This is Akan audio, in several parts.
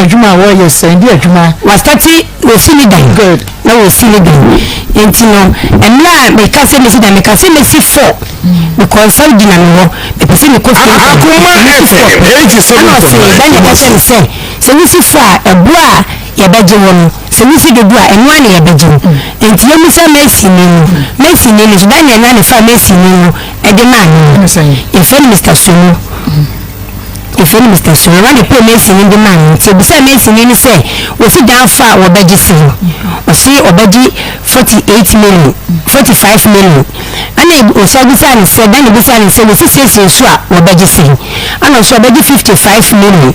N'adwuma a wɔyɛ sɛn? Di adwuma. Wastate wɔsi ne dan. Good. Na wɔsi ne dan. Nti no, mmerɛ a meka sɛ mesi dan, meka sɛ mesi four. Because Saudi na mewɔ. Mepɛ sɛ mekɔ fie ntɛm. Akoma Mesi four FM pɛ. Ɛna ɔse, 87.9 Daniel ka kyerɛ me Kumasi. sɛ, sɛ wosi four a, ɛboɔ a yɛbɛgye wo no, sɛ wosi dodoɔ a, ɛno ara na yɛbɛgye wo. Nti yɛmmisa masonni no. Masonni no nso, Daniel no ara na ɛfaa masonni no de maa me no. Yɛfrɛ no Mister Solo. Yɛfrɛ no Mister Solo. Ɔno na ɛpɛɛ masonni de maa me. Nti yɛbisaa masonni no sɛ, wɔsi dan fa a wɔbɛgye sɛn? Ɔse ɔbɛgye 48 million, 45 million. Ɛna ɔsan bisaa no sɛ, Daniel bisaa no sɛ, wɔsi siesie nso a wɔbɛgye sɛn? Ɛna ɔse ɔbɛgye 55 million.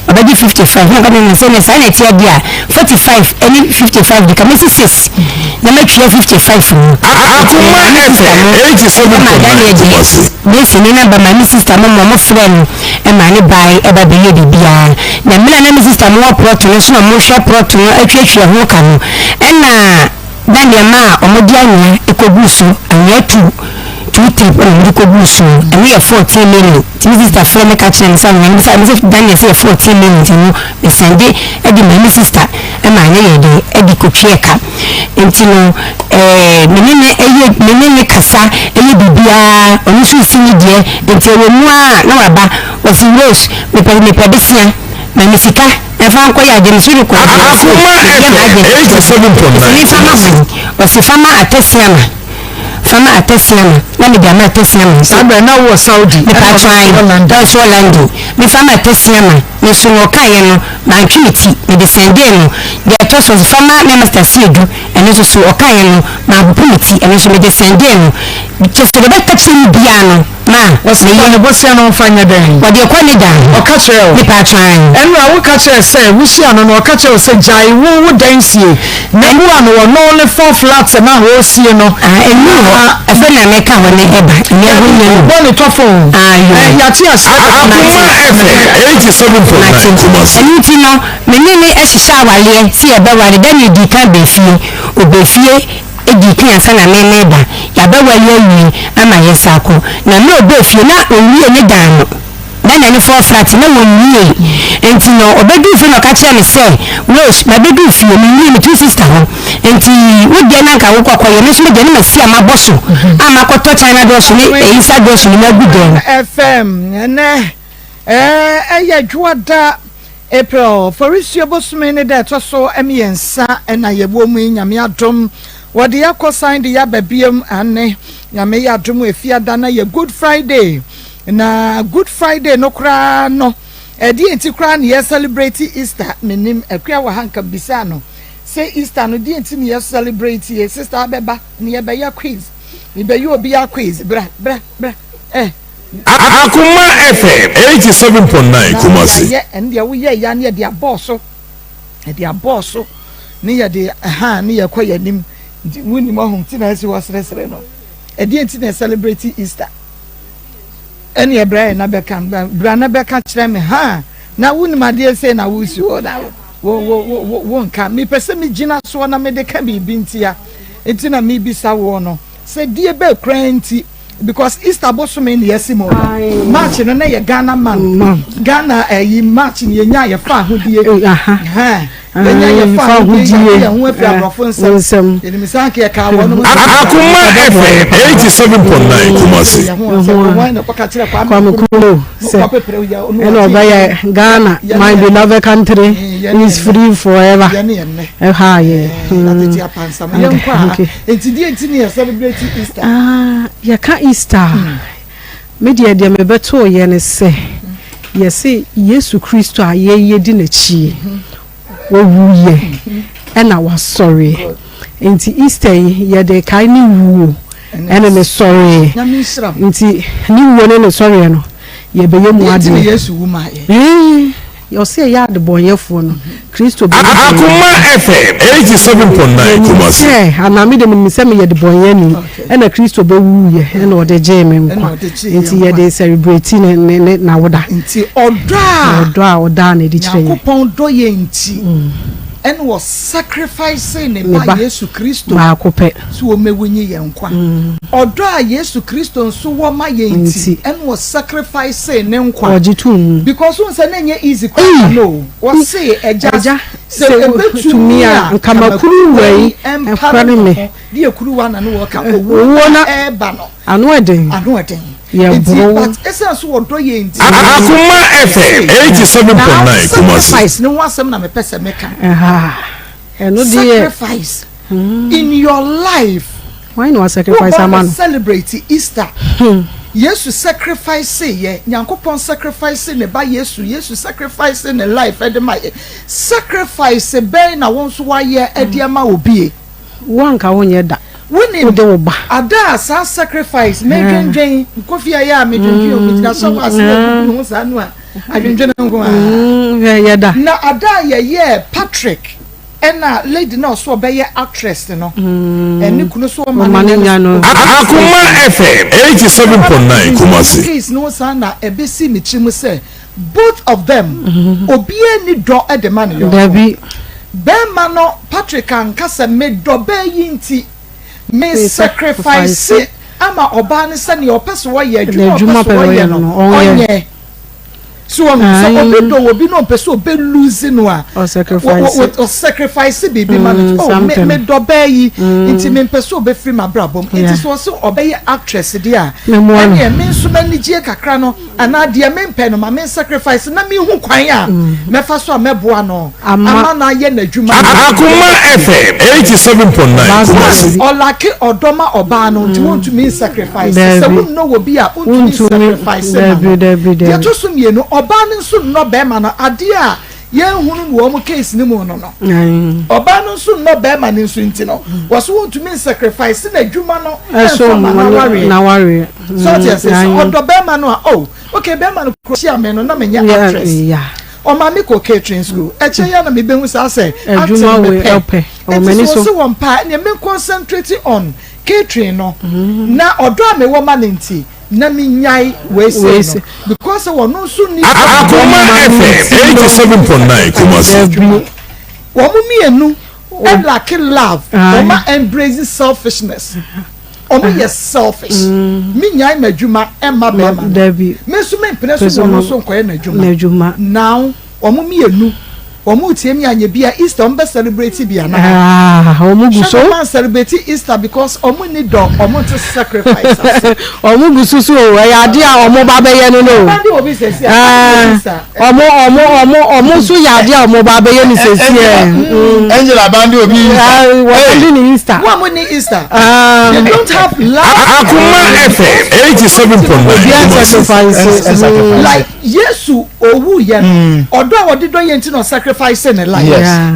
Ɔbɛgye 55 na ɔka kyerɛ no sɛ na saa na ɛteɛ deɛ a 45 ɛne 55 de ka mɛsi 6 na matua 55 mu. Nti Akoma maa me sista FM mo ɛmaa 87.9 Daniel de Kumasi. Macy ne namba maa me sista mo ma ɔmo frɛɛ no ɛmaa ne bae ɛba bɛyɛɛ biribiara. Na mmerɛ a na me sista mo wɔ prɔto no so na ɔmo hwɛ prɔto no atuatua ho ka no ɛna Na nneɛma a wɔde anwea kɔguu so, anwea tu two trip na wɔde kɔguu so, ɛno yɛ 14 million. Nti me sista frɛ me ka kyerɛ me sɛ anwea no, bisa me sɛ Daniel sɛ yɛ 14 million nti no me sɛnde de maa me sista ma ne yɛ de de kɔtua ka. Nti no ɛɛ me ne ne ɛyɛ me ne ne kasa ɛyɛ biribiara, ɔno nso resi ne deɛ, nti ɛwɔ mu ara na waba, ɔsi Rose mepɛ mepɛ besea, ma me sika. Ɛmfa nkɔ yɛ adwene so rekɔ adwene so. Akoma Meyɛ FM m'adwene 87.9 Ɔsi fa ma Kumasi. hwan? Ɔsi fa ma Atasiama. Fa ma Atasiama. Na mede ama Atasiama. Saa berɛ na wowɔ Saudi ɛna Mepa ɔno nso kyɛw wɔ London. Na ɔnso wɔ London. Mefa ma Atasiama. Me nso nea ɔkaeɛ no, mantwe me ti. Mede sɛndee no. Deɛ ɛtɔ so, ɔsi fa ma me Master Siedu. Ɛno nso so, ɔkaeɛ no, mampopo me ti. Ɛno nso mede sɛndee no. Kyerɛ sɛ deɛ ɔbɛka kyerɛ me biara no. Ma, Wɔse meyɛ. fa ne bosea no mfa nyɛ dɛn? Wɔde kɔ ne dan ho. Ɔka kyerɛɛ wo? Mepatwɔ ae. Ɛnora woka kyerɛɛ sɛ wohyia no no ɔka kyerɛɛ wo sɛ gyae wo wo dan sie na bua no ɔno ne four flat no a ɔresie no. Ah, ɛnnuru hɔ. Afei na meka hɔ ne ɛba. Ɛnyɛ hɔ nyɛ no. Bɔ ne tɔfo o. Ah, yoo. Eh, yɛate aseɛ dada. Akoma FM 87.9 Mate. Kumasi. Ɛno nti no, me ne no hyehyɛ awareɛ sɛ yɛbɛware. Daniel dii kan baa fie. Ɔbaa fie. dii kan ansa na me mereba. Yɛabɛware awie ama yɛsan akɔ. Na mmerɛ ɔbaa fie na ɔnwiee ne dan no, na n'ani fɔɔ flat, na wɔnwiee. Nti no ɔbɛduu fie na ɔka kyerɛɛ me sɛ, Rose, mabɛduu fie, menwiee, metu sister hɔ. Nti wo deɛ na anka wokɔ akɔyɛ, me nso me deɛ na masi a mabɔ so a makɔtɔ China dɔɔso ne Eisa dɔɔso nyinaa agu dan mu. FM ɛnɛ ɛyɛ dwoada April Forisuo bosome ne da ɛtɔ so mmiɛnsa na yɛwɔ mu yi Nyame adom wɔde yɛakɔ san de yɛaba biom ane Nyame yɛ adom efiada na yɛ Good Friday na Good Friday no koraa no ɛdeɛ nti koraa na yɛ celebrate Easter menim Akua wɔ ha nka bisaa no sɛ Easter no deɛ nti na yɛ celebrate yɛ sister abɛba na yɛbɛyɛ quiz mebɛyɛ obiara quiz bra bra bra eh Akoma FM 87.9 Na Kumasi. yɛayɛ ɛno deɛ woyɛ ya ne yɛde abɔɔ so yɛde abɔɔ so ne yɛde ha ne yɛkɔ yɛn anim nti wonim ɔho nti na ɛsi hɔ seresere no ɛdeɛ nti na celebrate Easter ɛne ɛbra yɛ na bɛka bra na bɛka kyerɛ me ha na wonim adeɛ sei na wosi hɔ na wo wo wo wo nka mepɛ sɛ megyina soɔ na mede ka biribi ntia nti na mebisa woɔ no sɛ die bɛɛ koraa nti because Easter bosome na yɛsi mu no March no na yɛ Ghana man Ghana ɛyi eh, March na yɛnya yɛfa ahodie yɛnya yɛfa ahodie yɛde yɛn ho afiri aborɔfo nsam yɛnim sɛ anka yɛka wɔn nom Akoma FM 87.9 Kumasi Kwame Nkrumah sɛ ɛna ɔbɛyɛ Ghana my beloved country is free forever ɛha yɛ nti deɛ nti ne yɛ celebrate Easter ah, yɛka Easter a me deɛ deɛ mebɛtoo yɛ ne sɛ yɛse Yesu Kristo a yɛyɛ di n'akyi wɔwuiɛ ɛna wasɔreɛ nti Easter yi yɛde kae ne wuo ɛne ne sɔreɛ nti ne wuo ne ne sɔreɛ no yɛbɛyɛ mu adeɛ Yesu wu maa yɛ ɔsɛ ɛyɛ adebɔnyɛfoɔ no Kristo bɛwu Akoma FM 87.9 Kumasi. sɛ anaa me de menim sɛ meyɛ debɔnyɛni ɛna Kristo bɛwuiɛ ɛna ɔde gyee me nkwa nti yɛde celebrate ne ne ne n'awoda nti ɔdɔ a ɔdɔ a ɔdaa na ɛde kyerɛ yɛn Nyankopɔn dɔ yɛn nti. Ɛna wɔ sacrifice ne ba Yesu Kristo baako pɛ sɛ ɔmmɛwu nye yɛn nkwa. Ɔdɔ a Yesu Kristo nso wɔ ma yɛn nti, ɛna wɔ sacrifice ne nkwa. Ɔgye too mu. Because wohu sɛ na ɛnyɛ easy koraa no o. Wɔse Agya, sɛ ɛbɛtumi a, nka ma kuruwa yi mpare me ho. Deɛ kuruwa na ne wɔka, owuo na ɛreba no. Ano ɛden. Ano ɛden. Yɛ boro. But ɛsan so wɔdɔ yɛn nti. Akoma FM 87.9 Kumasi. Sacrifice ne ho asɛm na mepɛ sɛ meka. Ɛno deɛ. Sacrifice in your life. Why na wa sacrifice ama no? Celebrate Easter. Yesu sacrifice yɛ Nyankopɔn sacrifice ne ba Yesu Yesu sacrifice ne life ɛde ma yɛ sacrifice bɛn na wɔn nso wayɛ ɛde ama obie. Wo anka wonyɛ da. Wonim, Wode wo ba. Ada a saa sacrifice, medwendwen, Kofi ayɛ a medwendwen o, megyina sɔfo ase na egugu me ho saa no a, adwendwen nko ara. Hwɛ, yɛ da. Na ada a yɛyɛɛ Patrick ɛna lady no a ɔso ɔbɛyɛ actress no, ɛne kunu so ɔma no nya no. Akoma FM 87.9 Kumasi. Case no saa na ɛbɛsi me tirim sɛ both of them obiara nni dɔ de ma ne yɔnko. Dabi. Bɛrima no Patrick anka sɛ medɔ baa yi nti me sacrifice ama ɔbaa no sɛ nea ɔpɛ sɛ ɔyɛ adwuma a ɔpɛ sɛ ɔyɛ no ɔnyɛ. So wɔn sɛ obi dɔ obi na ɔmpɛ sɛ ɔbɛ lose no a ɔsacrifice biribi ma no. Oh me medɔ baa yi nti mempɛ sɛ ɔbɛfiri m'abrabɔ mu nti sɛ ɔsɛ ɔbɛyɛ actress deɛ a ɛneɛ me nso m'anigyeɛ kakra no Anaa deɛ mempɛ no, ma me nsacrifice na menhu kwan a mɛfa so a mɛboa no ama no ayɛ n'adwuma. Akoma FM 87.9 Kumasi. Ɔlake ɔdɔ ma ɔbaa no nti wontumi nsacrifice. Sɛ wonnɔ wɔ bi a wontumi nsacrifice ma no. Deɛ ɛtɔ so mmienu, ɔbaa no nso nnɔ bɛrima no. Adeɛ a yɛnhunu no wɔ wɔn case no mu no no, ɔbaa no nso nnɔ bɛrima no nso nti no, wɔso wontumi nsacrifice n'adwuma no ɛmfa ma n'awareɛ. So ɔte ase sɛ ɔdɔ bɛrima no a, oh, okay, bɛrima no kuro hyia me no na menyɛ actress. Ɔma me kɔ catering school. Ɛkyɛ yɛ na mebehu saa sɛ acting mepɛ. Nti so ɔse wɔn paa ɛnna me concentrate on catering no. Na ɔdɔ a mewɔ ma no nti na menyae wei sei no because sɛ wɔn nso ni. Akoma FM 87.9 Kumasi. Wɔn mmienu ɛlake love, wɔn a embrace selfishness. Ɔmo yɛ selfish. Me nyae m'adwuma ɛmma bɛɛma no. Me nso me mpene so na ɔno nso nkɔyɛ n'adwuma. Now ɔmo mienu ɔmo retie me anyɛ bi a Easter ɔmo bɛ celebrate bi anaa? Ɔmo gu so. Hwɛ na ɔmo an celebrate Easter because ɔmo nni dɔ, ɔmo nte sacrifice ase. Ɔmo gu so so o, ɛyɛ adeɛ a ɔmo ba bɛyɛ no no o. Ɔmo de obi sɛsi a, Easter. Ɔmo ɔmo ɔmo ɔmo nso yɛ adeɛ a ɔmo ba abɛyɛ ne sɛsi ɛ. Angel abande obi Easter. Wɔabande ne Easter. Mo a mo ni Easter. They don't have love. Akoma FM 87.9. Obi a sacrifice. Like Yesu owu yɛ no. Ɔdɔ a wɔde dɔ yɛn ti na ɔsacrifice ne life.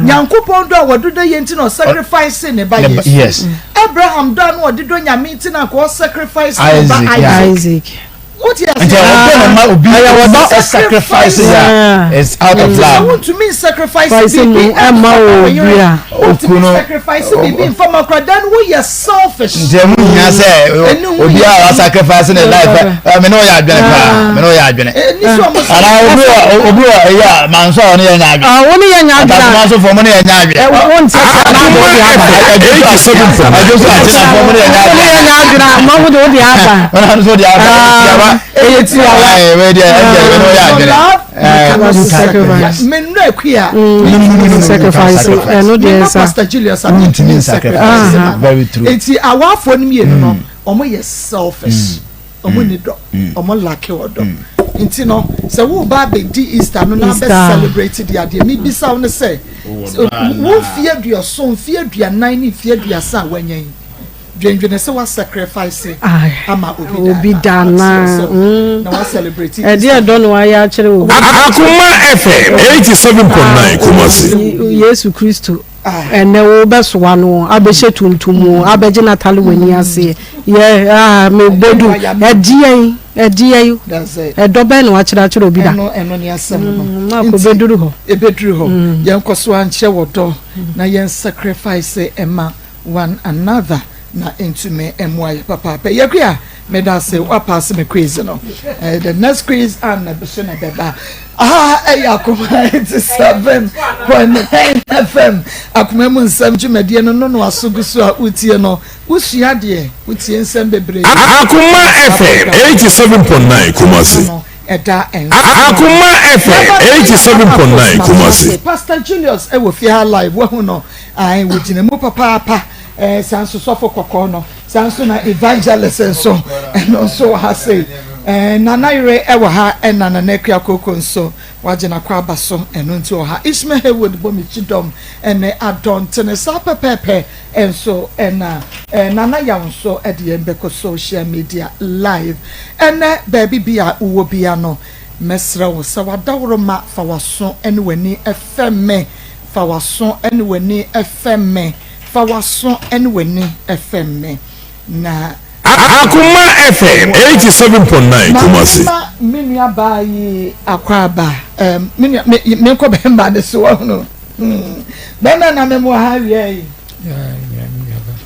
Nyankopɔn dɔ a wɔde dɔ yɛn ti na ɔsacrifice ne ba Yesu. Yes. Abraham dɔ a na ɔde dɔ Nyame ti na nka ɔsacrifice ne ba Isaac. Nti ɔdɔ na ma obi sacrifice ya is out of love. Wontumi sacrifice biribi ɛma obi a wontumi sacrifice biribi nfa ma kora then woyɛ selfish. Nti ɛmu hia sɛ obi a wa sacrifice ne life mɛ ne ɔyɛ adwene paa mɛ ne ɔyɛ adwene. Ana obi wa obi wa ɛyɛ a manso a ɔne yɛ nya adwene. Wɔn yɛ nya adwene. Atase manso fɔ mo ne yɛ nya adwene. Wɔn ti sɛ na adi ɔdi aba. Ɛdwo so ati na fɔ mo ne yɛ nya adwene. Wɔn yɛ nya adwene a mo de ɔdi aba. Wɔn nso de aba. Tiawa. Ɛyɛ tiawa. Ɛyɛ wei deɛ ɛyɛ wei na ɔyɛ adwene. Sacrifice. Mennu akua. Sacrifice. Ɛno deɛ sa. Pastor Julius a mentumi sacrifice. Very true. Eti awafoɔ no mmienu no wɔn yɛ selfish. Wɔn ni dɔ. Wɔn lack ɔdɔ. Nti no sɛ wo ba abɛdi Easter no na abɛ celebrate deɛ adeɛ mi bisa wo no sɛ wo mfie aduɔson mfie aduanan ne mfie aduasa a wanya yi. Dwendwene sɛ wa sacrifice ama obi da anaa na wa celebrate. Ɛde ɛdɔ na wayɛ akyerɛ obi. Akoma FM 87.9 Kumasi. Yesu Kristo ɛnɛ wo bɛsoa no abɛhyɛ tuntum abɛgye n'atale w'ani aseɛ yɛ ah mebɔdu ɛdeɛn ɛdeɛn ɛdɔ bɛn na wakyerɛ akyerɛ obi da. Ɛno ɛno ne asɛm no. Maako bɛduru hɔ. Ɛbɛduru hɔ yɛn kɔ so ankyerɛ wɔ dɔ na yɛn sacrifice ɛma one another. Na ɛntumi mmoa yɛ papaapa. Yɛkua, meda ase woapaase me quiz no. Eh, the next quiz a na so na ɛbɛba. Aha ɛyɛ Akoma 87.9 FM. Akoma mu nsɛm dwumadie no no no aso gu so a wotie no. Wosua deɛ, wotie nsɛm bebree. Akoma FM 87.9 Kumasi. Ɛda nso. Akoma FM 87.9 Kumasi. Pastor Julius ɛwɔ fie ha live wahu no. Ae, wogyina mu papaapa. Eh, saa nso sɔfo kɔkɔɔ no, saa nso na evangelist nso, ɛno nso wɔ ha sei. Eh, Nana Yere ɛwɔ ha, ɛna Nana Akua Koko nso wagye n'akɔ aba so, ɛno nti wɔ ha. Ishmael Haywood bɔ me kyidɔm ɛne adɔntene saa pɛpɛɛpɛ nso ɛna eh, Nana Yaw nso ɛde yɛn bɛkɔ social media live. Ɛnɛ baabi bi a wowɔ bia no, mɛsrɛ wo sɛ w'adaworoma fa w'aso ɛne w'ani ɛfɛ me, fa w'aso ɛne w'ani ɛfɛ me. Fa w'aso ne w'ani fɛm me, na. Akoma FM 87.9 Kumasi. Ma me nua baa yi akwaaba. Um, me nua, me, me nkɔ bɛrima ne so ɔhono. Hmm. Bɛrima na me mo ha awia yi.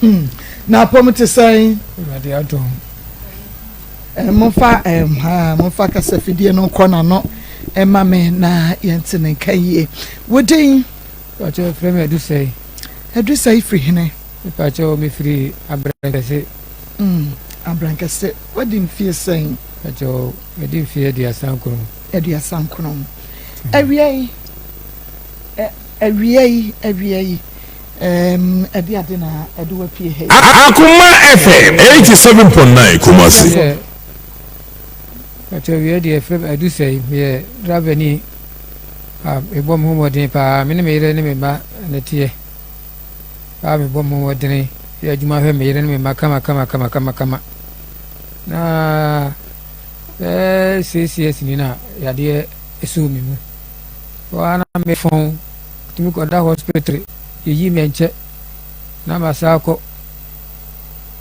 Hmm. Na apɔm te sɛn? Awurade adom. Eh, momfa eh, ha, momfa kasafidie no nkɔ n'ano ɛma me na yɛnte ne nka yie. Wo din? Mepakyɛw frɛ me Adusɛe. Adusɛe firi hene? Mepakyɛw mefiri Abrankɛse. Mm, Abrankɛse. Wadi mfie sɛn? Mepakyɛw madi mfie 39. 39. Awia yi, awia yi, awia yi, ɛm, ɛde ade na ɛde wapie ha yi. Akoma FM 87.9 Kumasi. Mepakyɛw awia deɛ frɛ me Adusɛe, meyɛ driver ni. A Mebɔ me ho mmɔden paa. Me ne me yere ne me mma na ɛteɛ. A Mebɔ me ho mmɔden yɛ adwuma hwɛ me yere ne me mma kama kama kama kama kama. Na bɛyɛ 6 years ni na yadeɛ ɛsoo me mu. Hɔ ara na mefɔn, tumi kɔda hospital, yɛyi me nkyɛ na masa akɔ.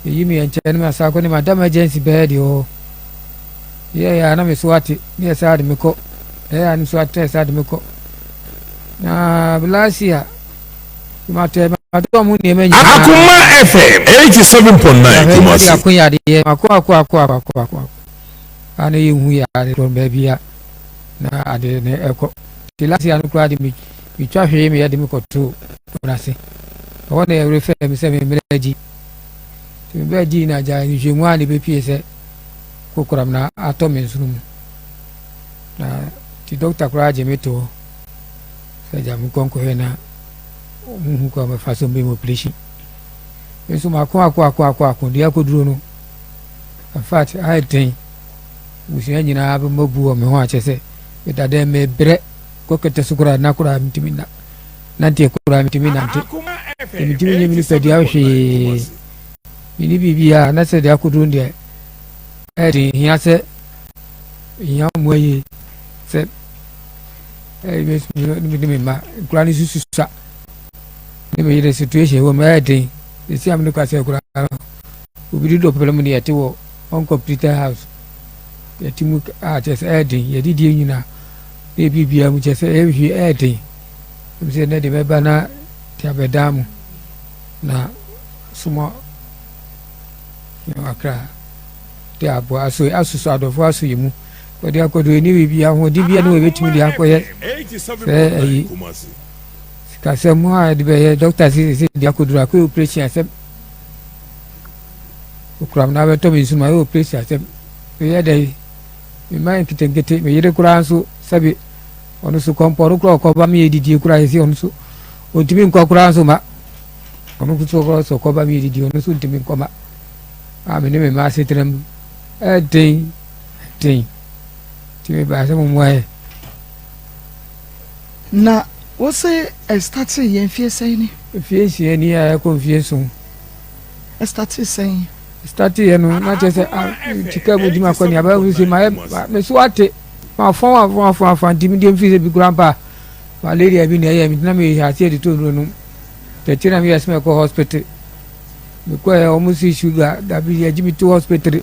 Yɛyi me nkyɛ na masa akɔ ne mada emergency bɛyɛ deɛ hɔ. Yɛyɛ a na me so ate ne yɛ saa de me kɔ. Ɛyɛ a no so atɛ saa de me kɔ. Na last year matɛ matɔ mu nneɛma nyinaa. Akoma FM 87.9 Kumasi. Ako yadeɛ ako ako ako ako ako ako. A na yɛhu yare korɔ baabi a na ade ne ɛkɔ. Ti last year no koraa de me metwa hwee me yɛde me kɔto wɔn ase. Ɛhɔ na yɛrefɛ me sɛ me mmerɛ agyi. Nti me bɛɛ gyi na agya nhwehwɛmu a na ɛbɛpie sɛ kokoram na atɔ me nsono mu. Na nti dɔkta koraa gye me to hɔ sɛ gya me nkɔ nkɔhwɛ na ɔmo hu kwan bɛfa so mbɛyɛ operation. Me nso mako ako ako ako ako deɛ akɔduro no in fact ayɛ den. Abusua nyinaa bɛma bu wɔ me ho akyɛ sɛ meda dɛn mebrɛ kɔ kɛtɛ so koraa na koraa mentumi nna nanteɛ koraa mentumi nante mentumi nyɛ me nipadua hwee menni biribiara na sɛ deɛ akɔduro no deɛ ɛyɛ den hia sɛ Mehia mmoa yie sɛ ne me mma nkura no susu sa ne me yere situation wɔ mu ɛyɛ den ɛsi am no kasa kura no obi de dɔpɛlɛ mu ne yɛte wɔ uncompleted house yɛte mu a kyerɛ sɛ ɛyɛ den yɛde die nyina na ebi biara mu kyerɛ sɛ ɛyɛ hwie ɛyɛ den ɛmu sɛ ɛnɛ de mɛba na te abɛdaa mu na soma yɛn akra de aboa aso asosɔ adɔfo aso yɛ mu wɔde akɔdo ɛni biribi ahoɔden bi ne wɔbɛtumi de akɔyɛ sɛ ayi sikasɛm a yɛde bɛyɛ dɔkta sɛ de akɔduru akɔyɛ operation asɛm okuram na abɛtɔ me nsum ayɛ operation asɛm meyɛ dɛ mema nketenkete me yere koraa nso sɛbe ɔno so kɔmpɔ no koraa ɔkɔba meyɛ didie koraa yɛsɛ ɔno so ɔntumi nkɔ koraa nso ma ɔno nso koraa sɛ ɔkɔba meyɛ didie ɔno nso ntumi nkɔ ma a me ne me mma asetena mu ɛden den nti mebaa sɛ mommoa yɛ. Na wose ɛstartee yɛ mfie sɛn ni? Mfie 6 ni a ɛkɔ mfie 7. Ɛstartee sɛn? Ɛstartee yɛ no na kyerɛ sɛ sika mu di ma kɔ nea bɛyɛ sɛ mayɛ me so ate ma fɔn afɔn afɔn afɔn nti medeɛ mfiri sɛ bi kura mpa malaria bi na ɛyɛ me nti na meyɛ aseɛ de to nnuro nom tɛkyɛ na meyɛ sɛ mɛkɔ hospital Mekɔɛ wɔn si sugar dabi yɛgye me to hospital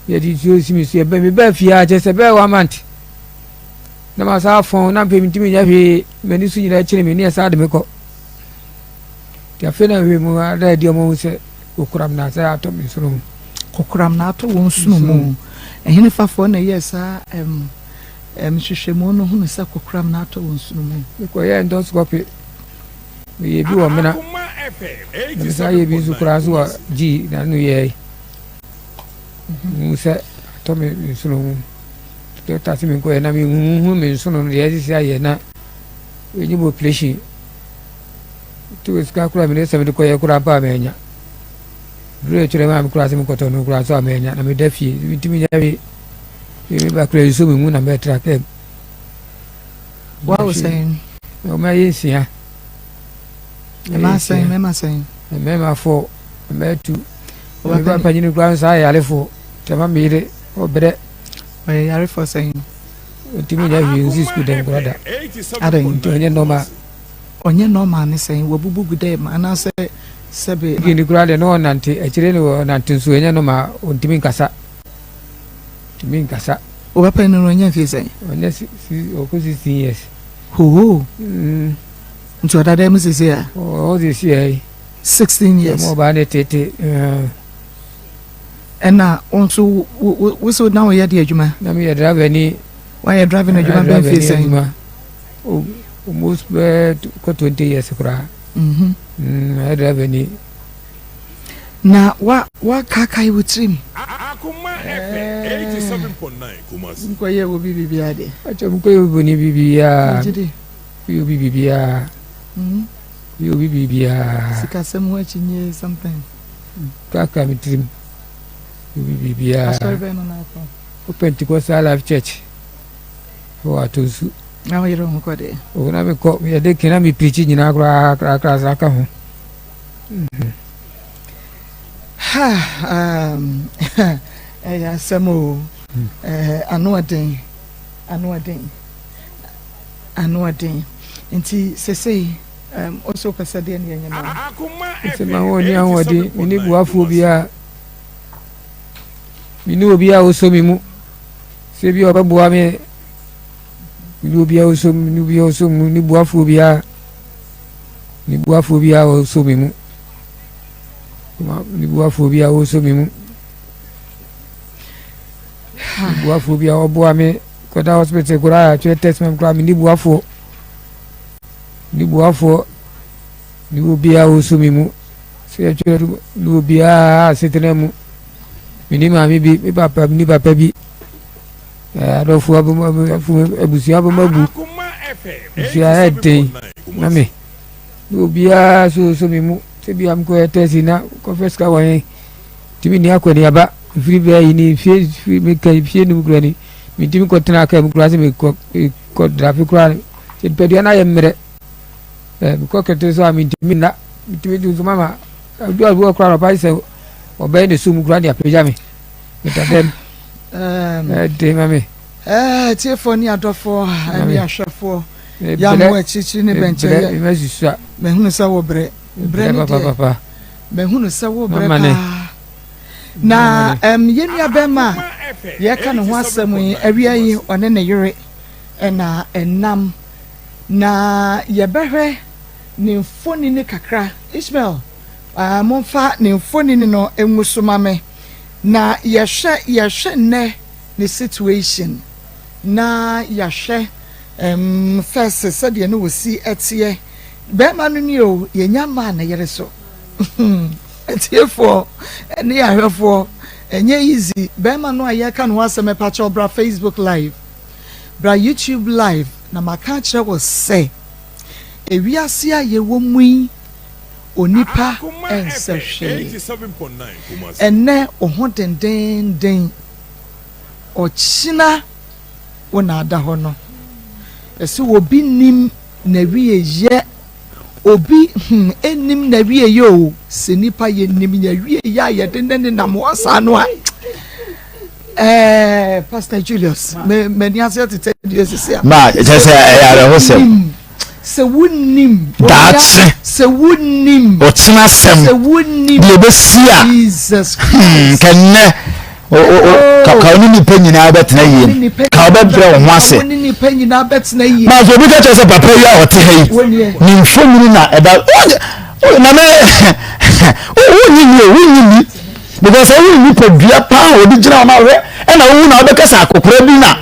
yɛde nsuo si me so yɛbɛ mebaa fie a kyɛ sɛ bɛyɛ one month na ma saa fɔn na mpɛ mentumi nyɛ hwee m'ani so nyinaa kyerɛ me ne ɛsaa de me kɔ nti afei na hwee mu ada adi ɔmo ho sɛ. Kokoram na sɛ atɔ me nsono mu. Kokoram na atɔ wɔn nsono mu. Ɛhenefafoɔ na ɛyɛɛ saa ɛm ɛm nhwehwɛmu no hunu sɛ kokoram na atɔ wɔn nsono mu? Mekɔyɛɛ endoscopy. Meyɛɛ bi wɔ Mena. Na mesan yɛɛ bi nso koraa nso wɔ G na no yɛe. Mehu sɛ atɔ me nsono mu. Dɔkta se menkɔyɛ na mehuhu me nsono no deɛ ɛsisi ayɛ na ɛnyɛ mu operation. To sika koraa mede sɛ mede kɔyɛ koraa mpo a manya. Duru akyerɛ maa me koraa sɛ mekɔtɔ no koraa nso a manya na meda fie. Mentumi nyɛ hwee. Me ba koraa nsuo me mu na mɛtra kaa mu. Wawo sɛn? Ɔma yɛ nsia. Mmaa sɛn? Mmarima sɛn? Mmarima fo, mmaa tu. Me ba panyin koraa nso ayɛ yarefoɔ. Tɛma me yere ɔbrɛ. Ɔyɛ yarefoɔ sɛn? Ɔntumi nyɛ hwee nsi sukuu dɛm koraa da. Adɛn? Nti ɔnyɛ normal. Ɔnyɛ normal ne sɛn? Wabubu gu dɛm anaasɛ sɛbe. Gini koraa deɛ na ɔnante akyire ne ɔnante nso ɛnyɛ normal ɔntumi nkasa. Ɔntumi nkasa. Wo ba panyin no ɔnya mfie sɛn? Ɔnya si si ɔkɔ 16 years. Hoho. Nti ɔda dɛm sisi a? Ɔwɔ sisi a yi. 16 years. Ɛmu ɔbaa ne tete. Ɛna wo nso wo wo so na woyɛ de adwuma? Na meyɛ driver ni. Wayɛ driving adwuma bɛn mfie sɛn? Almost bɛɛ kɔ 20 years koraa. Mhm. Mayɛ driver ni. Na wa wakaakae wo tirim. Akoma FM 87.9 Kumasi. Nkɔyɛ obi biribiara deɛ. Akyɛ mekɔyɛ obi bɔne biribiara. Megye di. Mekɔyɛ obi biribiara. Mekɔyɛ obi biribiara. Sikasɛm ho akyinnye something. Kaka me tirim. Obi biribiara. Asɔre bɛn no na akɔ? Kɔ Pentecostal Life Church. Wɔ Atonsu. Na wo yere ho kɔ deɛ? O na mekɔ meyɛ de kena me pirikyi nyinaa koraa koraa koraa saa ka ho. Ha um, ɛyɛ asɛm o. Eh, ano ɔden, ano ɔden, ano ɔden. Nti sesei um, wo so wopɛ sɛ deɛ ne yɛnyɛ ma wo? Sɛ ma wɔn ni ahoɔden, me ne boafoɔ biara, me ne obiara a ɔsɔ me mu, sɛ bi a ɔbɛboa me, me ne obiara ɔsɔ me, ne obiara ɔsɔ me mu, ne boafoɔ biara, ne boafoɔ biara ɔsɔ me mu, ne boafoɔ biara ɔsɔ me mu, ne boafoɔ biara ɔboa me, kɔda hospital koraa, atwerɛ test ma me koraa, me ne boafoɔ. Ne boafoɔ ne obiara a ɔsɔ me mu sɛ yɛtwerɛ no ne obiara asetena mu me ne maame bi me papa me ne papa bi adɔfoɔ abusua abɛm abu abusua ɛden na me ne obiara so ɔsɔ me mu sɛ bia mekɔyɛ tɛsi na kɔfɛ sika wɔ he ntumi nni akɔneaba mfiri bɛɛ yi ne mfie meka mfie num kura ni mentumi kɔtena kaa mu koraa sɛ mekɔ drafe koraa Sɛ nipadua no ayɛ mmerɛ, eh, mekɔ kɛtɛ so a mentumi nna, mentumi du nso mama adu abu koraa na ɔba sɛ ɔbɛyɛ ne sum koraa de apagya me meda dɛm ɛde ma me. Tiefoɔ ne adɔfoɔ ne ahwɛfoɔ yɛ mo akyirikyiri ne bɛnkyɛn yɛ mahunu sɛ wo brɛ brɛ ne deɛ mahunu sɛ wo brɛ paa na yɛn nua bɛrima a yɛka ne ho asɛm yi awia yi ɔne ne yere na ɛnam. Na yɛbɛhwɛ ne mfonini kakra. Ishmael, ah, momfa ne mfonini no ngu so ma me. Na yɛhwɛ, yɛhwɛ nnɛ ne situation, na yɛahwɛ um, first sɛdeɛ ne wɔsi teɛ. Bɛrima no ni o, yɛnya mmaa ne yere so. Atiefoɔ ne ahwɛfoɔ, ɛnyɛ easy. Bɛrima no a yɛreka ne ho asɛm, ɛpakyɛw bra Facebook live. Bra YouTube live na maka akyerɛ wo sɛ ewiase a yɛwɔ mu yi onipa nsɛ hwee. Ɛnnɛ wo ho dendeenden, ɔkyena wo na ada hɔ no. Ɛsɛ obi nim n'awieyɛ, obi hmm nnim n'awieyɛ o. Sɛ nipa yɛnim yɛawieyɛ a yɛde ne nenam hɔ saa no a Eh, Pastor Julius, me m'ani ase tetɛ deɛ sisi a. Ma kyerɛ sɛ ɛyɛ awerɛhosɛm. Sɛ wonim. Daakye. Sɛ wonim. Ɔkyena asɛm. Sɛ wonim. Deɛ ɛbɛsi a. Jesus hmm, Christ. Kɛnnɛ. Ka wo ne nipa nyinaa bɛtena yie. Ka wobɛbrɛ wo ho ase. Wo ne nipa nyinaa bɛtena yie. Ma sɛ obi ka kyerɛ sɛ papa yi a ɔte ha yi. Ne mfonini na ɛda. Na me. Wonnye nni o, wonnye nni. Because sɛ wohu nipadua paa a wɔde gyina hɔ na wohwɛ ɛna wohu na wobɛka sɛ akɔkora bi na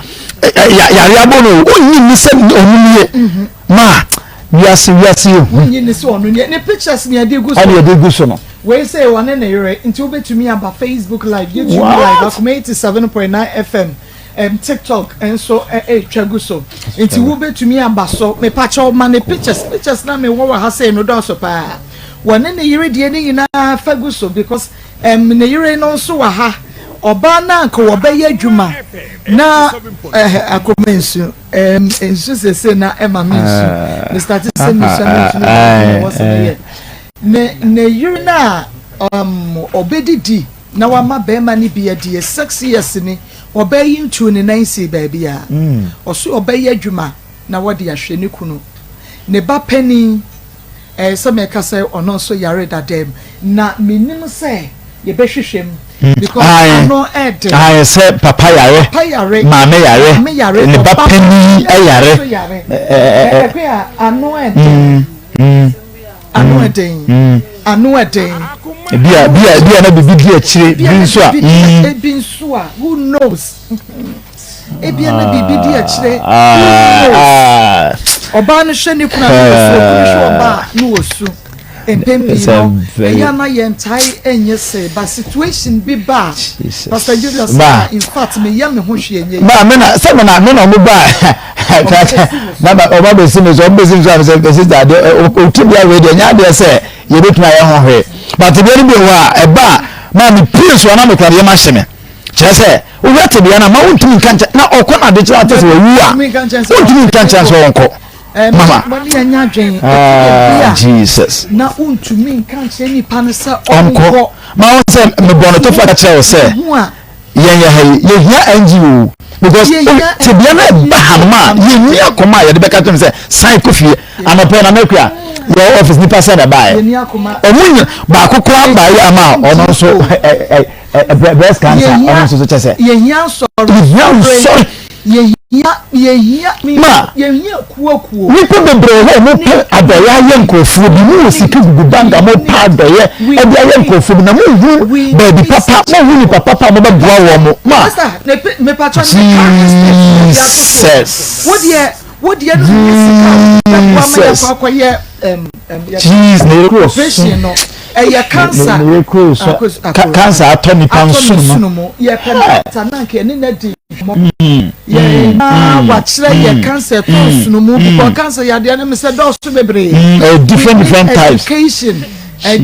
yare abɔ no o, wonnye nni sɛ ɔno nie. Mhm. Ma wiase wiase yɛ hu. Wonnye nni sɛ ɔno nie. Ne pictures ni ɛde gu so. Ɛna ɛde gu so no. Wei sɛ wɔne ne yere nti wobɛtumi aba Facebook live, YouTube live, Akoma 87.9 FM. um, tiktok nso ɛretwa gu so nti wobɛtumi aba so mepakyɛw ma ne pictures pictures na mewɔ wɔ ha sei no dɔɔso paa wɔne ne yere deɛ ne nyinaa fa gu so because um, ne yere no nso wɔ ha ɔbaa no anka wɔbɛyɛ adwuma na eh, akɔma nsu um, nsu sese na ɛma me nsu ah. Mr. Te sɛ mesua mentumi ah, wɔ sɛ meyɛ ne ne yere no a um, ɔbɛdidi na wama bɛɛma no bi adie 6 years ni. Ɔbaa yi ntuu ne nan nsii baabi a ɔse ɔbɛyɛ adwuma na wɔde ahwɛ ne kunu. Ne ba panin, ɛyɛ sɛ mɛka sɛ ɔno nso yare dada mu na mennim sɛ yɛbɛhwehwɛ mu because ano ɛɛden. Ae sɛ papa yare, papa yare, maame yare, maame yare, ne ba ɔba panin yare. Nso yare. Ɛkwe a ano ɛɛden. Ano ɛden. Ano ɛden. Ebi a bi a ebi a na bibi di akyire bi nso a. Ebi nso a, who knows? Ebi a na biribi di akyire, who knows? Ɔbaa no hwɛ ne kunu a na wɔ su, okunu hwɛ ɔbaa na wɔ su. Mpɛn pii no, ɛyɛ ana yɛn ntae nyɛ sɛ ba situation bi ba a, Pastor Julius na in fact meyɛ me ho hwee nyɛ yie. Maa me na sɛ me na me na ɔmo ba na ba ɔba bɛsi mi so ɔmo bɛsi mi so a mi sɛ sister adeɛ otu bi awei deɛ nyɛ adeɛ sɛ yɛbɛtumi ayɛ ho hwee, but ebi no bi wɔ hɔ a ɛba a maa mi pie so ana mi kura yɛ ma hyɛ mi kyerɛ sɛ wohwɛ tebea no a ma wontumi nka nkyɛn na ɔkɔ na ade kyerɛ ate sɛ wawu a wontumi nka nkyɛn sɛ ɔnkɔ. Mama. Ah, Jesus. Na wontumi nka nkyerɛ nipa no sɛ ɔnkɔ. Ma wo sɛ mebɔ no tɔfa kyerɛ wo sɛ yɛn yɛ ha yi yɛhia NGO because tebea no ɛba ha no ma yɛnni akoma a yɛde bɛka kyerɛ no sɛ san kɔ fie anɔpɛ na mɛkua yɛ office nipa sɛ na ɛbaeɛ ɔmo nyina baako koraa baeɛ ama ɔno nso breast cancer ɔno nso so kyɛ sɛ yɛhia nsɔre yɛhia nsɔre yɛhia yɛhia ma yɛhia kuokuo nipa bebree hɔ ɔmo pɛ adɔyɛ ayɛ nkurɔfoɔ bi mo wɔ sika gugu bank a mo pɛ adɔyɛ ɛde ayɛ nkurɔfoɔ bi na mo hu baabi papa, mo hu nipa papa a mo bɛ boa wɔn mo ma. Jesus. Wodeɛ wodeɛ no nyɛ sika bɛboa ma yɛkɔ akɔyɛ Jesus na yɛ kuro operation no, ɛyɛ cancer. Na yɛ kuro so cancer atɔ nipa nsono mu. Yɛpɛ doctor na nka ɛne na di nkɔmmɔ yɛ na wakyerɛ yɛ cancer tɔ nsono mu because cancer yadeɛ no mesɛ dɔɔso bebree. Different different types. Education,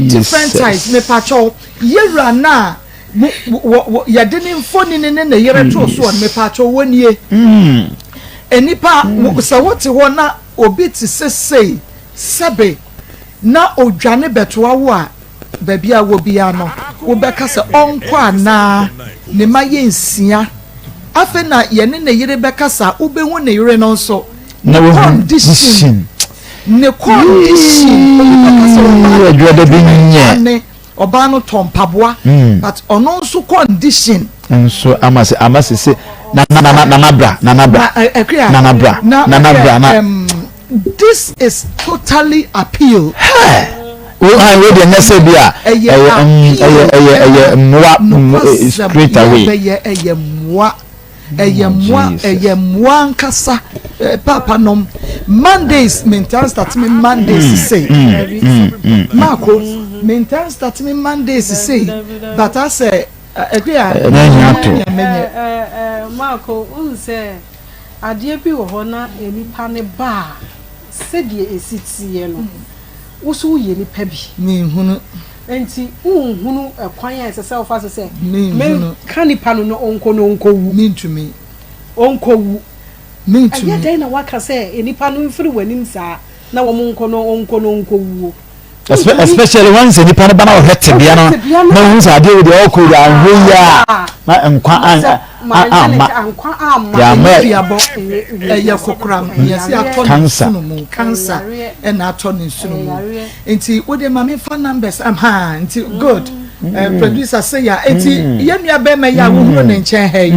different types. Mepakyɛw, yɛwura na yɛde ne mfonini ne ne yere to soɔ no, mepakyɛw, wɔ nie. Nipa sɛ wote hɔ na obi te sɛ sei sɛbe na odwane bɛtoa wo a, baabi a wɔ biara no wobɛka sɛ ɔnkɔ anaa? Ne ma yɛ nsia afei na yɛne ne yere bɛkasa, wobɛhu ne yere no nso ne condition, ne condition, obi bɛka sɛ ɔbaa adwada bi nyɛ ne ɔbaa no tɔn mpaboa, but ɔno nso condition nso ama se ama sese na na na nana bra, nana bra, nana bra, nana bra na. This is totally appeal. Wo han wo deɛ nyɛ sɛ bi a ɛyɛ ɛyɛ ɛyɛ ɛyɛ mmoa straight away. Ɛyɛ ɛyɛ mmoa, ɛyɛ mmoa, ɛyɛ mmoa ankasa. Papa nom Mondays mentan start me Mondays sei maako mentan start me Mondays sei, but asɛ ɛkwi a ɛnyɛ to. Maako n sɛ adeɛ bi wɔ hɔ na nipa ne ba a sɛdeɛ esi teɛ no, woso woyɛ nipa bi. Menhunu. Nti wonhunu ɛkwan a ɛsɛ sɛ wofa so sɛ menka nipa no na ɔnkɔ na ɔnkɔwu. Mentumi. Ɔnkɔwu. Mentumi. Ɛyɛ dɛn na waka sɛ nipa no mfiri w'anim saa na wɔn nkɔ na ɔnkɔ na ɔnkɔwuo? Especially when sɛ nipa no ba na ɔhwɛ tebea no na ohun sɛ adeɛ wo deɛ ɔkɔ yi ahwɛ yi a na nkwa amma yàmɛ ɛyɛ kokoram yɛsi atɔ ne nsono mu cancer ɛna atɔ ne nsono mu. Nti wo de maame fa numbers ha nti good. Producer sɛ ya eti yɛn nua bɛrima yi a wohunu ne nkyɛn ha yi,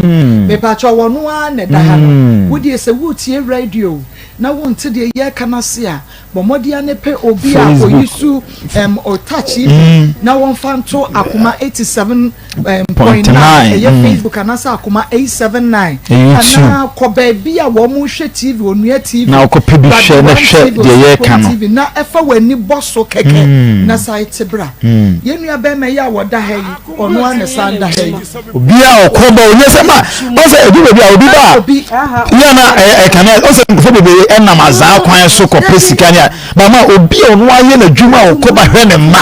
mepatwa wɔn no ara na ɛda ha no. Wo deɛ sɛ wotie radio na wonte deɛ yɛreka n'ase a. Bɔ mmɔden ara na pɛ obi a oyi su um, o touch yi bi na wɔmfa nto akoma 87.9 ɛyɛ Facebook anaasɛ akoma 879 anaa kɔ baabi a wɔn hwɛ TV onua TV na ɔkɔpɛ bi hwɛ na hwɛ deɛ yɛreka no TV na ɛfa w'ani bɔ so kɛkɛ na saa te bra yɛn nua bɛrima yi a wɔda ha yi ɔno ara na san da ha yi. Obi a ɔkɔ ba onye sɛ ma ɔsɛ edu baabi a obi ba a yɛ na ɛka na ɔsɛ nkurɔfoɔ bebree ɛnam azaa kwan so kɔpɛ sika ne a mama obi a ɔno ayɛ n'adwuma a ɔkɔ ba hwɛ ne mma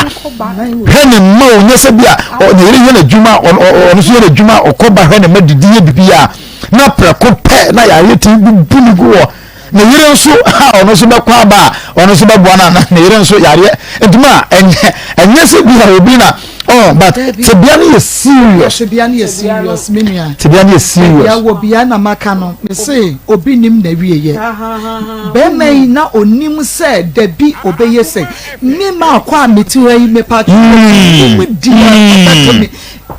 hwɛ ne mma onye sɛ bi a ne yere yɛ n'adwuma ɔno nso yɛ n'adwuma ɔkɔ ba hwɛ ne mma didi yɛ bibi a na prɛko pɛ na yɛayɛ ti bubu ne gu wɔ ne yere nso a ɔno nso bɛkɔ aba a ɔno nso bɛboa no ana ne yere nso yareɛ ntoma a ɛnyɛ ɛnyɛ sɛ bi a obi na oh but tebea no yɛ serious tebea no yɛ serious me nua tebea no yɛ serious bia wɔ bia na maka no me se obi nim na wie yɛ bɛrima yi na onim sɛ dabi obɛyɛ sɛ me ma akɔ a mete hɔ yi mepa mu di ɔbɛto me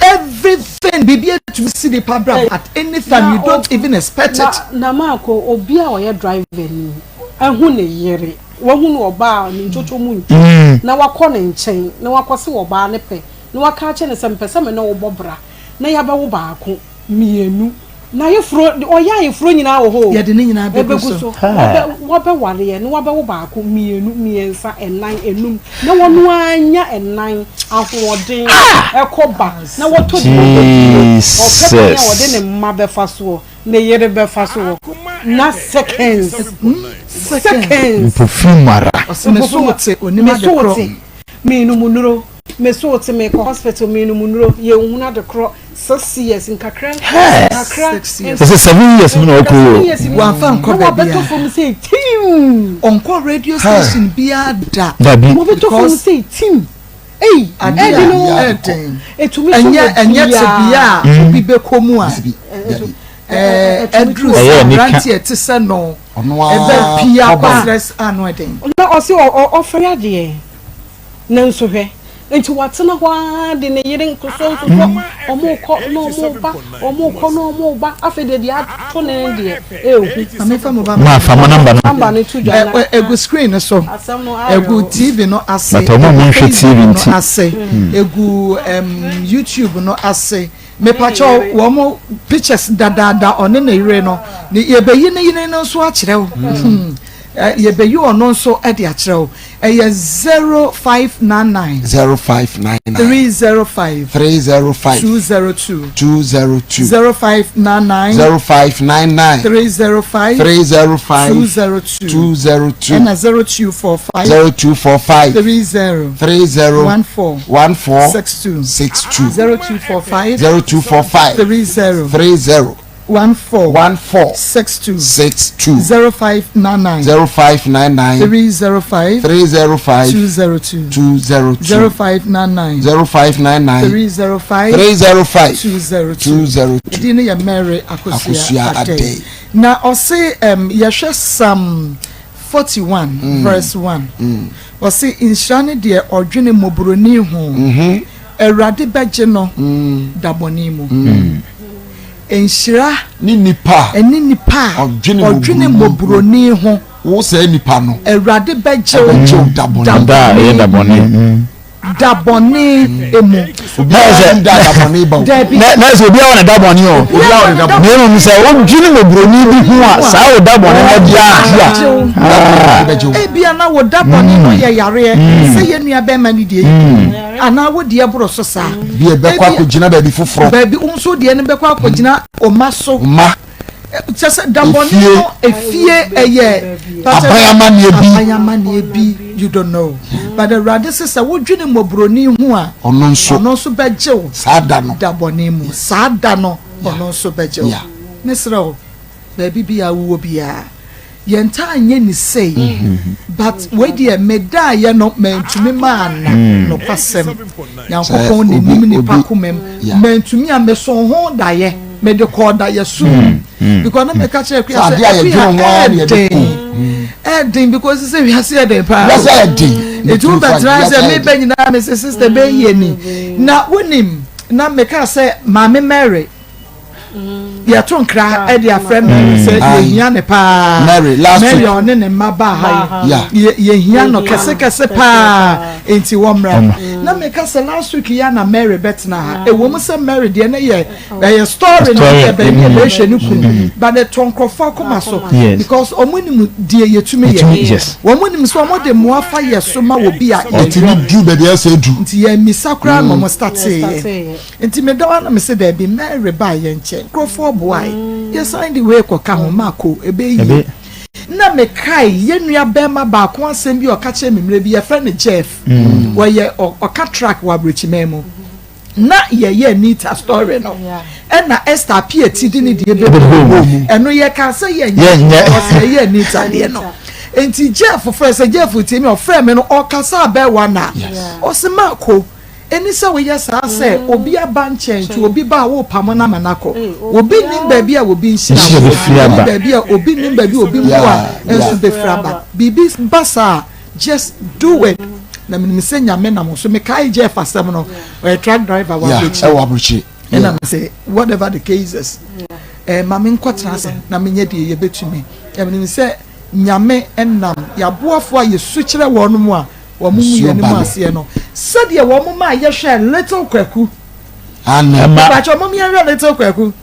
everything biribi atumi si nipa bra at any time you don't even expect it. Na maako obi a ɔyɛ driver ni ahu ne yere wahu no ɔbaa ne ntwotwo mu nti mm. na wakɔ ne nkyɛn na wakɔ se ɔbaa ne pɛ na waka akyɛ ne sɛ mpɛ sɛ me ne wo bɔ bra na yɛabɛwo baako mmienu na ayeforo ɔyɛ ayeforo nyinaa wɔ hɔ o yɛde ne nyinaa bɛgu so wɔbɛwareɛ na wɔabɛwo baako mmienu mmiɛnsa ɛnan enum na wɔn ara nya ɛnan ahoɔden ɛkɔ ba na wɔtɔ deɛ ɔbɛdie ɔpɛ kwan a ɔde ne mma bɛfa soɔ ne yere bɛfa soɔ na seconds seconds mpofirim ara ɔsɛ me so wote onim ade korɔ Menom nnuro, me so wote meekɔ hospital menom nnuro, yɛnhunu ade korɔ, 6 years nkakra nkakra. Ɛsɛ 7 years mu na ɔkɔ yi o. Wamfa nkɔ baabi a. Wɔbɛtɔ fam sɛ tim. Ɔnkɔ radio station biara da. Dabi. Wɔbɛtɔ fam sɛ tim. Eyi ɛdi no ɛden. Etumi so ɛnyɛ ɛnyɛ tebea a obi bɛkɔ mu a. Ɛduru sɛ aberanteɛ te sɛ no ɛbɛ pia kɔsrɛ ano ɛden. Na ɔsi ɔfɛre adeɛ. Nanso hwɛ, enti watena hɔ ara de ne yere nkosɔ nsosɔ, wɔrekɔ na wɔreba, wɔrekɔ na wɔreba, afei deɛ deɛ ato ne no deɛ, ɛrehu. Maame fa mo ba Ma fa mo number no. Number no to dwa na. Egu screen no so, Asɛm no ayɛ egu TV no ase, But ɔmo a egu monhwɛ TV Facebook no nti. ase, egu um, YouTube no ase. Mepakyɛw wɔn pictures dadaada ɔne ne yere no. Ne yɛbɛyi ne yere no nso akyerɛ wo. Hmm. Yɛbɛyi ɔno nso de akyerɛ wo. Ɛyɛ 0599. 0599. 305. 305. 202. 202. 0599. 0599. 305. 305. 202. 202. Ɛna 0245. 0245. 30. 30. 14. 14. 62. 62. 0245. 0245. 30. 30. 14. 14. 62. 62. 0599. 0599. 305. 305. 202. 202. 0599. 0599. 305. 305. 202. 202. Din no yɛ Mary Akosua Akosua Adei. Adei. Na ɔse um, yɛhwɛ Psalm 41 mm. verse 1. Mm. Ɔse nhyira ne deɛ ɔdwene mmɔborɔni ho. Mm -hmm. Awurade bɛgye no mm. da bɔne mu. Mm. Nhyira ne nipa a ɛne nipa a ɔdwene mmɔborɔni ho. Wo saa nipa no. Awurade bɛgye wo Ɛbɛgye wo da bɔne. Da a ɛyɛ da bɔne. Da bɔne mu. Obiara nim da da bɔne ba o. Dabi. Na na sɛ obiara wɔ ne da bɔne o. Obiara wɔ ne da bɔne. Na mmom sɛ wodwene mmɔborɔni bi ho a saa wo da bɔne no di a. Ah. Bɛgye wo. Ebia na wo da bɔne no yɛ yareɛ sɛ yɛn nua bɛrima no deɛ yi anaa wo deɛ boro so saa. Bi ɛbɛkɔ akɔgyina baabi foforɔ. Baabi wo nso deɛ no bɛkɔ akɔgyina ɔma so. Ma. Kyɛ sɛ da bɔne Efie. no efie ɛyɛ. Aban amanneɛ bi. Aban amanneɛ bi you don't know but Awurade sɛ sɛ wodwene mmɔborɔni ho a. Ɔno nso. Ɔno nso bɛgye wo. Saa da no. Da bɔne mu saa da no ɔno nso bɛgye wo. Yeah. Mesrɛ wo baabi biara wowɔ biara yɛntaa nyɛ ne sei but wei deɛ medaeɛ no mantumi maanna nokwasɛm Nyankopɔn na nim nipa koma mu mantumi a mesoo ho daeɛ mede kɔɔ daeɛ so mu because na meka kyerɛ akua sɛ akua ɛɛden ɛɛden because sɛ wiase yɛ den paa wiase yɛ den nti wobɛtena sɛ mebɛ nyinaa mese sister bɛyie ni na wonim na meka sɛ maame Mary. Yɛto nkra de afrɛ Mary sɛ yɛhia ne paa. Mary last Mary week. ɔne ne mma baa ha yi. Yeah. Yɛhia no kɛse kɛse paa nti wɔmmra. Na meka sɛ last week yi a na Mary bɛtena ha. Ɛwɔ mu sɛ Mary deɛ ne yɛ ɛyɛ story na Story. yɛ baabi a bɛhwɛ ne kunu. But ɛtɔ nkurɔfoɔ akoma so. Yes. Because ɔmo nim deɛ yɛtumi yɛ. Yɛtumi, yes. Wɔn nim sɛ ɔmo de mmoa fa yɛ so ma wɔ bi a yɛhwɛ. Ɔtumi duru baabi a ɛsɛ duru. Nti yɛmmisa koraa na ɔmo starteeɛ. Nti meda hɔ a na mese daabi Mary baa yɛn nkyɛn nkurɔfoɔ boae yɛsan de wei kɔka ho Marko ɛbɛyɛ yie na mekae yɛn nua bɛrima baako asɛm bi a ɔka kyerɛ me mmerɛ bi yɛfrɛ no Jeff wɔyɛ ɔka truck wɔ aburokyiman mu na yɛyɛ Anita story no ɛna Esther Apiati de ne deɛ bɛbɔ mu ɛno yɛka sɛ yɛnyɛ ɔsɛ yɛyɛ Anita deɛ no nti Jeff frɛ sɛ Jeff tie mi ɔfrɛ me no ɔkasa abɛɛwa na ɔse Marko Ɛni sɛ woyɛ saa sɛ obi aba nkyɛn nti obi ba a worepamo no ama no akɔ. Obi nnim baabi a obi nhyira wɔ, ɛne baabi a obi nnim baabi a obi mmoa nso bɛfiri aba. Biribi ba saa a, just do it. Na menim sɛ Nyame nam wo so. Mekae Jeff asɛm no, ɔyɛ truck driver wɔ aburokyire. Ɛna mese whatever the case is, eh, ma menkɔtena ase na menyɛ deɛ yɛbɛtumi. Na menim sɛ Nyame nam yɛaboafoɔ a yɛsu kyerɛ wɔn mu a, Wɔn mu yɛn mu aseɛ no sɛdeɛ wɔn maa yɛhwɛ little kwaku. Ɛma. Wɔn yɛn hwɛ little kwaku.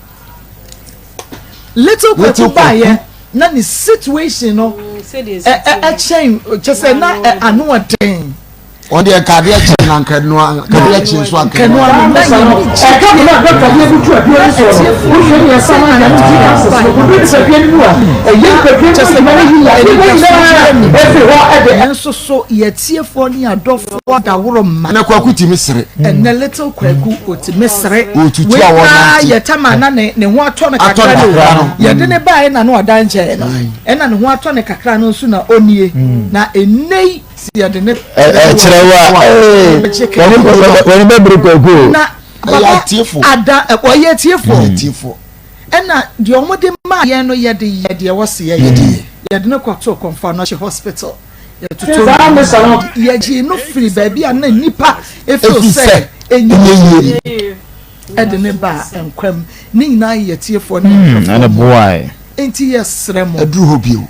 Little kwaku baayɛ na ne situation no ɛkyɛn kyɛ sɛ na ano ɔden. Wɔn deɛ nkadeɛ kye na nkanoa nkadeɛ kye nso ankanoa. Ɛka mu na dɔkta bi abutu aduro no soɔ no, wohwɛ ne ɛsa no a, ɛno ti capsules no, kɔduru nipadua no mu a, ɛyɛ nipadua no mu adwuma no yi yadeɛ nyinaa ɛfiri hɔ de. Nanso so yɛn atiefoɔ ne yɛn adɔfoɔ adaworo mma? Ɛnɛ Kwaku tumi sere. Ɛnɛ little Kwaku otumi sere. Otutu Wei a koraa wɔnante. yɛ tama na ne ne ho atɔ no Atɔ kakra no no kakra no. Yɛde ne baeɛ na na ɔda nkyɛn no. Ɛna ne ho atɔ no kakra no nso na ɔnie. Na ɛnnɛ yi sɛ yɛde ne Ɛkyerɛ wo a, ee, w'ani bɛbere Kwaku o. Na Ɛyɛ papa atiefoɔ. ada ɔyɛ atiefoɔ. Ɛyɛ atiefoɔ. Ɛna deɛ wɔn de maa yɛn no yɛde yɛ deɛ wɔsi yɛ yɛ. Yɛde no kɔtoo Kɔmfo Anokye hospital. Yɛtotoo no yɛgyee no firi baabi a na nnipa feel sɛ ɛnyɛ yie ɛde ne baa nkwa mu. Ne nyinaa yɛ atiefoɔ ne ahwɛfoɔ mmoa. Enti yɛsrɛ mo. Aduru hɔ bio.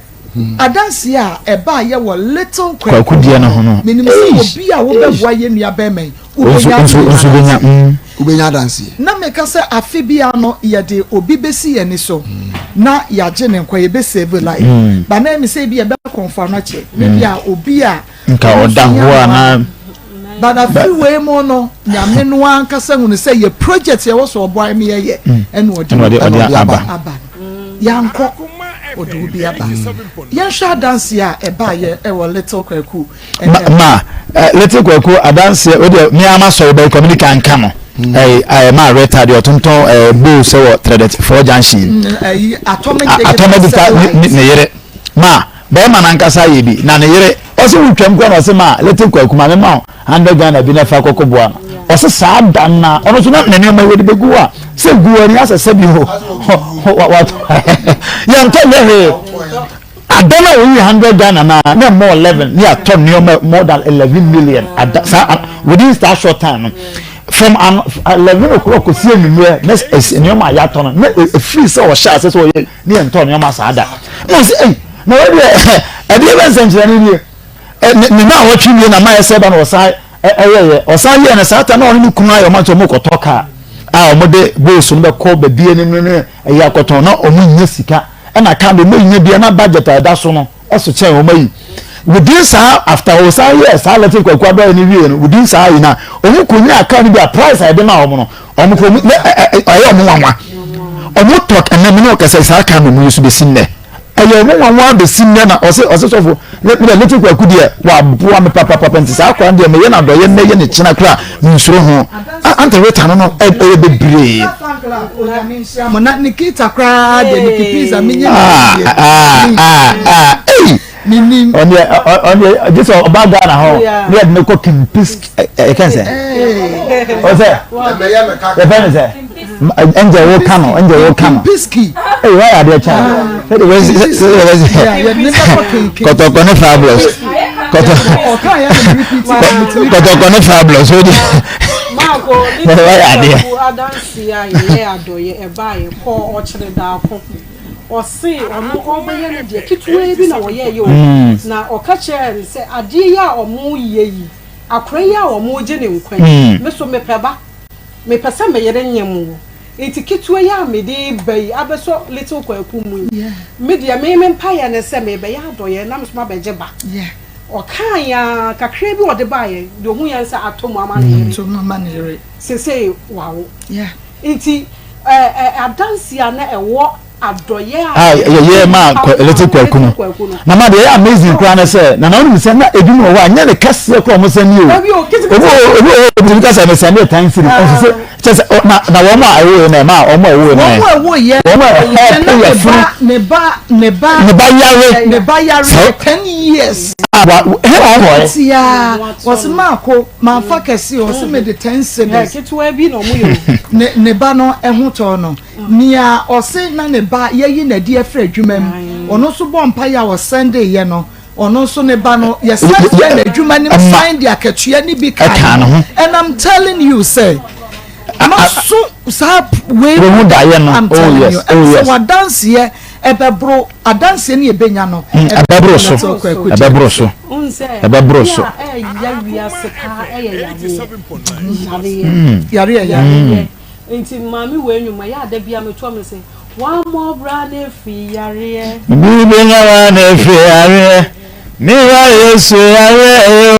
Adanseɛ a ɛbaa yɛ wɔ Little Kwaku deɛ no ho no. Menim sɛ obi a wobɛboa yɛn nua bɛrima yi, wobɛnya adanseɛ. Wobɛnya adanseɛ. Na meka sɛ afe biara no yɛde obi bɛsi yɛn ani so na yɛagye ne nkwa, yɛbɛ save life. But na ɛmi sɛ ebi yɛbɛkɔ mfa no akyɛ, na ebi a obi a Nka ɔda hɔ a na. But afe wei mu no, Nyame no ankasa hunu sɛ yɛ project yɛwɔ sɛ ɔboa yɛn yɛyɛ ɛna ɔde ɔde aba. aba no. Yɛankɔ, ɔde obi aba. Yɛnhwɛ adanseɛ a ɛbaeɛ ɛwɔ Little Kwaku. Ma, ma eh, Little Kwaku adanseɛ o deɛ me ama sɔrɔ bɛyi kɔmini kan nka no. Ɛɛ ɛɛ maa Rita deɛ ɔtontɔn ɛɛ bowl sɛ wɔ Tredet four junction. Ɛyi Atomic Atomic Digital ne yere ma bɛrima nankasa yɛ bi na ne yere ɔsɛ wotwam kora na ɔsɛ ma Little Kwaku ma me ma wo hundred Ghana bi na fa kɔkɔ boa no ɔsɛ saa da na ɔno nso na ne nneɛma yi wɔde bɛgu hɔ a sɛ gu ani asɛ sɛ bi hɔ watɔ yɛntɔ nyɛ hwee. Ada no a wɔyi hundred Ghana na na more 11 ne atɔ nneɛma more than 11 million ada saa within that short time no from an 11 o'clock kɔsi anwummerɛ na nneɛma a yɛatɔ no na ɛfiri sɛ ɔhyɛ ase sɛ ɔyɛ ne yɛntɔ nneɛma saa da na ɔsɛ ɛyi na wɔdeɛ ɛdeɛ bɛ nsɛnkyerɛnne nie ne na wɔtwe wie na mayɛ sɛ ba na ɔsan ɛyɛyɛ ɔsan yɛ no saa ta na ɔne ne kunu ayɛ ɔma nso ɔmo kɔtɔ kaa a ɔmo de boosu no bɛkɔ baabi anim no ne ɛyɛ akɔtɔn na ɔmo nyɛ sika ɛna car no ɔmo nya bia na budget a ɛda so no ɛso kyɛn ɔmo ayi within saa after ɔsan yɛ saa electric kwaku abɛyɛ no wie no within saa yi na ɔmo kò nya car no bi a price a yɛde ma ɔmo no ɔmo kò ɔmo ɛyɛ ɔmo nwanwa ɔmo tɔ ɛnɛ mi ne ɔkɛsɛ saa car no ɔmo yi so besi nnɛ ɛyɛ ɔmo nwanwa besi nnɛ na ɔsɛ ɔsɛ sɔfo ne ne electric kwaku deɛ waboa me papapapa nti saa akora deɛ meyɛ na dɔyɛ nnɛ yɛ ne kyena kora nsuro ho ante reta no no ɛyɛ bebree. Mo na Nikita koraa deɛ Niki Pizza mi nye ah, ah, ah, ah, ei. Minim. Ɔne ɔne gye sɛ ɔba Ghana hɔ ne yɛde no kɔ Kimpis ɛkɛn sɛ ɔsɛ yɛfɛ ne sɛ ɛnjɛ wo ka no ɛnjɛ wo ka no Kimpiski. ɛyi wayɛ adeɛ kyɛn sɛde wɛsi sɛde wɛsi kɔtɔkɔ ne fabulous kɔtɔ kɔtɔkɔ ne fabulous o de. Wayɛ adeɛ. Kwaku adanseɛ a yɛyɛ adɔeɛ ɛbaeɛ kɔɔ ɔkyere daako ɔse ɔno ɔbɛyɛ no deɛ ketewaa bi na ɔyɛɛyɛ o na ɔka kyerɛɛ no sɛ adeɛ yi a ɔmo yɛ yi akora yi a ɔmo gye ne nkwa yi me so mepɛ ba mepɛ sɛ me yere nyem wo nti ketewa yi a mede reba yi abɛsɔ little Kwaku mu yi me deɛ me me mpaeɛ ne sɛ mebɛyɛ adɔeɛ na me so mabɛgye ba. Ɔkae ara, kakra bi a ɔde baeɛ, deɛ ɔhu yɛn sɛ atɔ mu ama ne yere. Atɔ mu ama ne yere. Seesei wawo. Nti ɛ ɛ adanseɛ a na ɛwɔ adɔeɛ a. A yɛyɛ maa Little Kwaku no. Na ma deɛ ɛyɛ amazing koraa ne sɛ, Nana wonim sɛ na ebinom wɔ hɔ a nyɛ ne kɛseɛ koraa wɔn sɛn ni o. Dabi o, ketekete. Obi wɔ obi wɔ hɔ obi ka sɛ mesɛn ne tan siri. Ɔnso sɛ kyɛ sɛ na na wɔn a ɛwoeɛ no ɛma wɔn a ɛwoeɛ no Wɔn a ɛwoeɛ wɔn a na ɛhɛɛpo ne yɛ ba funu. ne ba ne ba Ne ba yare. ne ba yare Sɛ 10 years. a wa he na wɔkɔɛ. Tia wɔsi maako manfa kɛse o ɔsi mi de 10 cedis. Ketewa bi na ɔmo yɛ o. Ne ba no ɛho tɔ no nea ɔsi na ne ba yɛyi n'adi afiri adwuma mu, ɔno nso bɔ mpa yɛ a ɔsɛnde yɛ no, ɔno nso ne ba no yɛsɛ fɛ n'adwuma no mu san de akatua ne bi Ɛka ka ne ho. And I'm telling you sɛ maso saa wei. Wo ho daeɛ no. I'm Oh, telling yes. you. Oh, Ɛsɛ yes. wadanseɛ ɛbɛboro adanseɛ ne yɛbɛnya no. Ɛbɛboro so. Little Kwaku deɛ. Ɛbɛboro so. N sɛ Ɛbɛboro so. adeɛ a ɛyɛ wiase paa ɛyɛ yareɛ, yareɛ. Yareɛ yɛ. Yareɛ nti maame wei nnwuma yɛ ada bi a metoa me sɛ wammɔ bra ne firi yareɛ. Bi bɛnya wa na efi yareɛ. Mi wa Yesu yareɛ.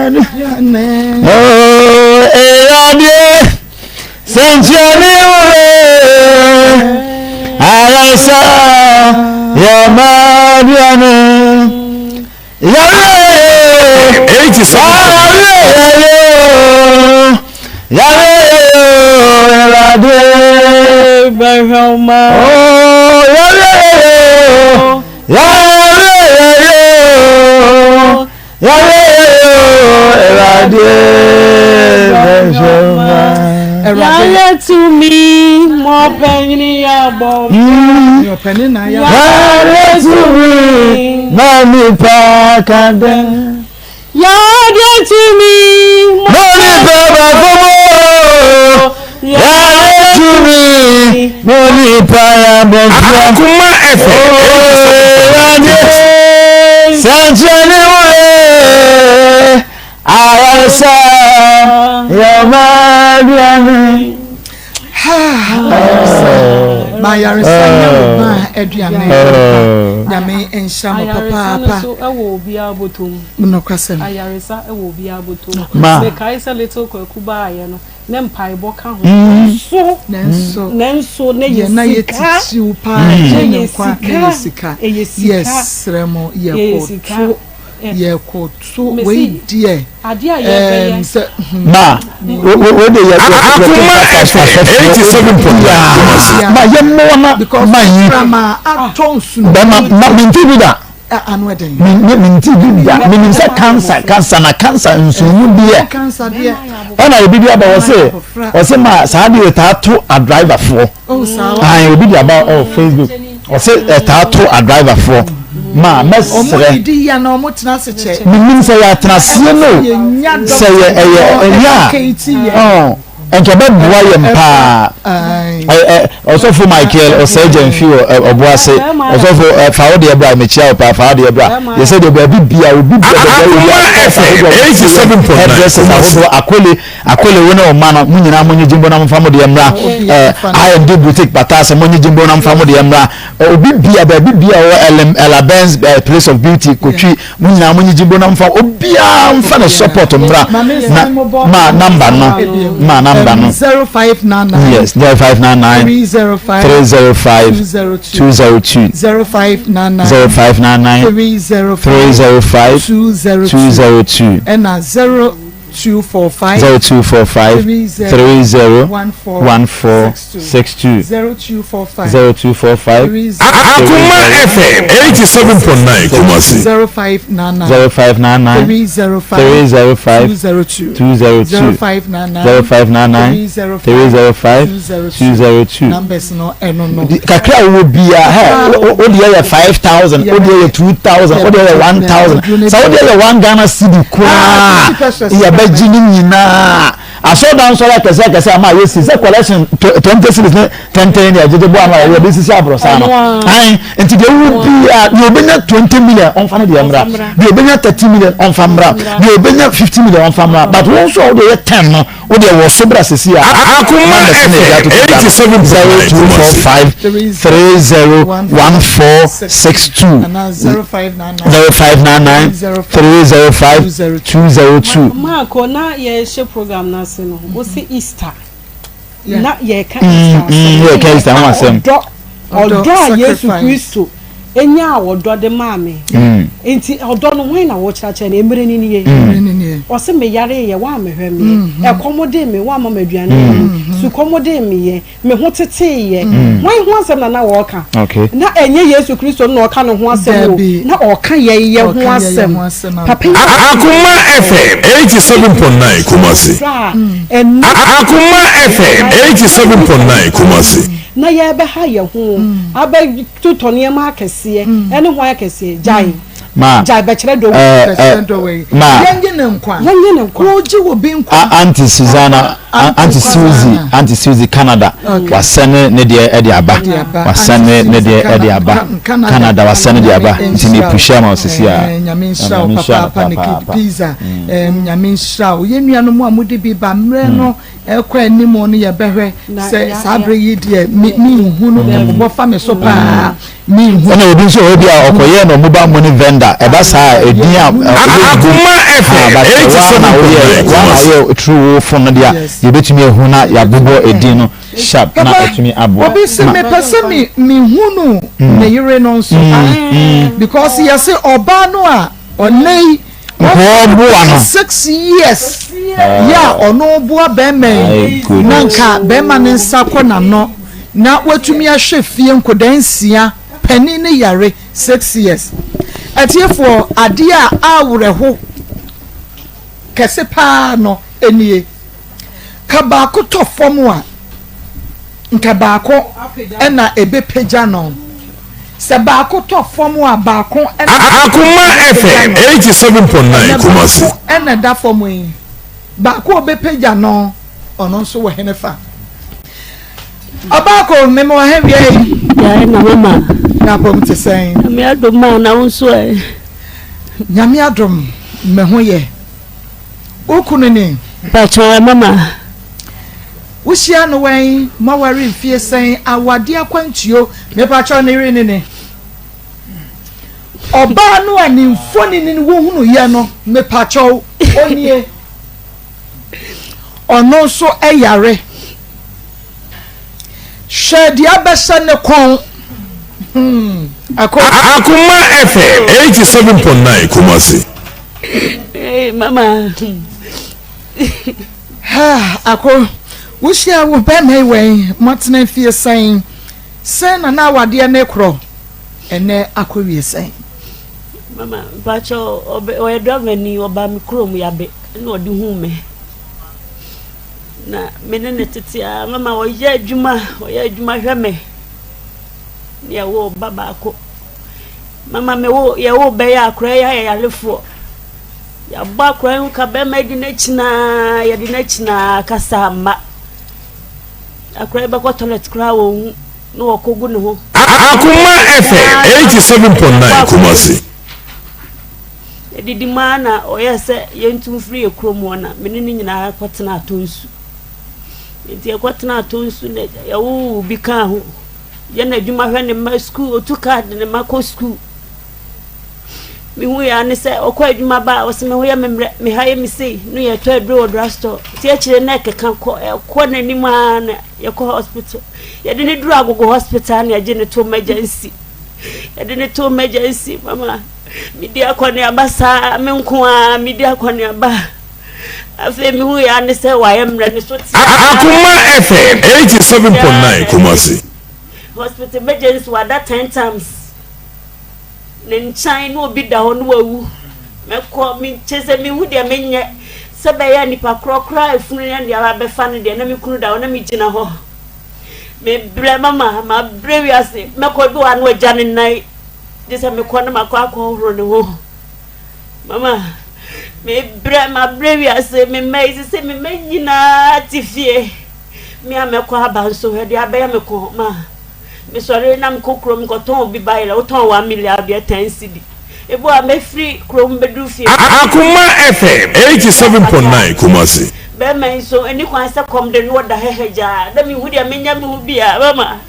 Oh, Awurade, sɛnkyerɛnne wɔ ayaresa yɛ ma aduane. Yare, yare, yare, Awurade. Oh, yare, yare, yare. Yàyẹ tumi mọ pẹ̀yìn yà bọ̀. Yàyẹ tumi mọ nípa kàdé. Yàyẹ tumi mọ nípa bàbá. Yàyẹ tumi mọ nípa yàbọ̀ fún. Akuma FM. Sɛnkyerɛnne wɔ ayaresa yɛma aduane. Ma ayaresa nyɛ wo ma aduane. Nyame nhyira mo papaapa. Ayaresa no so ɛwɔ obiara bɔtɔ mu. Nokwasɛm. Ayaresa ɛwɔ obiara bɔtɔ mu. Ma. Mekae sɛ little Kwaku baayɛ no. Ne mpaebɔ ka ho. Nanso, nanso, nanso na yɛ yɛ na yɛ sika. titiriw paa Mm. gye ne Ɛyɛ nkwa na sika. yɛ sika. Ɛyɛ sika. Yɛsrɛ mo, Ɛyɛ yɛkɔto, sika. yɛkɔto Mesi, wei deɛ, adeɛ a yɛbɛyɛ. ɛɛm, sɛ, hmm. Ma wo wo de yɛ yɛ Akuma FM 87.9 ma yɛ mmoa na Because ma yi mframa atɔ nsu no. bɛma ma minti bi da. Ano ɛdɛn? Mi mi nti bi da menim sɛ cancer cancer na cancer nsonmu bi yɛ ɛna ebi bi aba wɔse wɔse ma saa deɛ ɛtaa to adriverfoɔ ayi obi de aba ɔ Facebook wɔse ɛtaa to adriverfoɔ ma mɛsrɛ menim sɛ yɛ atenaseɛ no sɛ yɛ ɛyɛ ɛyɛ a ɔn. Nka ɛbɛboa yɛn paa. Ɔsɔfo Michael Osei Gyamfi wɔ Ɔboase. Ɔsɔfo fa wo deɛ bra, mekyia wo paa, fa wo deɛ bra. Yɛ sɛ deɛ baabi bia, obi bia baabi a wɔ bia, ahodoɔ hairdressers ahodoɔ, akole, akole wo ne wo mma no, mo nyinaa mo nye gyimbo na mo fa mo deɛ mmra. IMD boutique Bataase, mo nye gyimbo na mo fa mo deɛ mmra. Obi bia baabi bia wɔ Elim Ella Benz Place of Beauty Kotwi. Mo nyinaa mo nyigye bo na mfa obiara mfa ne support mmra na ma number no ma number no. 0599 Yes, 0599 305 305 202 202 0599 0599 305 305 202 202 ɛna 0245 0245 30 30 14 62 0245 0245 Akuma FM 87.9 Kumasi. 0599 0599 305 305 202 202 0599 0599 305 305 202 numbers no ɛno no kakra a wowɔ biara hɛ wo deɛ yɛ 5000 wo deɛ yɛ 2000 wo deɛ yɛ 1000 sɛ wo deɛ yɛ 1 Ghana cedi koraa yɛbɛgye ne nyinaa asɔredan nsɔre akɛse akɛse ama ayɛ si sɛ collection 20 cedis ne tɛntɛn deɛ gyegye boa no a yɛde sisi aborosan no ae nti deɛ wowɔ biara deɛ obɛnya 20 million ɔmfa no deɛ mmra deɛ obɛnya 30 million ɔmfa mmra deɛ obɛnya 50 million ɔmfa mmra but wo nso a wode yɛ 10 no wo deɛ wɔ so bra sisi a Akuma FM 87.9 0245 301462 anaa 0599 0599 305 202 Marco na yɛhyɛ program no ase no wo se Easter Yeah. na yɛka Easter asɛm. Yɛka Easter ho asɛm. Ɔdɔ Ɔdɔ, ɔdɔ a Yesu sacrifice. Kristo enyaa ɔdɔ de maa me. Nti ɔdɔ no hwan na wɔkyerɛkyerɛ no mmerɛ ni nie. Ne nie. Ɔse me yareeɛ woammɛhwɛ meɛ, ɛkɔm dee me woamma me aduane anni, sukɔm dee meɛ, me ho teteeɛ. Hwan ho asɛm na na ɔreka? Okay. Na ɛnyɛ Yesu Kristo no na ɔka ne ho asɛm o, Dabi. na ɔka yɛn yɛ ho Ɔka yɛn yɛ asɛm. ho asɛm ampa. Papa yi Akuma FM 87.9 Kumasi. ɔdɔ a ɛno Akuma FM 87.9 Kumasi. na yɛbɛha yɛn ho abɛtotɔ nneɛma akɛseɛ ɛne hwan akɛseɛ gyae ma gyae bɛkyerɛ dɔ eh, Bɛkyerɛ eh, dɔ wei. ma Yɛnye ne nkwa. Yɛnye ne nkwa. Wogye obi nkwa. Auntie Susanna. Auntie Suzy, Auntie Suzy Canada, wasɛne ne deɛ ɛde aba, wasɛne ne deɛ ɛde aba, Canada wasɛne de aba, nti ne puhyia ma osisi a. Nyame nhyira wo papaapa ne kid pizza, Nyame nhyira wo. Yɛn nuanom a mode bi ba mmerɛ no ɛkɔ anim no yɛbɛhwɛ sɛ saa berɛ yi deɛ me menhu no ɛbobɔ fa me so paa. Ɛna obi nso wɔ hɔ bi a ɔkɔyɛɛ no mobile money vendor ɛba saa a edin a Akoma FM but eighty waa seven na point woyɛ nine waa na Kumasi. woyɛ through wo phone no deɛ a yɛbɛtumi ahu na yɛabobɔ edin no sharp na Papa, atumi aboa obi se ma mepɛ sɛ me mehunu ne yere no nso ah because yɛse ɔbaa no a ɔnɛ yi Nkoa boa no. 6 years yɛ a ɔno boa bɛrima yi My na goodness. nka bɛrima ne nsa kɔ n'ano na watumi ahwɛ fie nkodaa nsia panin ne yare 6 years. Atiefoɔ, adeɛ a awerɛho kɛse paa no nie, ka baako tɔ fam a nka baako ɛna ɛbɛpagya no, sɛ baako tɔ fam a baako ɛna Akoma FM 87.9 ɛnɛ Kumasi. baako ɛna ɛda fam yi, baako a ɔbɛpagya no ɔno nso wɔ hene fa. Ɔbaako mmemme wɔ ha wia yi. Yɛayɛ na mama. Na apɔm te sɛn? Nyame adom a na wo nso ɛ. Nyame adom me ho yɛ. Wo kunu ni? Pakyɛ ɛ mama. Wohyia no wɛn? Moaware mfie sɛn? Awade akwantuo mepakyɛ ne yere ne ne. Ɔbaa no a ne mfonini no wohunu yɛ no mepakyɛw onie. Ɔno nso ɛyare. Hwɛ deɛ abɛhyɛ ne kɔn. Akɔ. Akoma FM 87.9 Kumasi. Hey, mama. Ha, Ako, wohyia wo bɛrima yi wɛn, moatena fie sɛn? Sɛn na na awadeɛ ne korɔ? Ɛnɛ akɔwie sɛn? Mama, mpakyɛ ɔyɛ driver ni, ɔba me kurom yabe na ɔde hu me. Na me ne ne tete a mama ɔyɛ adwuma, ɔyɛ adwuma hwɛ me. Ne yɛwɔ ba baako. Mama me wo yɛwo bɛyɛ akora yi ayɛ yarefoɔ. Yɛabɔ akora yi ho ka bɛrima di n'akyi naa yɛde n'akyi naa kasa mma. Akora yi bɛkɔ toilet koraa wɔn hu na wɔkɔgu ne ho. Akoma FM 87.9 Kumasi. Yɛdidi mu ara na ɔyɛ sɛ yɛntu mfiri yɛ kurom hɔ na me ne ne nyinaa kɔtena Atonsu. Nti yɛkɔtena Atonsu na yɛwoo bi kaa ho. Yɛ n'adwuma hwɛ ne mma sukuu, otu kaa de ne mma kɔ sukuu. Mehu yɛ ara ne sɛ ɔkɔ adwuma ba a ɔsɛ me ho yɛ me mmerɛ, me ha yɛ me sei, no yɛtɔ aduro wɔ drugstore. Nti akyire na ɛkeka kɔ, ɛkɔ n'anim ara na yɛkɔ hospital. Yɛde ne duru Agogo hospital na yɛgye ne to emergency. Yɛde ne to emergency mama. Medi akɔneaba saa, me nko ara medi akɔneaba. Afei mehu yɛ ara ne sɛ wayɛ mmerɛ ne so te. Akoma FM 87.9 Kumasi. Hospital emergency wada 10 times. Ne nkyɛn na obi da hɔ na wawu. Mɛkɔ me kyɛ sɛ mehu deɛ menyɛ sɛ bɛyɛ nipa korɔ koraa efunu ne deɛ abɛfa no deɛ na me kunu da hɔ na megyina hɔ. Mebrɛ mama mabrɛ wiase mɛkɔ bi wɔ ano agya ne nan gye sɛ mekɔ na makɔ akɔhoro ne ho. Mama mebrɛ mabrɛ wiase me mma yi sɛ me mma nyinaa te fie. Me a mɛkɔ aba nso ɛde abɛyɛ me kɔn ma mesɔre na mekɔ kurom kɔtɔn obi bayerɛ wotɔn 1 million deɛ 10 cedi ebi a mɛfiri kurom bɛduru fie. Akoma FM 87.9 Kumasi. Bɛrima yi nso ɛni kwan sɛ kɔm de no ɔda hɛhɛ gyaa na mehu deɛ menya me ho bia mama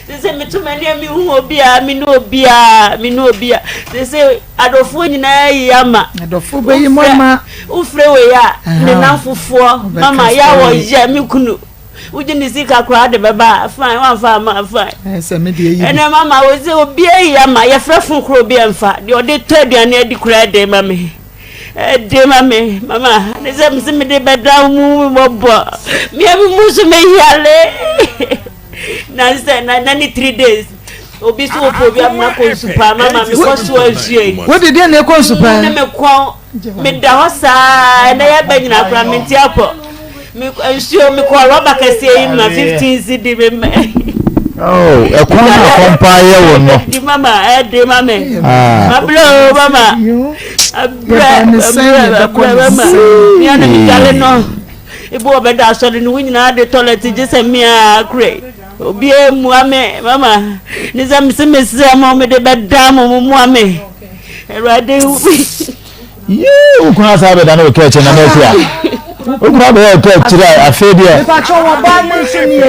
sɛ meto m'ani a mehu obiaa mene obiaa mene obia sɛ sɛ adɔfoɔ nyinaa yi ama Adɔfoɔ bɛyi mo ama. Wofrɛ wei a ne namfofoɔ mama yɛ a wɔyɛ me kunu wogye ne sika koraa de bɛba a fine wamfa ama a fine. Sɛ me deɛ yi bi. Ɛnɛ mama wo sɛ obi ayi ama yɛfrɛ fon koraa obi amfa deɛ ɔde tɔ aduane adi koraa ɛde ma me ɛde ma me mama ne sɛ mese mede bɛda mu mɔbɔ mea me mu so mehiale na sɛ na na ne 3 days obi so wɔpɛ obi ama kɔ nsu paa mama mekɔ so ansuo yi. Wode deɛ na ɛkɔ nsu paa. Ne me kɔn meda hɔ saa ɛnɛ yɛbɛ nyina koraa mente apɔ nsuo mekɔ rɔba kɛseɛ yi ma 15 cedi me mɛ. Oh, ɛkɔn na kɔmpa yɛ wɔ no. Ɛdi mama ɛdi ma me. Mabrɛ o mama. Abrɛ abrɛ abrɛ mama. Mia na mi dwale no. Ebi wɔ bɛda asɔre no wo nyinaa de toilet gye sɛ me a korɛ. Obiara mmua me mama ne sɛ mese mesrɛ mo mede bɛda mo mo mmoa me. Awurade hu me. Yee wo kunu asa abɛda ne wo ka akyire na na afia. Wo kunu abɛyɛ wo ka akyire a afei deɛ. Mepakyɛ wɔ baa no nso nie.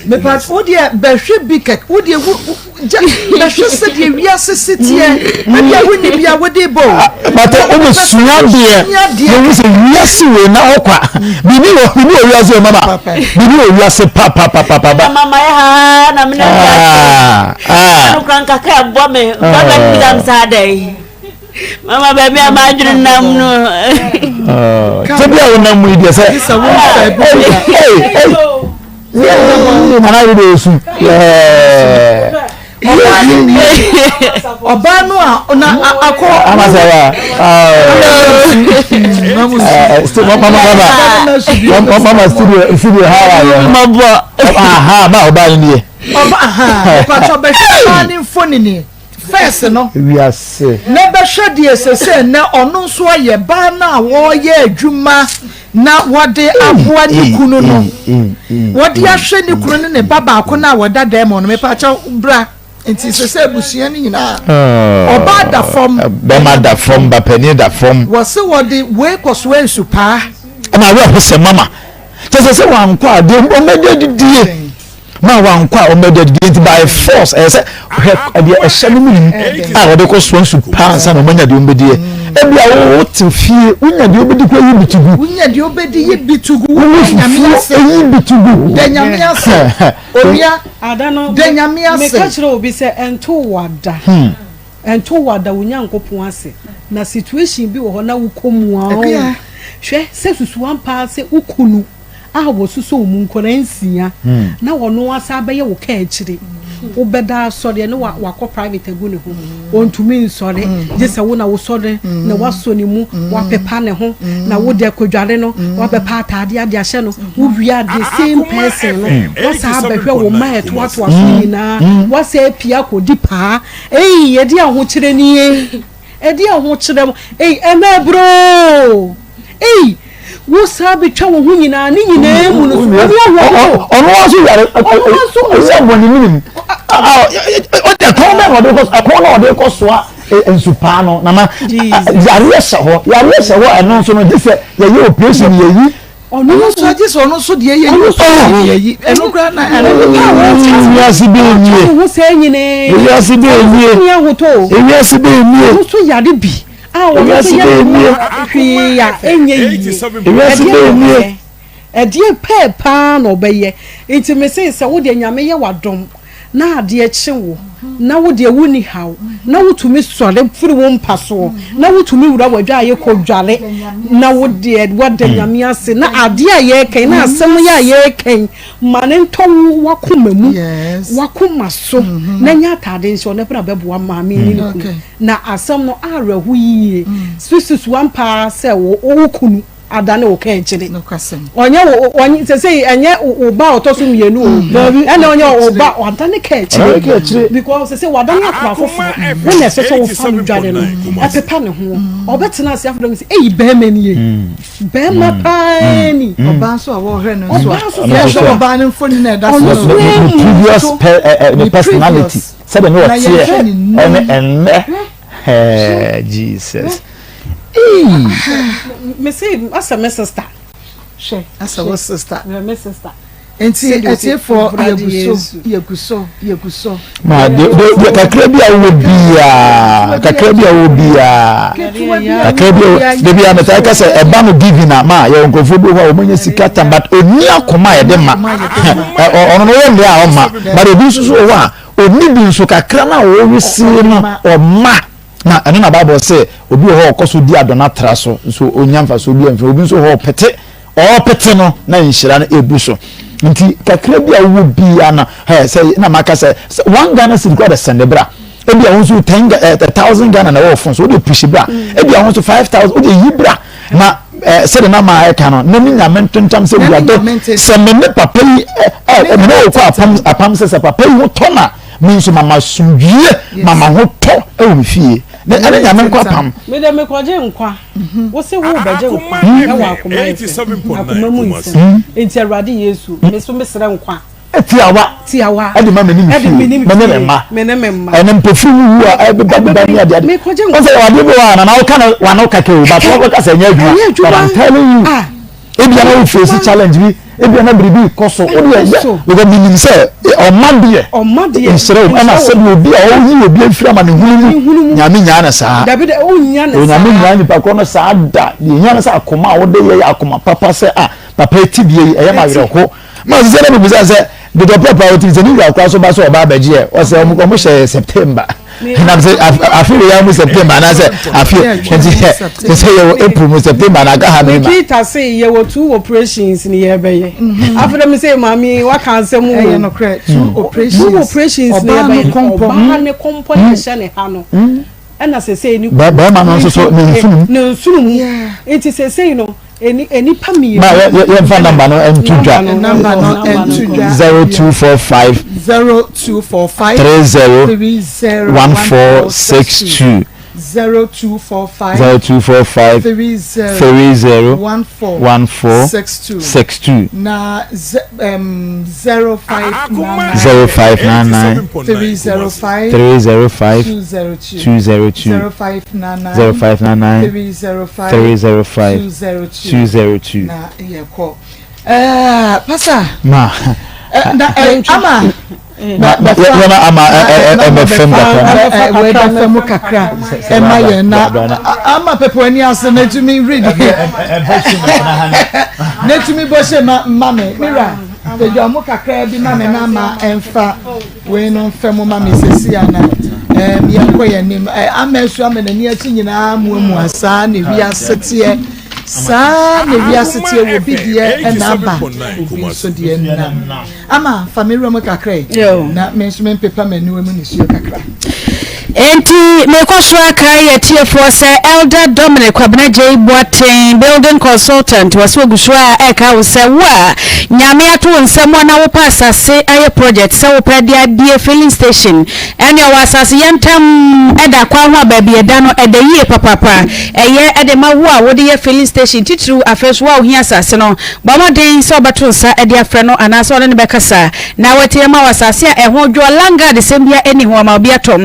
Mepakyɛ wo deɛ bɛhwɛ bi kɛk wo deɛ wo gya bɛhwɛ sɛdeɛ wiase si teɛ ebi a wonni bi a wode bɔ o. Bàtɛ o bɛ sua deɛ na o sɛ wiase wei na ɔkwa biribi wɔ biribi wɔ wiase o mama biribi wɔ wiase papapapapa. Na mama yɛ ha na mena wiase. Ɛno kora nkaka ɛbɔ me bɛbɛ no bisa me saa dɛ. Mama baabi a m'adwene nam no. Sɛ bi a wonam mu yi deɛ sɛ. Nana yi de osu. Ɔbaa no a na akɔ. Ama sɛ wa. Mama mama mama studio studio ha wa yɛ. Mabɔ. Aha ma ɔbaa no nie. Ɔba aha ɔpatɔ bɛhwɛ ɔbaa ne mfonini. First no, Wiase. na bɛhwɛ deɛ ɛsɛ sɛ nnɛ ɔno nso ayɛ baa no a wɔreyɛ adwuma na wɔde aboa ne kunu no, wɔde ahwɛ ne kunu ne ne ba baako no a wɔda dan mu no, mepaakyɛw bra. Nti sɛ sɛ abusua no nyinaa, ɔbaa da fam. Bɛma da fam, ba panin da fam. Wɔse wɔde wei kɔsoa nsupaa. Ɛna awerɛho sɛ mama, kyɛ sɛ sɛ wankɔ a deɛ ɔmmɛda didie. Ma wankɔ a ɔmmɛda didi nti by force ɛyɛ sɛ hwɛ ɛdeɛ ɛhyɛ no mu nim a wɔde kɔ soa nsu paa ansa na ɔmanya deɛ ɔmbɛdiɛ ebi a wote fie wonya deɛ wobɛdi kora yi bi to gu wonya deɛ wobɛdi yi bi to gu wonya fufuo yi bi to gu da nyame ase onua da nyame ase meka kyerɛ obi sɛ ɛnto wada ɛnto wada wo nyankopɔn ase na situation bi wɔ hɔ na wokɔ mu a hwɛ sɛ susuwa mpaa sɛ wokunu a wɔsosɔ wo mu nkwadaa nsia na ɔno asan abɛyɛ wo kaakyire wobɛda asɔreɛ ne wakɔ private agu ne ho ɔntumi nsɔre gye sɛ wo na wosɔre na wasɔ ne mu wapepa ne ho na wode akɔdware no wabɛpa ataadeɛ ade ahyɛ no wowie a the same person no wasan abɛhwɛ wo mma ɛtoatoa so nyinaa wasan apia akɔdi paa ei yɛde ahokyerɛ nie. Ɛdeɛn ahokyerɛ mu ei ɛmɛ broo ei wo saa betwa wo ho nyinaa ne nyinaa mu no so ɔno ahoɔden o. Ɔno nso yare ɔno nso ɔyɛ bɔ ne minim ɛkɔn bɛn na ɔde kɔ ɛkɔn na ɔde kɔ soa nsupaa no nana yareɛ hyɛ hɔ yareɛ hyɛ hɔ ɛno nso no gye sɛ yɛyɛ operation yɛyi. Ɔno nso agye sɛ ɔno nso deɛ yɛ yi ɔno deɛ yi ɛno koraa na ɛno Ewiase bɛ nie. Ho sɛ nyinaa. Ewiase bɛ nie. Ni ahotɔ o. Ewiase bɛ nie. Ɔno nso yare bi a ɔno nso yɛ hwee a ɛnyɛ yie. Ewiase bɛ nie. Ɛdeɛ pɛɛ paa na ɔbɛyɛ nti me se sɛ wo deɛ Nyame yɛ w'adom na adeɛ kye wo na wo deɛ wonni haw na wotumi sɔre firi wo mpa soɔ na wotumi wura w'adwaeɛ kɔ dware na wo deɛ woada Nyame ase na adeɛ a yɛreka yi na asɛm yi a yɛreka yi ma no ntɔ wo w'akoma mu w'akoma so na nyɛ ataade nhyɛ wo na bra bɛboa maame ne ne kunu na asɛm no awerɛho yie sususu ampa ara sɛ wo kunu adane wo kɛnkyene. Ɔnyɛ wo ɔnyɛ sɛsɛyi ɛnyɛ wo ba a ɔtɔ so mmienu o. Mm. Ɛna ɔnyɛ wo ba wadane kɛnkyene. Because sɛsɛ wadane akora foforɔ. Wo na ɛsɛ sɛ wofa no dware no ɛpepa ne ho. Mm. Ɔbɛtena ase afei dɛm sɛ eyi bɛrima nie. Mm. Bɛrima paa ni. Ɔbaa nso a wɔhwɛ no nso a yɛhwɛ ɔbaa no mfoni na ɛda so. Ɔno nso ne previous ne personality sɛdeɛ ne ɔteɛ ɛne ɛnnɛ. Hey, Jesus. Hey. Me say, asɛ me sister. Hwɛ, asɛ wo sister. Me sister. Nti atiefoɔ yɛgu so yɛgu so yɛgu so. Ma de de kakra bi a wowɔ biara kakra bi a wowɔ biara kakra bi a de bi a mɛta ka sɛ ɛba no giving a ma yɛwɔ nkurɔfoɔ bi wɔ hɔ a wɔn nyɛ sika tam but oni akoma a yɛde ma ɔno no yɛ mmerɛ a ɔma but obi nso so wɔ hɔ a Onni bi nso, kakra no a ɔresie no, ɔma. Na ɛno na Bible se, obi wɔ hɔ a ɔkɔ so di adɔna tra so, nso onnya mfasoɔ biara mfiri mu. Obi nso wɔ hɔ a ɔpete, ɔrepete no, na nhyira no ebu so. Nti kakra bi a wowɔ biara no, hɛ, sɛ na maka sɛ, sɛ one Ghana cedi koraa de sɛnde bra. Ebi a wo nso ten, eh, thousand Ghana na ɛwɔ phone so, wode pushi bra. Ebi a wo nso 5,000, wode yi bra. Na eh, sɛde na maa ɛka no, na ne nyame ntontam sɛ wurade, sɛ me ne papa yi, eh, eh, me ne wokɔ apam, apam sɛ sɛ papa yi ho tɔ na me nso mama somdwie, mama ho tɔ wɔ me fie. ne ɛne Nyame nkɔ apam. Me de mekɔgye nkwa. Wo se wo bɛgye nkwa ɛwɔ akoma nsɛm, akoma mu nsɛm. Nti Awurade Yesu, me so mesrɛ nkwa. Tiawa. Tiawa. Ɛde ma me ne me fie, me ne me mma. Me ne me mma. Ɛne mpofiri mu wu a ɛbeba beba ne adeade. Mekɔgye nkwa. Ɔsɛ yɛ adeɛ bi wɔ a nana woka no wano kɛkɛ o, but wɔbɛka sɛ ɛnyɛ adwuma. But I'm telling you. Ah. Ebia na wo face challenge bi, ebia na biribi kɔ so. Wo deɛ yɛ because menim sɛ ɔma deɛ. Ɔma deɛ. Nhyira o. Ɛna sɛbi obi a ɔyi obi afiri amanehunu mu. Nyame nyaa no saa. Dabi dɛ ɔnnya no saa. Onyame nyaa nipa korɔ no saa da. Deɛ ehia ne sɛ akoma a wode yɛ yɛ akoma papa sɛ ah papa yi tebea yi ɛyɛ me awerɛho. Ma sɛ na mebisa sɛ dodɔ papa a ɔtumi sɛ ne wura koraa so ba sɛ ɔba abɛgye ɛ ɔsɛ ɔmo ɔmo hyɛ September nam sɛ afe wei amu September anaasɛ afe nti sɛ sɛ yɛwɔ April mu September na aka ha mema. Nikita se yɛwɔ two operations ni yɛbɛyɛ mhm. afei dɛ me sɛ maame waka asɛm o ɛyɛ nokorɛ two hmm. operations two operations ni yɛbɛyɛ ɔbaa ne kɔmpɔ na ɛhyɛ ne ha no hmm. ɛna sɛsɛyi ne bɛrima no nso so ne nsono mu ne nsono mu nti sɛsɛyi no Nnipa mmienu. Ma yɛmfa namba no nto dwa. Namba no nto dwa. 0245 0245 30 30 1462. 0245 0245 30 30 14 14 62 62. Na um, 0599 0599 305 305 202 202 0599 0599 305 305 202 202. Na yɛkɔ ɛɛ pasa. Ma. Na ɛ ama. Yɛma ama ɛbɛ fam kakra. Wei bɛ fam kakra ɛma yɛn na ama pɛpɛ ani ase na etumi read. Na etumi bɔ hyɛ ma ma me mira edwa mo kakra bi ma me na ama ɛnfa. Wei no mfɛ mo ma me sɛsi ana ɛɛm yɛnkɔ yɛn anim ɛ ama asu ama n'ani akyi nyinaa muamua saa na wiase teɛ saa na wiase teɛ wɔ bi deɛ ɛna aba obi nso deɛ nam ama fa me wura mu kakra yi na me nso me mpepa m'aniwa mu nisuo kakra. Enti mekɔ so akae atiefoɔ sɛ Elder Dominic Kwabena Gyei Boateng, Building Consultant, wɔ sɛ ɔgu so a ɛreka wo sɛ wo a Nyame ato wo nsa mu a na wopɛ asase ayɛ project sɛ wopɛ de abie filling station ɛne ɔwɔ asase yɛntam ɛda kwan ho a baabi ɛda no ɛda yie papaapa ɛyɛ ɛde ma wo a wode yɛ filling station titiriw afei nso wo a wohia asase no bɔ mmɔden sɛ wobɛto nsa de afrɛ no anaasɛ ɔne no bɛkasa Na wɔatumi ama wo asase a ɛho dwoɔ, landguard sɛm biara nni ho, ama obi atɔ.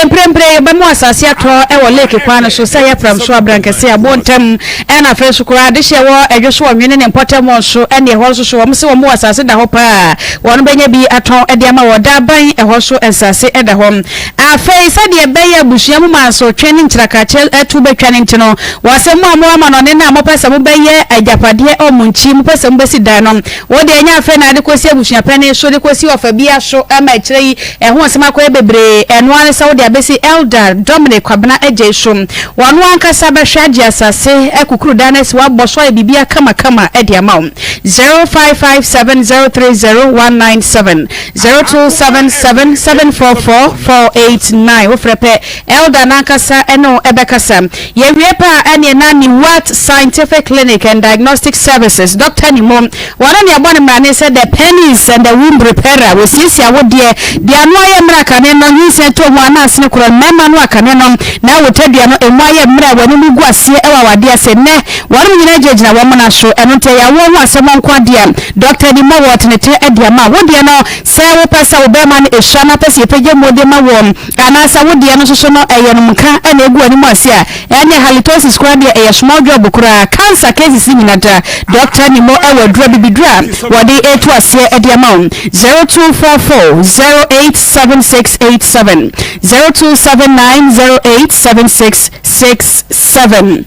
Mprempren yɛbɛma wo asase atɔ wɔ lake kwan no so, sɛ ɛyɛ Pramso, Abrankɛse, Aboɔ ntam, ɛna afei nso koraa adehyeɛ ɛwɔ Ɛdwo so wɔ Nwene ne mpɔtam hɔ nso, ɛne ɛhɔ nso so wɔn se wɔn wɔ asase da hɔ paa a wɔn bɛnya bi atɔn de ama wɔ Daban, ɛhɔ nso nsase da hɔ. Afei sɛdeɛ ɛbɛyɛ abusua mu mansotwe ne nkyerɛkakyɛ to bɛtwa no nti no, wɔse mo a mowɔ amanɔne no a mopɛ sɛ mobɛyɛ agyapadeɛ wɔ mo nkyi, mopɛ sɛ mobɛsi dan no, Wo deɛ, ɛnyɛ afei na ade kɔsi abusuapanin so de kɔsi ɔfa biara so ma akyire yi ɛho nsɛm akɔyɛ bebree. Ɛno ara ne sɛ wode abɛsi Elder Dominic Kwabena Adjei so. Ɔno ankasa bɛhwɛ agye asase akukuru dan no asi hɔ abɔ so ayɛ biribiara kamakama de ama wo. 0557 030 197 0277 744 489 Wofrɛ pɛ, Elder no ankasa ne wo bɛkasa. Yɛwie pɛ a ɛneɛ na Niwat Scientific Clinic and Diagnostic Services, Dɔkta Nimo, wɔno ne ɛbɔ no mmrane sɛ The Penis and the Womb Repairer, wɔsiesie awodeɛ, deɛ ano ayɛ mmerɛ akane no, nyinsɛn tɔ mu anaa asene korɔ, mmarima no akane no, na awotadua no ɛmu ayɛ mmerɛ a wɔn anim gu aseɛ wɔ awadeɛ ase. Nnɛ, wɔnom nyinaa gyinagyina wɔn mona so, ɛno nti ɛyɛ awoɔ ho asɛm nko adeɛ. Dɔkta Nimo wɔ tenetɛ de ama wo deɛ no, sɛ wopɛ sɛ wo barima no ɛsua na wopɛ sɛ yɛpagya mu de ma woɔ, Anaasɛ wo deɛ no nso so no ɛyɛ nom nka na ɛgu w'anim ase a, ɛneɛ halitosis koraa deɛ ɛyɛ small job koraa, cancer cases no nyina da Doctor Nimo wɔ aduro abibiduro a wɔde retu aseɛ de ama wo, 0244 087687, 0279 087667.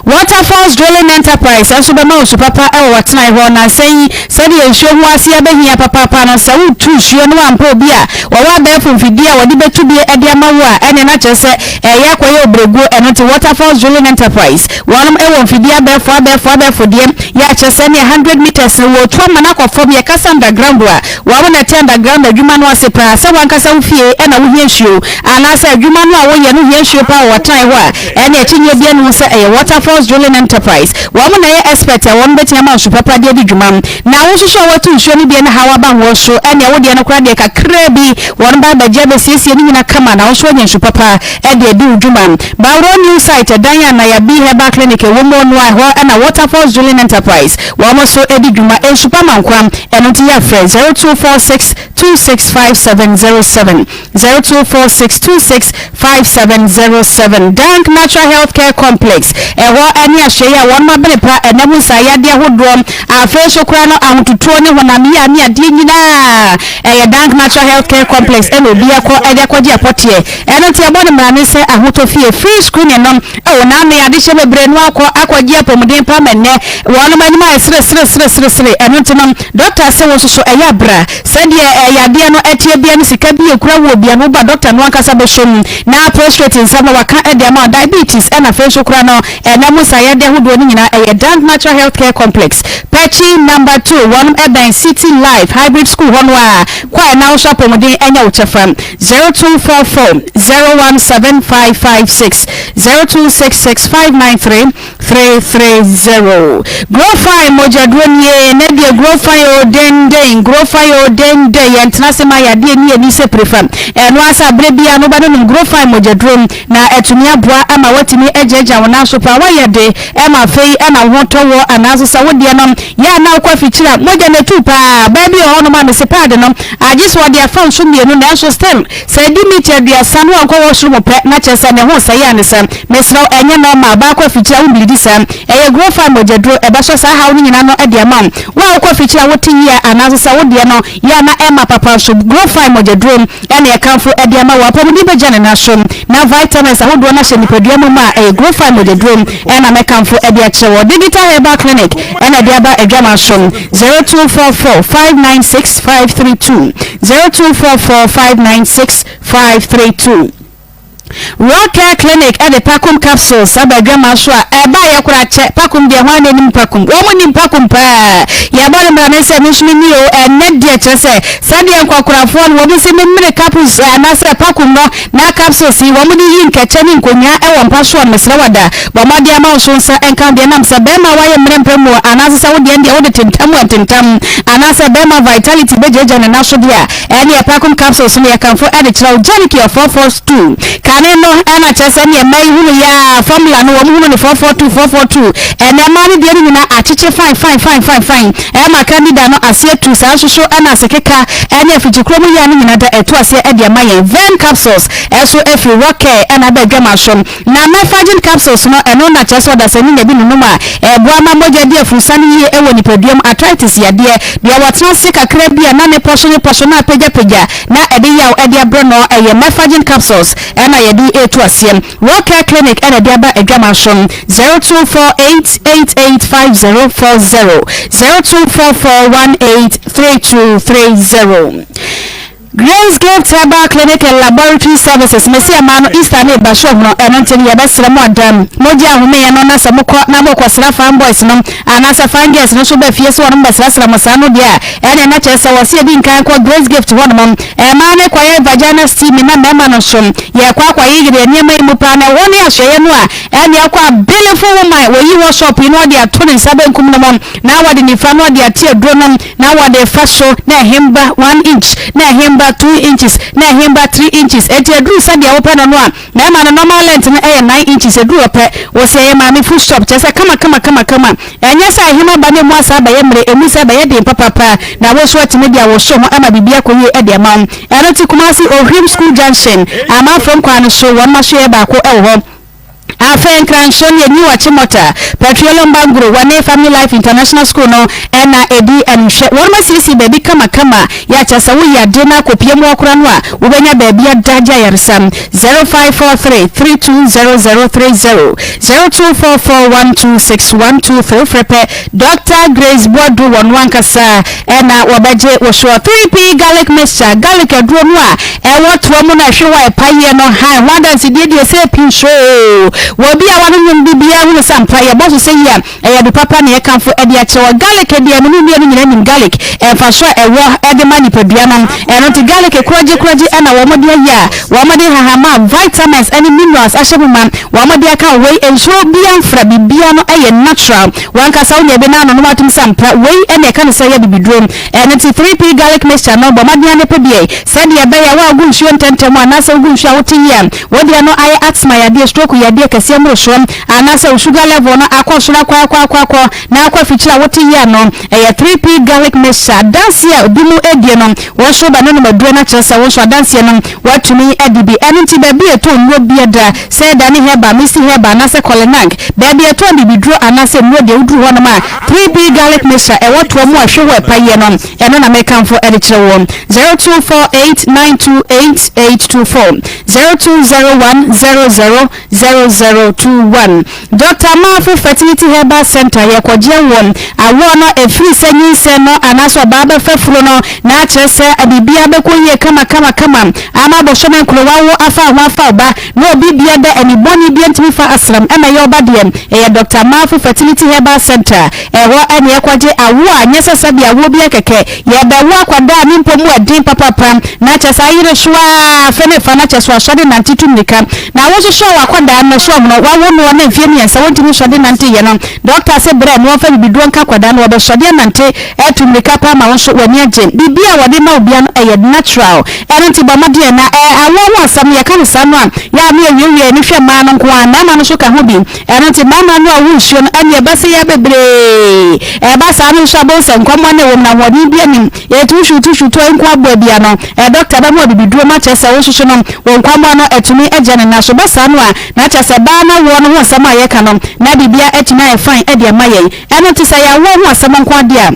Waterfalls Drilling Enterprise nso bɛma wo nsu papa wɔ w'atenae hɔ. Nnansa yi, sɛdeɛ nsuo ho ase abɛhia papaapa no, sɛ woretu nsuo na woampɛ obi a ɔwɔ abɛɛfo mfidie a wɔde bɛtu bi de ama wo a, ɛnneɛ na kyerɛ sɛ ɛreyɛ akɔyɛ ɔbrɛguo. Ɛno nti, Waterfalls Drilling Enterprise, wɔnom wɔ mfidie abɛɛfo abɛɛfo abɛɛfo deɛ, yɛ a kyerɛ sɛ ɛnneɛ 100 metres no wɔretu ama no akɔ fam. Yɛkasa underground a, wɔn na ɛte underground adwuma no ase paa. Sɛ w'ankasa wo fie na wohia nsuo, anaasɛ adwuma no a woyɛ no hia nsuo paa wɔ w'atenae hɔ a, Ɛnne akyinnye biara nni ho sɛ ɛyɛ Waterfalls. Waterfalls Drilling Enterprise, wɔn na ɛyɛ expert a wɔn bɛtumi ama wo nsu papa de adi dwuma. Na wo nso so a woatu nsuo no deɛ na haw aba hoɔ so, ɛnneɛ wo deɛ no koraa deɛ kakraa bi wɔn ba abɛgye abɛsiesie ne nyina kama na wo nso woanya nsu papa de adi wo dwuma. Baworo New Site ɛdan a Nayabi Herbal Clinic ɛwɔ mu no a ɛhɔ na Waterfalls Drilling Enterprise wɔn nso di dwuma. Nsu pa ma nkwa, ɛno nti yɛ frɛ 0246 265707, 0246 265707. Dank Natural Health Care Complex, ɛhɔ ne ahwɛeɛ a wɔnom abene pa ɛnam nsa yadeɛ ahodoɔ, afei nso koraa no ahototoɔ ne honam yea ne adeɛ nyinaa. Ɛyɛ Dank Natural Health Care Complex ɛna obi akɔ ɛde akɔgye apɔteɛ. Ɛno nti ɛbɔ no mmara ne sɛ ahotɔ fie free screening no ɛwɔ n'ano yɛ adehyɛ bebree no akɔ akɔgye apɔmuden pa ma nnɛ wɔnom anim ayɛ sere sere sere sere sere. Ɛno nti no dɔkta se wo nso so ɛyɛ abra sɛdeɛ yadeɛ no ɛteɛ bia ne sika bi ekura wɔ bia no woba dɔkta no ankasa bɛsɔ mu na prostrate nsɛm no waka de ama wo, diabetes ɛna afei nso koraa no ɛna mu nsa yadeɛ ahodoɔ no nyinaa. Ɛyɛ Dank Natural Health Care Complex, Pɛkyi number 2, wɔnom ɛbɛn City Life Hybrid School hɔ no a kɔ a ɛna wo nso apɔmuden ɛnyɛ wo kyɛfa. 0244 017 556 0266 593 330. Grofine mogyaduro nie, ɛnɛ deɛ Grofine o denden, Grofine o denden, yɛntena ase ma yadeɛ ni ani sɛ prefa. Ɛno ara sɛ aberɛ biara no wobɛnonom Grofine mogyaduro na atumi aboa ama woatumi agyinagyina wo nan so paa, woayɛ de ɛma afei ɛna wo ho tɔ woɔ anaa nso sɛ wo deɛ no yɛ a na wokɔ afikyiri a mogya no atu paa. Baa bi wɔ hɔnom a mese paade no agye sɛ ɔde afa nso mmienu nanso still Sɛ edi miti aduasa na wankɔ washroom pɛ na kyerɛ sɛ ne ho resɛe a ne sa. Mesrɛ wo ɛnyɛ normal, baa kɔ afikyiri a wo bleedi saa. Ɛyɛ Growfine mogyaduro, ɛbɛsɔ saa haw no nyinaa ano de ama wo. Wo a wokɔ afikyiri a wote yie anaa nso sɛ wo deɛ no yɛ a na ɛmma papa nso, Growfine mogyaduro na yɛkamfo de ama wo. Apɔmuden bɛgya ne nan so na vitamins ahodoɔ no ahyɛ nipadua mu ma a, ɛyɛ Growfine mogyaduro na mɛkamfo de akyerɛ wo. Digital Herbal Clinic na ɛde aba adwaman so. 0244 596 532 0244 596 532. Rock Care Clinic de Pakum capsules aba adwaman so a ɛbaeɛ koraa kyɛ. Pakum deɛ hwan na ɛnim Pakum? Wɔn nim Pakum paa. Yɛbɔ ne mmara ne sɛ me nso menni o. Ɛnnɛ deɛ kyerɛ sɛ sɛdeɛ nkwakorafoɔ no wɔn se memene capsules anaasɛ Pakum no na capsules yi wɔn de yi nkɛkyɛ ne nkonnwa wɔ mpa soɔ no, mesrɛ wo ada bɔ mmɔden ama wo so nsa nka wo deɛ nam sɛ bɛrima a wayɛ mmerɛ mprɛ mu anaasɛ sɛ wo deɛ deɛ wode tentam a ntentam anaasɛ bɛrima vitality bɛgyagya ne nan so deɛ a ɛne Pakum capsules no yɛkamfo de kyerɛ wo. Genic 442 kane no ɛna kyerɛ sɛ neɛ mmaa yi hunu yɛ a formula no wɔn hunu no 442 442 ɛnɛ mmaa no deɛ no nyinaa akyekye fine fine fine fine fine ɛma candida no aseɛ tu saa nso so ɛna asekeka ɛne afikyikuro mu yea no nyinaa da ɛto aseɛ ɛde ama yɛn. Vern capsules ɛso ɛfiri Rockcare ɛna aba adwama so. Na Mefagin capsules no ɛno na kyerɛ sɛ ɔdasani nya bi nonom a ɛboa ma mogya di afurusane yie ɛwɔ nipadua mu. Arthritis yadeɛ deɛ wɔtena ase kakra bi a na ne pɔ so ne pɔ so na apagyapagya na ɛde yaw ɛde abrɛ no, ɛyɛ Mefagin capsules ɛna yɛde reto aseɛ. Rockcare Clinic ɛna ɛde aba adwama so. 0248 8850 40 0244 18 3230. Grace Gift Herbal Clinic and Laboratory Services, Mese ɛmaa no Easter ne ba so hono, ɛno nti no yɛbɛsrɛ mo adam mogye ahomeeɛ no na sɛ mokɔ na mokɔsra farm boys no anaasɛ farm girls no nso ba fie sɛ wɔnom bɛsrasra mo saa no deɛ a ɛneɛ na kyerɛ sɛ wɔse yɛdi nkan kɔ Grace Gift hɔnom ɛmaa no kɔyɛ vagina steaming na mmarima no nso yɛkɔ akɔyeyere nneɛma yi mu paa na ɛhɔ ne ahwɛeɛ no a ɛneɛ kɔ a beautiful woman wɔyi wɔ shop yi na ɔde ato ne nsa benkum no mu na wɔde nifa no ɔde ate aduro no na wɔde fa so na ɛhem ba 1 inch na ɛhem ba 2 inches na ɛhem ba 3 inches. Enti aduru sɛdeɛ wopɛ no no a, mmarima no normal length no yɛ 9 inches. Aduru hɔ pɛ, wɔsi ɛyɛ maame full stop, kyerɛ sɛ kama kama kama kama. Ɛnyɛ sɛ ɛhem aba na emu asa abɛyɛ mmerɛ, emu sɛ ɛbɛyɛ den papaapa na wo nso atumi de awoso ho ama biribi akɔ yie de ama wo. Ɛno nti Kumasi Ohwim School Junction, Amanfrom kwan no so, wɔn asoɛeɛ baako wɔ hɔ. Afei Nkranso ne New Achimota, Petroleum Bangro, wɔne Family Life International School no na ɛdi animhwɛ. Wɔnom asiesie baabi kamakama yɛ akyɛ sɛ woyɛ ade na akɔpie mu hɔ koraa no a, wobɛnya baabi ada agye ayaresa. 0543 320030, 0244 126123 Wofrɛ pɛ Dɔkta Grace Boadu wɔno ankasa na wɔbɛgye wo soɔ. 3P Garlic Mixture, garlic aduro no a ɛwɔ toa mu no a ɛhwe hɔ a ɛpa yie no, hann ho adansedie deɛ sɛ pii so oo. Wɔ obi a wanonom bi biara hunu sɛ ampa yɛbɔ so sɛ yie a, ɛyɛ ade papa na yɛkamfo de akyerɛ wɔ. Garlic deɛ, me ne wo mmienu nyinaa nim garlic mfasoɔ a ɛwɔ de ma nipadua no. Ɛno nti garlic korɔgye korɔgye na wɔde ayɛ a wɔde nhahamma a vitamins ne minerals ahyɛ mu ma. Wɔde aka ho. Wei nsuo biara mfra, biribiara no yɛ natural. W'ankasa wonya bi na anonom atom sɛ ampa wei na ɛka no sɛ ɛyɛ abibiduro. Ɛno nti 3P garlic mixture no bɔ mmɔden ara na pɛ bi ɛ sɛdeɛ ɛbɛyɛ a wo a wogu nsuo ntɛmntɛm anaasɛ wogu nsuo a wote yie a wo deɛ no ayɛ asthma yadeɛ, stroke yadeɛ kɛseɛ mmorosoɔ anaasɛ wo sugar level no akɔ soro akɔ akɔ akɔ akɔ na akɔ afikyire a wote yie ano. Ɛyɛ 3P garlic mixture adanseɛ a ebi mu die no wo nso wobɛnonom aduro no akyerɛ sɛ wo nso adanseɛ no woatumi adi bi. Ɛno nti baabi a yɛtɔn nnuro biara da sɛ Dani Herbal, Misty Herbal anaasɛ Kolenang, baabi a yɛtɔn bibiduro anaasɛ nnuro deɛ woduru hɔnom a 3P garlic mixture ɛwɔ toa mu a hwɛ hɔ ɛpa yie no ɛno na mekamfo de kyerɛ woɔ. 0248928824, 020100 0021 Dɔkta Marfo Fertility Herbal Centre yɛkɔgyeɛ woɔ awoɔ no ɛfiri sɛ nyinsɛn no anaasɛ ɔbaa bɛfa furo no na akyerɛ sɛ biribiara bɛkɔ yie kama kama kama ama bosome nkron wawo afa ho afa ɔba na obi bia da ani bɔne bia ntumi fa asram ɛma ɛyɛ ɔba deɛ ɛyɛ Dɔkta Marfo Fertility Herbal Centre ɛhɔ ɛne yɛkɔgye awoɔ a nyɛ sɛ sɛbi awoɔ bia kɛkɛ Yɛbɛwo akwadaa a ne mpɔ mu ɛden papapa, na kyɛ sɛ ayere so ara afɛ ne fa na kyɛ sɛ wasɔ de nante tu mmirika. Na wososɔɔ w'akwadaa no so ɔhono, wawo noɔ na mfeɛ mmiɛnsa wɔntumi nsɔ de nante yɛ no, dɔkta se brɛ na wɔmfa bibiduro nka akwadaa no, wɔbɛsɔ de anante atu mmirika paa ma wo nso w'ani agye. Biribi a wɔde ma obia no ɛyɛ natural, ɛno nti bɔ mmɔden na ɛɛ awoɔ ho asɛm no yɛka no saa no a, yɛ a na yɛwiawia yɛn ani hwɛ mmaa no nko ara, mmarima no nso ka ho bi. Ɛno nti mmarima no a wɔwo nsuo no ɛne ɛba sɛ yɛ bebree. Ɛba saa no nso a bohu sɛ nkɔmmɔ no ɛwɔ mu no ahoɔden biara nnim. Yɛtu hwutu hwutu a nko aboa biara no, ɛ dɔkta bɛma wo abibiduro ma kyerɛ sɛ wo nso so no wo nkɔmmɔ no atumi agyina ne nan so. Ba saa no a na kyerɛ sɛ baa no awoɔ no ho nsɛm a yɛka no na biribiara atumi ayɛ fine de ama yɛn. Ɛno nti sɛ yɛ awoɔ ho asɛm nko ara deɛ a,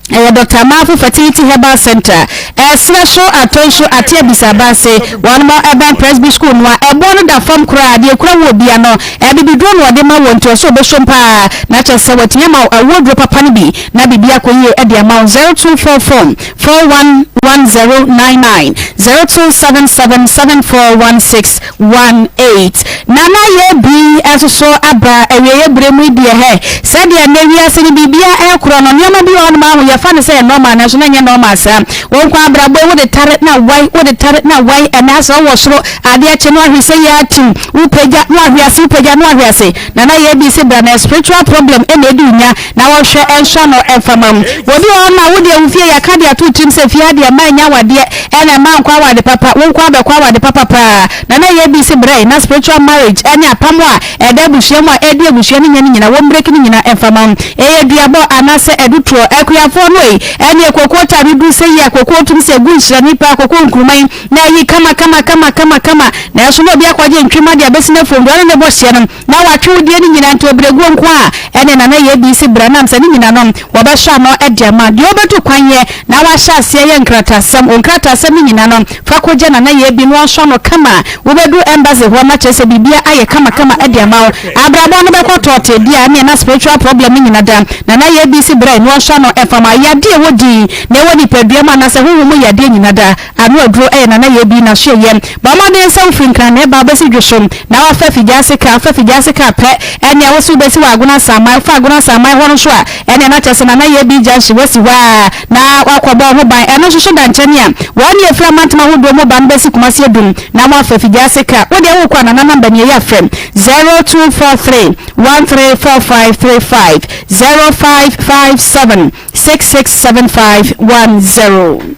Ɛyɛ Dɔkta Amarfo Fertility Herbal Centre, Ɛserɛ so Atonsu Ate Abisaba ase. Wɔnom ɛbɛn Presby School no a ɛboɔ no da fam koraa. Deɛ ɛkura woɔ bia no, abibiduro na wɔde ma woɔ nti ɔsɛ ɔbɛsom paa na kyerɛ sɛ watumi ama wo awoɔ duro papa no bi na biribi akɔ yie de ama wo. 0244 411099 0277 7416 18. Nana Yebi nso so aba awieeɛ berɛ mu yi deɛ hɛ, sɛdeɛ nnɛ wiase no biribiara ɛrekorɔ no, nneɛma bi wɔ hɔnom a ho yɛfa no sɛ ɛyɛ normal nanso na ɛnyɛ normal saa. Wo nko abrabɔ yi wode tare na wae, wode tare na wae, ɛnɛ asɛ wowɔ soro, adeɛ kye no ahwe sɛ yɛ atim, wopagya na wahwe ase, wopagya na wahwe ase. Nana Yebi se bra na spiritual problem ɛna ɛdi wo nya na wɔhwɛ ɛnsɔ ano ɛmfa ma wo. Obi wɔ hɔnom a wo deɛ wo fie yɛaka de ato wo tirim sɛ fie ha deɛ mma ɛnyɛ awadeɛ, Ɛna mma nkɔ awade papa, wo nkoa bɛkɔ awade papa paa. Nana yɛ bi se brɛ na spiritual marriage ɛne apam a ɛda abusua mu a ɛdi abusua no nya no nyina wɔn break no nyina ɛmfa ma wo. Ɛyɛ duabɔ anaasɛ adutoɔ. Akuafoɔ no ei, ɛneɛ kokoo time duru sɛ yi a kokoo tum sɛ gu nhyirani paa kokoo nkruma yi na ayi kama kama kama kama kama nanso na obi akɔgye ntwema de abɛsi n'afuom deɛ ɔne no bɔ hyeɛ no na watwe wo deɛ no nyina nti ɔbrɛguo nko a ɛne Nana yɛ bi se bra nam sɛ ne nyina no wɔbɛsɔ ano de ama deɛ ɔbɛtu kwan yɛ na wahyɛ aseɛ yɛ nkrataasɛm wo nkrataasɛm no nyina no fa kɔgya Nana yɛ bi na ɔnsɔ ano kama wobɛduru embassy hɔ na kyerɛ sɛ biribia ayɛ kama kama de ama wo abrabɔ no bɛkɔ tɔɔte deɛ a ɛneɛ na spiritual problem no nyina da Nana yɛ bi se bra na ɔnsɔ ano ɛmfa ma yadeɛ ɛwɔ din na ɛwɔ nipadua mu anaasɛ honhom mu yadeɛ nyina da Ano aduro yɛ nana yɛ bi na so yɛ. Bɔ mmɔden sɛ wofiri Nkran na ɛba wobɛsi Dwoso na wafa Figyase kaa, wofa Figyase kaa pɛ ɛnea wose wobɛsi wɔ Agona Asaman, wofa Agona Asaman hɔ no nso a ɛnea na kyerɛ sɛ nana yɛ bi junction woasi hɔ ara na wakɔbɔ wo ho ban. Ɛno nso so da nkyɛne a wɔn ne ɛfiri amantam ahodoɔ mu ba no bɛsi Kumasi Adum na moafa Figyase kaa. Wodeɛ wokɔ a nana number nie yɛ frɛ 0243 134535 0557 667510.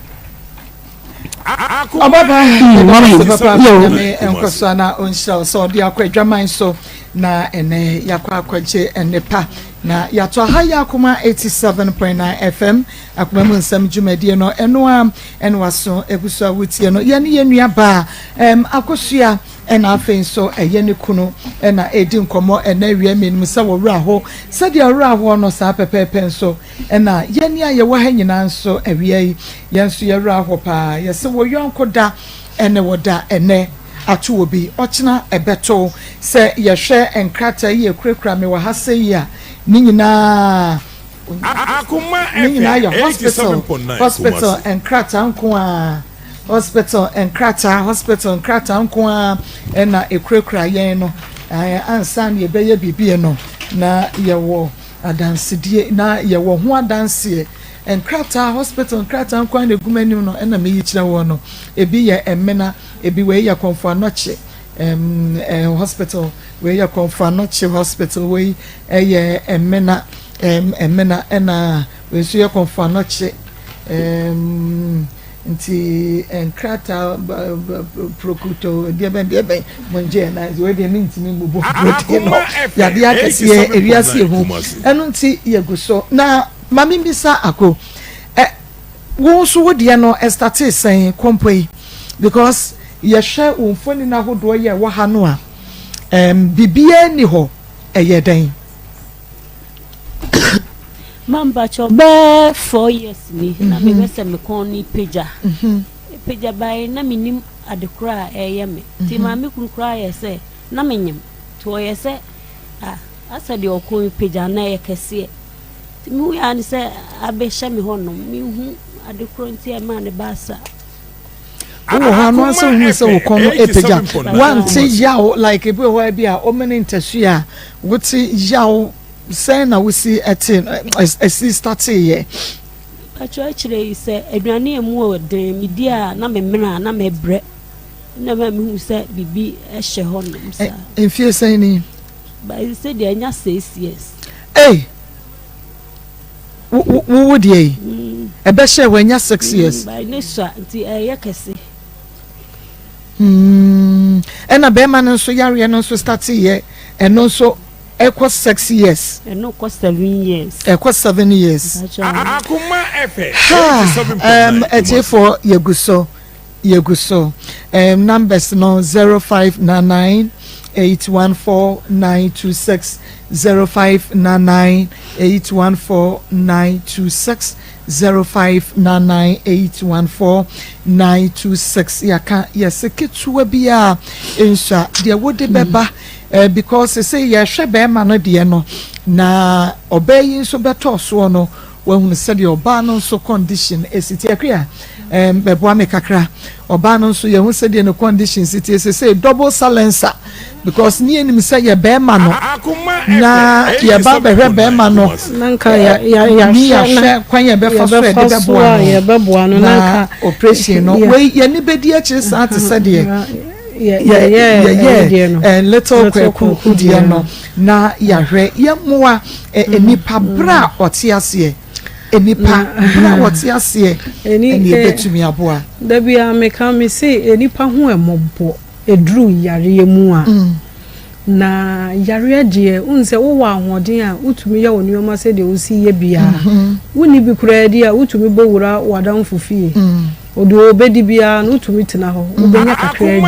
Ɔbaba yɛda wo ase papa Nyame nkɔ so na ɔnhyira wo sɛ ɔde akɔ adwaman so na ɛnɛ yɛakɔ akɔgye nnepa na yɛato aha yɛ akoma 87.9 FM akoma mu nsɛm dwumadie no ɛno a ɛne waso egu so a wotie no yɛne yɛn nua baa ɛm akosua ɛna afei nso ɛyɛ ne kunu ɛna ɛdi nkɔmmɔ ɛnɛ awia mmienu sɛ wɔwerɛ aho sɛdeɛ ɔwerɛ ahoɔ no saa pɛpɛɛpɛ nso Ɛna yɛn a yɛwɔ ha nyinaa nso, awia yi, yɛn nso yɛn werɛ ahɔ paa. Yɛse wo yɔnko da ɛne wo da ɛnɛ ato obi, ɔkyena ɛbɛto wo. Sɛ yɛhwɛ nkrataa yi a ɛkurakura me wɔ ha sɛ yi a, ne nyinaa, ne nyinaa yɛ hospital, hospital nkrataa nko ara, hospital nkrataa, hospital nkrataa nko ara ɛna ɛkurakura yɛn no. Ansa na yɛbɛyɛ biribi no, na yɛwɔ adansedie, na yɛwɔ ho adanseɛ. Nkrataa, hospital nkrataa nko ara na ɛgu m'anim no na meyi kyerɛ wɔn no. Ebi yɛ Ɛmena, ebi wei yɛ Kɔmfo Anɔkye ɛm, hospital, wei yɛ Kɔmfo Anɔkye hospital, wei yɛ Ɛmena, ɛm, Ɛmena, ɛna wei nso yɛ Kɔmfo Anɔkye ɛm. Nti nkrataa prokuto deɛ bɛn deɛ bɛn mo ngye yɛn nan wei deɛ mentumi mmubu protein no yadeɛ akɛseɛ ewiase ehu ɛno nti yɛgu so na ma membisa ako ɛ wo nso wo deɛ no ɛstate sɛn kɔmpɔ yi because yɛhwɛ wo mfonin ahodoɔ yɛ ɛwɔ ha no a ɛm biribiara ni hɔ ɛyɛ dɛn. Ma mpakyɛw bɛɛ 4 years ni na mehwɛ sɛ me kɔn no pagya. Pagya bae na menim ade korɔ a ɛyɛ me. Nti maame kunu koraa yɛ sɛ na menyem. Nti ɔyɛ sɛ ah asɛ deɛ ɔkɔn yi pagya na ɛyɛ kɛseɛ. Nti mehu yɛ ne sɛ abɛhyɛ me hɔnom. Mehu ade korɔ nti ɛmaa ne baa saa. Wowɔ hɔ ano asɛ wohu sɛ wo kɔn no apagya. Wante yaw like ebi wɔ hɔ bi a ɔmene ntasu a wote yaw. Sɛn na wosi te ɛsi startee yɛ? Mpakyɛw akyire yi sɛ aduane a emu wɔ den medi a na me mene a na mebrɛ na ɛma mehu sɛ biribi hyɛ hɔ nom saa. Mfie sɛn ni? Sɛ deɛ anya 6 years. Ei! Wo wo deɛ yi? Ɛbɛhyɛ wɔ anya 6 years. Ne sua nti ɛyɛ kɛse. Ɛna bɛrima no nso yareɛ no nso startee yɛ ɛno nso. Ɛkɔ 6 years. Ɛno kɔ 7 years. Ɛkɔ 7 years. Akoma FM. Ha ɛtiefoɔ yɛgu so yɛgu so numbers no 0599 814926, 0599 814926, 0599 814926. Yɛaka yɛsɛ ketewa bi a nsua deɛ wode bɛba because sɛ yɛhwɛ bɛrima no deɛ no na ɔbaa yi nso bɛtɔ soɔ no, wahunu sɛdeɛ ɔbaa no nso condition esi tie. Akua bɛboa me kakra. Ɔbaa no nso yɛhu sɛdeɛ ne condition si tie sɛ double silencer because ne yɛnim sɛ yɛ bɛrima no na yɛba bɛhwɛ bɛrima no ne yɛahwɛ kwan yɛ bɛfa so yɛde bɛboa no na operation no wei yɛne bɛdi akyire saa te sɛ deɛ yɛyɛ little Kwaku deɛ no na yɛahwɛ yɛmmoa nipa berɛ a ɔte aseɛ, nipa berɛ a wɔte aseɛ ɛne yɛbɛtumi aboa. Dabi a meka me se nipa ho ɛmɔbɔ ɛduru yareɛ mu a na yareɛ deɛ wohu sɛ wowɔ ahoɔden a wotumi yɛ wo nneɛma sɛdeɛ wosi yɛ biara, wonni bi koraa di a wotumi bɔ wura w'adamfo fie ɔde ɔbɛdi biara no wotumi tena hɔ wobɛnya kakra adi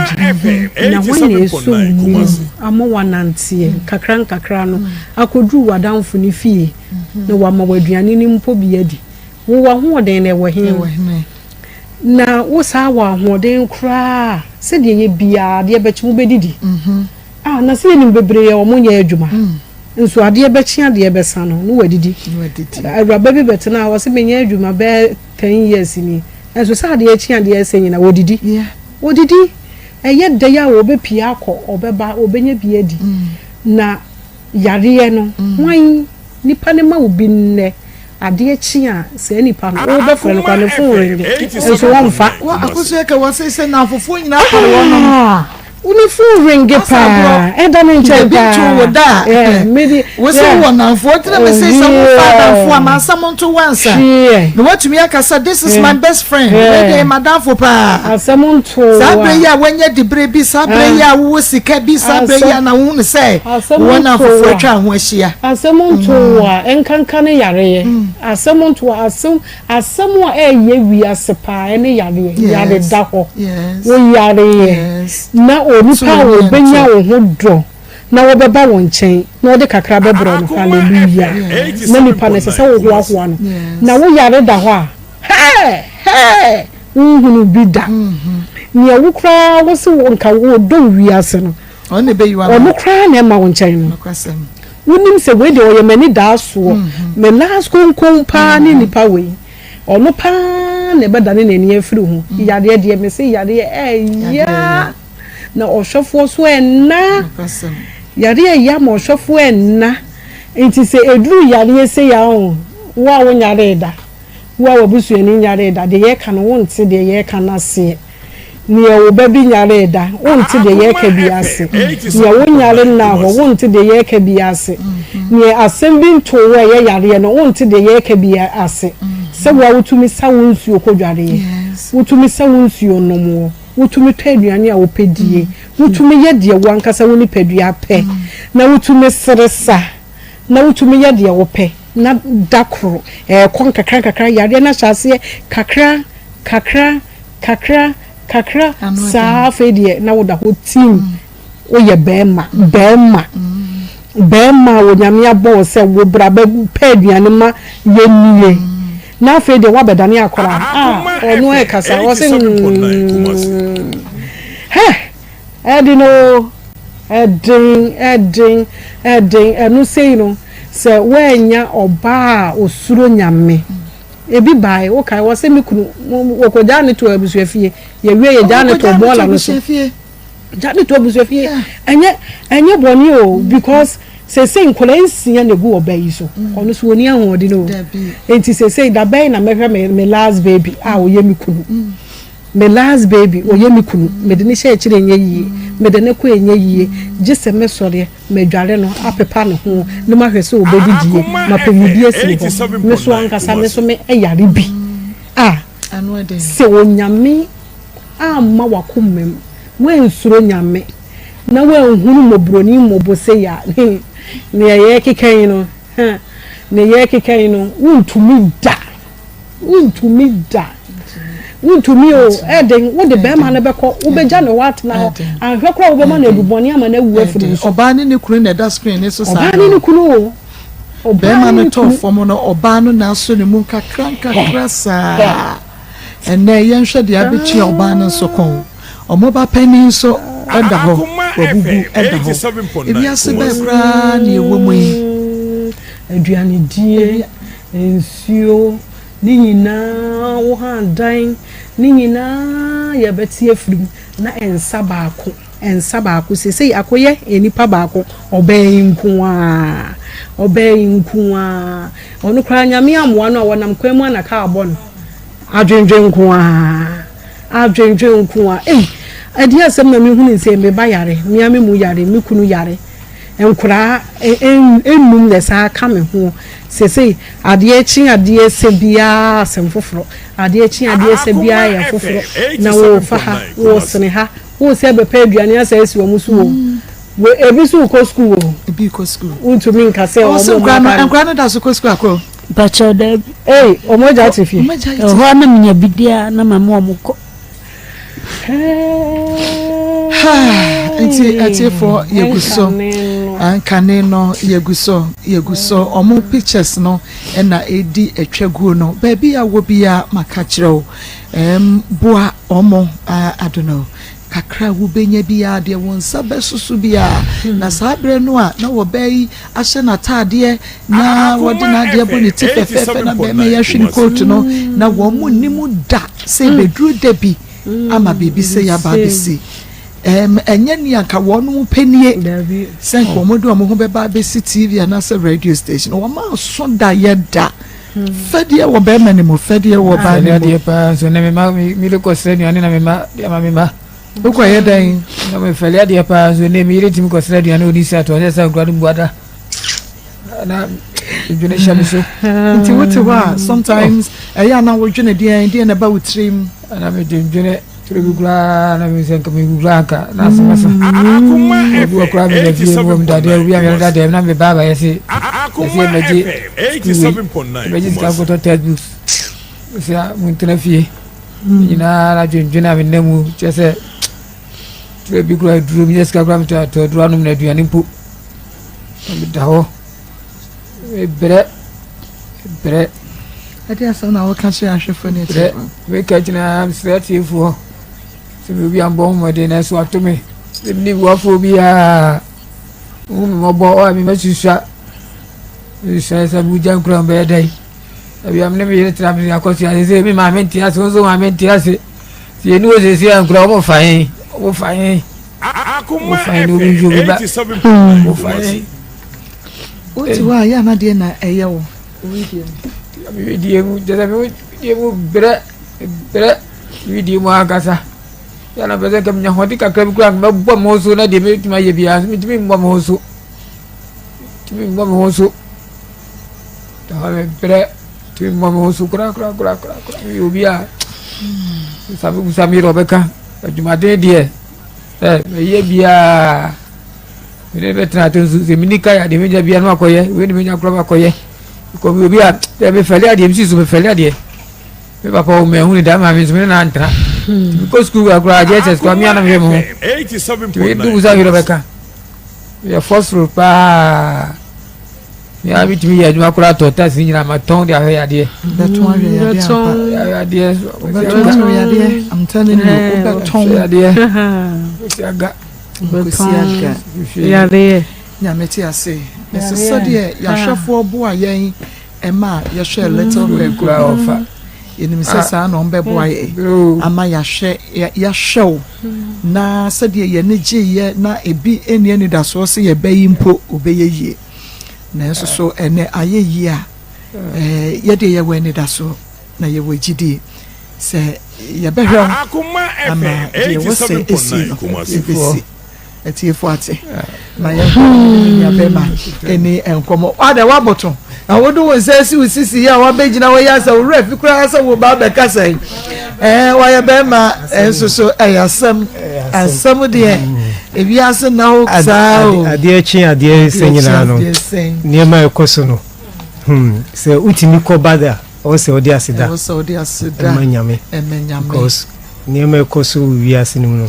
na hɔ na ɛsɔ wo mu ama wananteɛ nkakra nkakra no akɔduru w'adamfo no fie na wama w'aduane no mpo bi adi. Wowɔ ahoɔden na ɛwɔ he na wo saa wɔ ahoɔden koraa sɛdeɛ yɛ biara adeɛ bɛkye wobɛdidi ah na sɛ yɛnim bebree a wɔn nyɛ adwuma nso adeɛ bɛkye adeɛ bɛsa no ne wadidi. Awuraba bi bɛtena hɔ sɛ menyɛ adwuma bɛyɛ 10 years ni nso sɛ adeɛ kye adeɛ sɛ nyina wɔdidi wɔdidi. Ɛyɛ dɛ a wɔbɛpie akɔ ɔbɛba wɔbɛnya bi adi na yareɛ no hwan nipa ne ma wo bi nnɛ adeɛ kye a saa nipa no wobɛfrɛ no kwa ne phone ring nso wɔmfa. Akoso yɛ kɛ wɔ sɛ n'afofoɔ nyinaa pare wɔn nom. Wone phone ring paa ɛda ne nkyɛn paa. Ebi nto wo da a wosi wɔ namfoɔ tena mi sɛ wofa adamfo a mansa mo nto wansa na watumi akasa, "This is my best friend, wei deɛ madamfo paa." Asɛm nto. Saa bere yi a wanya dibere bi, saa bere yi a wowɔ sika bi, saa bere yi a na wohu sɛ wɔn afoforɔ atwa ho ahyia. Asɛm nto a nkanka ne yareɛ asɛm nto a asɛm asɛm a ɛyɛ wiase paa ɛne yareɛ yare da hɔ wo yareɛ na onipa a wɔbɛnya wo ho dɔ na wɔbɛba wɔn nkyɛn na wɔde kakra bɛbrɛ no, hallelujah, na nipa no ɛsɛ sɛ wohoahoa no na wo yare da hɔ a hɛɛ hɛɛ wohunu bi da nea wo koraa wo se wo nka wo dɔ wiase no ɔno koraa na ɛma wo nkyɛn no wonim sɛ wei deɛ ɔyɛ m'ani daa soɔ me last konkon paa ne nipa wei ɔno paa na ɛbɛdane n'ani afiri ho. Yareɛ deɛ me se yareɛ ɛya na ɔhwɛfoɔ so ɛna. Yareɛ ɛya ma ɔhwɛfoɔ ɛnna. Nti sɛ ɛduru yareɛ sei a oh, wo a wonyaree da, wo a w'abusuani nyaree da, deɛ yɛreka no wonte deɛ yɛreka no aseɛ. Neɛ wo ba bi nyaree da, wonte deɛ yɛreka bi ase. Neɛ wonyare nnaa hɔ, wonte deɛ yɛreka bi ase. Neɛ asɛm bi ntoo wo a ɛyɛ yareɛ no, wonte deɛ yɛreka bi ase. Sɛ wo a wotumi sa wo nsuo kɔdwareɛ, wotumi sa wo nsuo nom wɔ, wotumi tɔ aduane a wopɛ die, wotumi yɛ deɛ wo ankasa wo nipadua pɛ, na wotumi sere sa, na wotumi yɛ deɛ wopɛ, na da koro ɛrekɔ nkakrankakra, yareɛ no ahyɛ aseɛ kakra, kakra, kakra, kakra, saa afei deɛ na woda hɔ tim, woyɛ bɛrima, bɛrima, bɛrima a Onyame abɔ wo sɛ wo bra bɛpɛ aduane ma yɛnnie. Na afei deɛ woabɛdane akwadaa a ɔno ɛkasa ɔse mm hɛ ɛden o ɛden ɛden ɛden ɛno sei no sɛ woannya ɔbaa a ɔsuro Nyame ebi bae wokae wɔse me kunu wɔkɔgyaa ne too abusuafie yɛwie yɛgyaa ne too bɔɔla no so gya ne to abusuafie ɛnyɛ ɛnyɛ bɔne o because sesei nkwadaa nsia na egu ɔbaa yi so mm. ɔno so wɔni ahoɔden o nti sesei dabɛn na mɛhwɛ me me last baby a ɔyɛ me kunu mm. me last baby ɔyɛ me kunu mede ne hyɛ akyire nyɛ yie mede ne kɔ ɛnyɛ yie gye sɛ mɛsɔreɛ mɛdware no apepa ne ho ne mahwɛ sɛ ɔbɛdidie mapɛ biribi asi ne hɔ me so ankasa me so me ɛyare bi a sɛ Onyame amma w'akoma mu, woansuro Nyame, na woanhunu mmɔborɔni mmɔbɔ sei a, nea yɛrekeka yi no, ha, nea yɛrekeka yi no, wontumi da. Wontumi da. Wontumi o, ɛden, wode bɛrima no bɛkɔ, wobɛgya ne hɔ atena hɔ, anhwɛ koraa wobɛma no adubɔne ama no awu afiri wo so. Ɔbaa ne ne kunu na ɛda screen ne so saa. Ɔbaa ne ne kunu o. Bɛrima no tɔɔ fam no, ɔbaa no na asɔ ne mu nkakra nkakra saa. Ɛnnɛ, yɛnhwɛ deɛ abɛtua ɔbaa no nso kɔn. Wɔn ba panin nso da hɔ, wabubu da hɔ. Ewiase bɛn koraa na yɛwɔ mu yi? Aduanedie, nsuo, ne nyinaa, wo han dan, ne nyinaa yɛbɛte afiri mu na nsa baako. Nsa baako seesei akɔyɛ nnipa baako ɔbaa yi nko ara ɔbaa yi nko ara ɔno koraa Nyame ammoa no a ɔnam kwan mu a na kaa bɔ no adwendwen nko ara adwendwen nko ara ei ɛdeɛ asɛm na mehunu sɛ me ba yare me ara me mu yare me kunu yare nkoraa nnum na ɛsan ka me ho seesei adeɛ kye adeɛ sɛ biara asɛm foforɔ adeɛ kye adeɛ sɛ biara yɛ foforɔ na wɔfa ha wɔsene ha Wohu sɛ bɛpɛ aduane asa asi wɔn so o. Wɔ ebi nso rekɔ sukuu o. Ebi rekɔ sukuu. Wontumi nka sɛ wɔn mma nkwadaa no nkwadaa no da so kɔ sukuu akɔ. Mpakyɛw daabi. Ee wɔn agya te fie. Wɔn agya te fie. Ɛhɔ ara na menya bi di a na mama wɔn kɔ. Nti atiefoɔ yɛgu so nkane no yɛgu so yɛgu so wɔn pictures no na ɛdi atwa guo no baabi a wɔ biara maka kyerɛ wo. Ɛɛm boa wɔn ah I don't know kakra a wobɛnya biara deɛ wo nsa bɛsoso biara na saa berɛ no a na wɔbaa yi ahyɛ n'ataadeɛ na wɔde n'adeɛ bɔ ne ti fɛfɛɛfɛ na bɛrima yi ahwe ne kootu no na wɔn mu nni mu da sɛ ɛbɛduru da bi ama biribi sɛ yɛaba abɛsi ɛɛm ɛnyɛ nea nka wɔn mo pɛ nie sɛ nka wɔn de wɔn ho bɛba abɛsi TV anaasɛ radio station wɔn aso da yɛ da. Fɛdeɛ wɔ bɛrima no mu, fɛdeɛ wɔ ɔbaa no mu. Adeɛ paa nso na mema mede kɔsrɛ aduane na mema de ama mema. Wokɔ yɛ dɛn? Na mefɛle adeɛ paa nso ne meyere tumi kɔsrɛ aduane ɔdi sɛ atɔ sɛ sɛ nkura no buada na dwene hyɛ me so. Nti wote hɔ a sometimes ɛyɛ a na wodwene deɛn deɛn na ɛba wo tirim. Na medwendwene Tiri bi koraa na mi sɛ nka mi wura nka na asɛm asa. Obi wɔ koraa mi na fie mu wɔm dadeɛ obi a mi da dɛm na mi ba aba yɛse yɛse mɛgye sukuu wei mɛgye sika nkɔtɔ textbooks sɛ mo ntena fie nyinaa na dwendwene a mi nna mu kyerɛ sɛ tiri bi koraa duro mi nyɛ sika koraa mi tɔ atɔ aduro anom na aduane mpo na mi da hɔ brɛ brɛ. Ɛde asɛm na wɔka kyerɛ ahwɛfoɔ ne atiefoɔ. Meka gyina mesrɛ atiefoɔ sɛ me obi ambɔ ho mmɔden nanso ato me sɛ menni boafoɔ biara hu me mmɔbɔ ɔ a memasusua mesusua sɛ mogya nkura mbɛyɛ dɛn awia me ne me yere tena me akɔsua sɛ sɛ me maame nte ase wo nso maame nte ase sɛ yɛni wɔ sɛsi a nkura wɔmfa he wɔmfa he. Wofa ne obi nhwɛ obi ba. Wofa ne. Wote hɔ a yɛ anadeɛ na ɛyɛ wo. Wedeɛ mu kyɛ sɛ wedeɛ mu brɛ brɛ wedeɛ mu ankasa. Yɛ na pɛ sɛ nka menya ahoɔden kakra bi koraa mɛbɔ me ho so na deɛ mɛtumi ayɛ biara so metumi mmɔ me ho so. Metumi mmɔ me ho so. Ɛhɔ mebrɛ tumi mmɔ me ho so koraa koraa koraa koraa. Meyɛ obi a busa me yerɛ ɔbɛka adwumaden deɛ ɛ mɛyɛ biara. Mene bɛtena ato nso sɛ meni ka yɛ adeɛ menya biara no akɔyɛ wei ne menya koraa makɔyɛ. Kɔ mi obi a ɛ mefɛle adeɛ mesi so mefɛle adeɛ. Me papa wo mɛhu ne da maame nso mene na antena. Mekɔ sukuu koraa JSS koraa mea na mehwɛ me ho. Tumi du busa yerɛ ɔbɛka. Meyɛ fɔsoro paa. Me ara metumi yɛ adwuma koraa tɔ taxi ne nyinaa matɔn de ahwɛ yadeɛ. Bɛtɔn ahwɛ yadeɛ ampa. Yadeɛ. Wobɛtɔn ahwɛ yadeɛ. I'm telling you, wobɛtɔn. Yadeɛ. Kwesi aga. Kwesi aga. Yadeɛ. Nyame te ase. Ɛsɛ sɛdeɛ yɛahwɛfoɔ boa yɛn ɛma yɛhwɛ little kwaku no. Yɛnim sɛ saa na ɔmbɛboa yɛ ama yɛahwɛ yɛahwɛ wo na sɛdeɛ yɛne gyeeɛ na ebi nni anidasoɔ sɛ yɛbɛyi mpo obɛyɛ yie. Nanso so ɛnnɛ ayɛ yie a? Yɛ deɛ yɛwɔ anidasoɔ na yɛwɔ gyidie sɛ yɛbɛhwɛ wo ama deɛ ɛwɔ sɛ ɛsi no ɛbɛsi. Atiefo ate ma yɛnkɔ ne nua bɛrima ɛni nkɔmmɔ. Ada waboto na wode wo nsa asi wo sisi yi a wabɛgyina hɔ yi asɛ wo werɛ fi koraa sɛ wo ba bɛkasa yi. Ɛɛ wayɛ bɛrima nso so ɛyɛ asɛm asɛm deɛ ewiase na wo saa o. Adeɛ kye adeɛ sɛ nyinaa no nneɛma a ɛkɔ so no hmm sɛ wotumi kɔ ba da ɔwɔ sɛ ɔde aseda ɛwɔ sɛ ɔde aseda ɛma nyame ɛma nyame because nneɛma ɛkɔ so wɔ wiase no mu no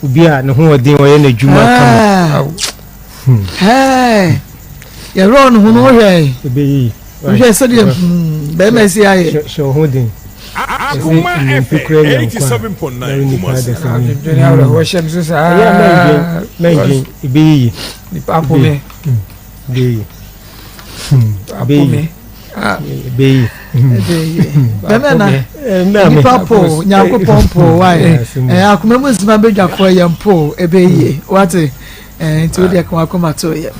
obi a ne ho ɔden ɔyɛ n'adwuma kama hmm. Yɛwerɛ no ho no wohwɛ ɛbɛyi wohwɛ sɛdeɛ hmm, bɛrima si ayɛ hyɛ wo ho den. Akoma FM 87.9 Kumasi. Adwendwene awerɛhoɔ hyɛ me so saa. Ɛyɛ mɛndwen mɛndwen ɛbɛyɛ yie. Nipa apo me. Ɛbɛyɛ yie. Apo me. Ɛbɛyɛ yie. Bɛmɛ na nipa po nyankopɔn po wae ɛɛ akoma mu nsima bɛdwafoɔ yɛn po ɛbɛyɛ yie wate ɛɛ nti wo deɛ ka wakoma to yɛ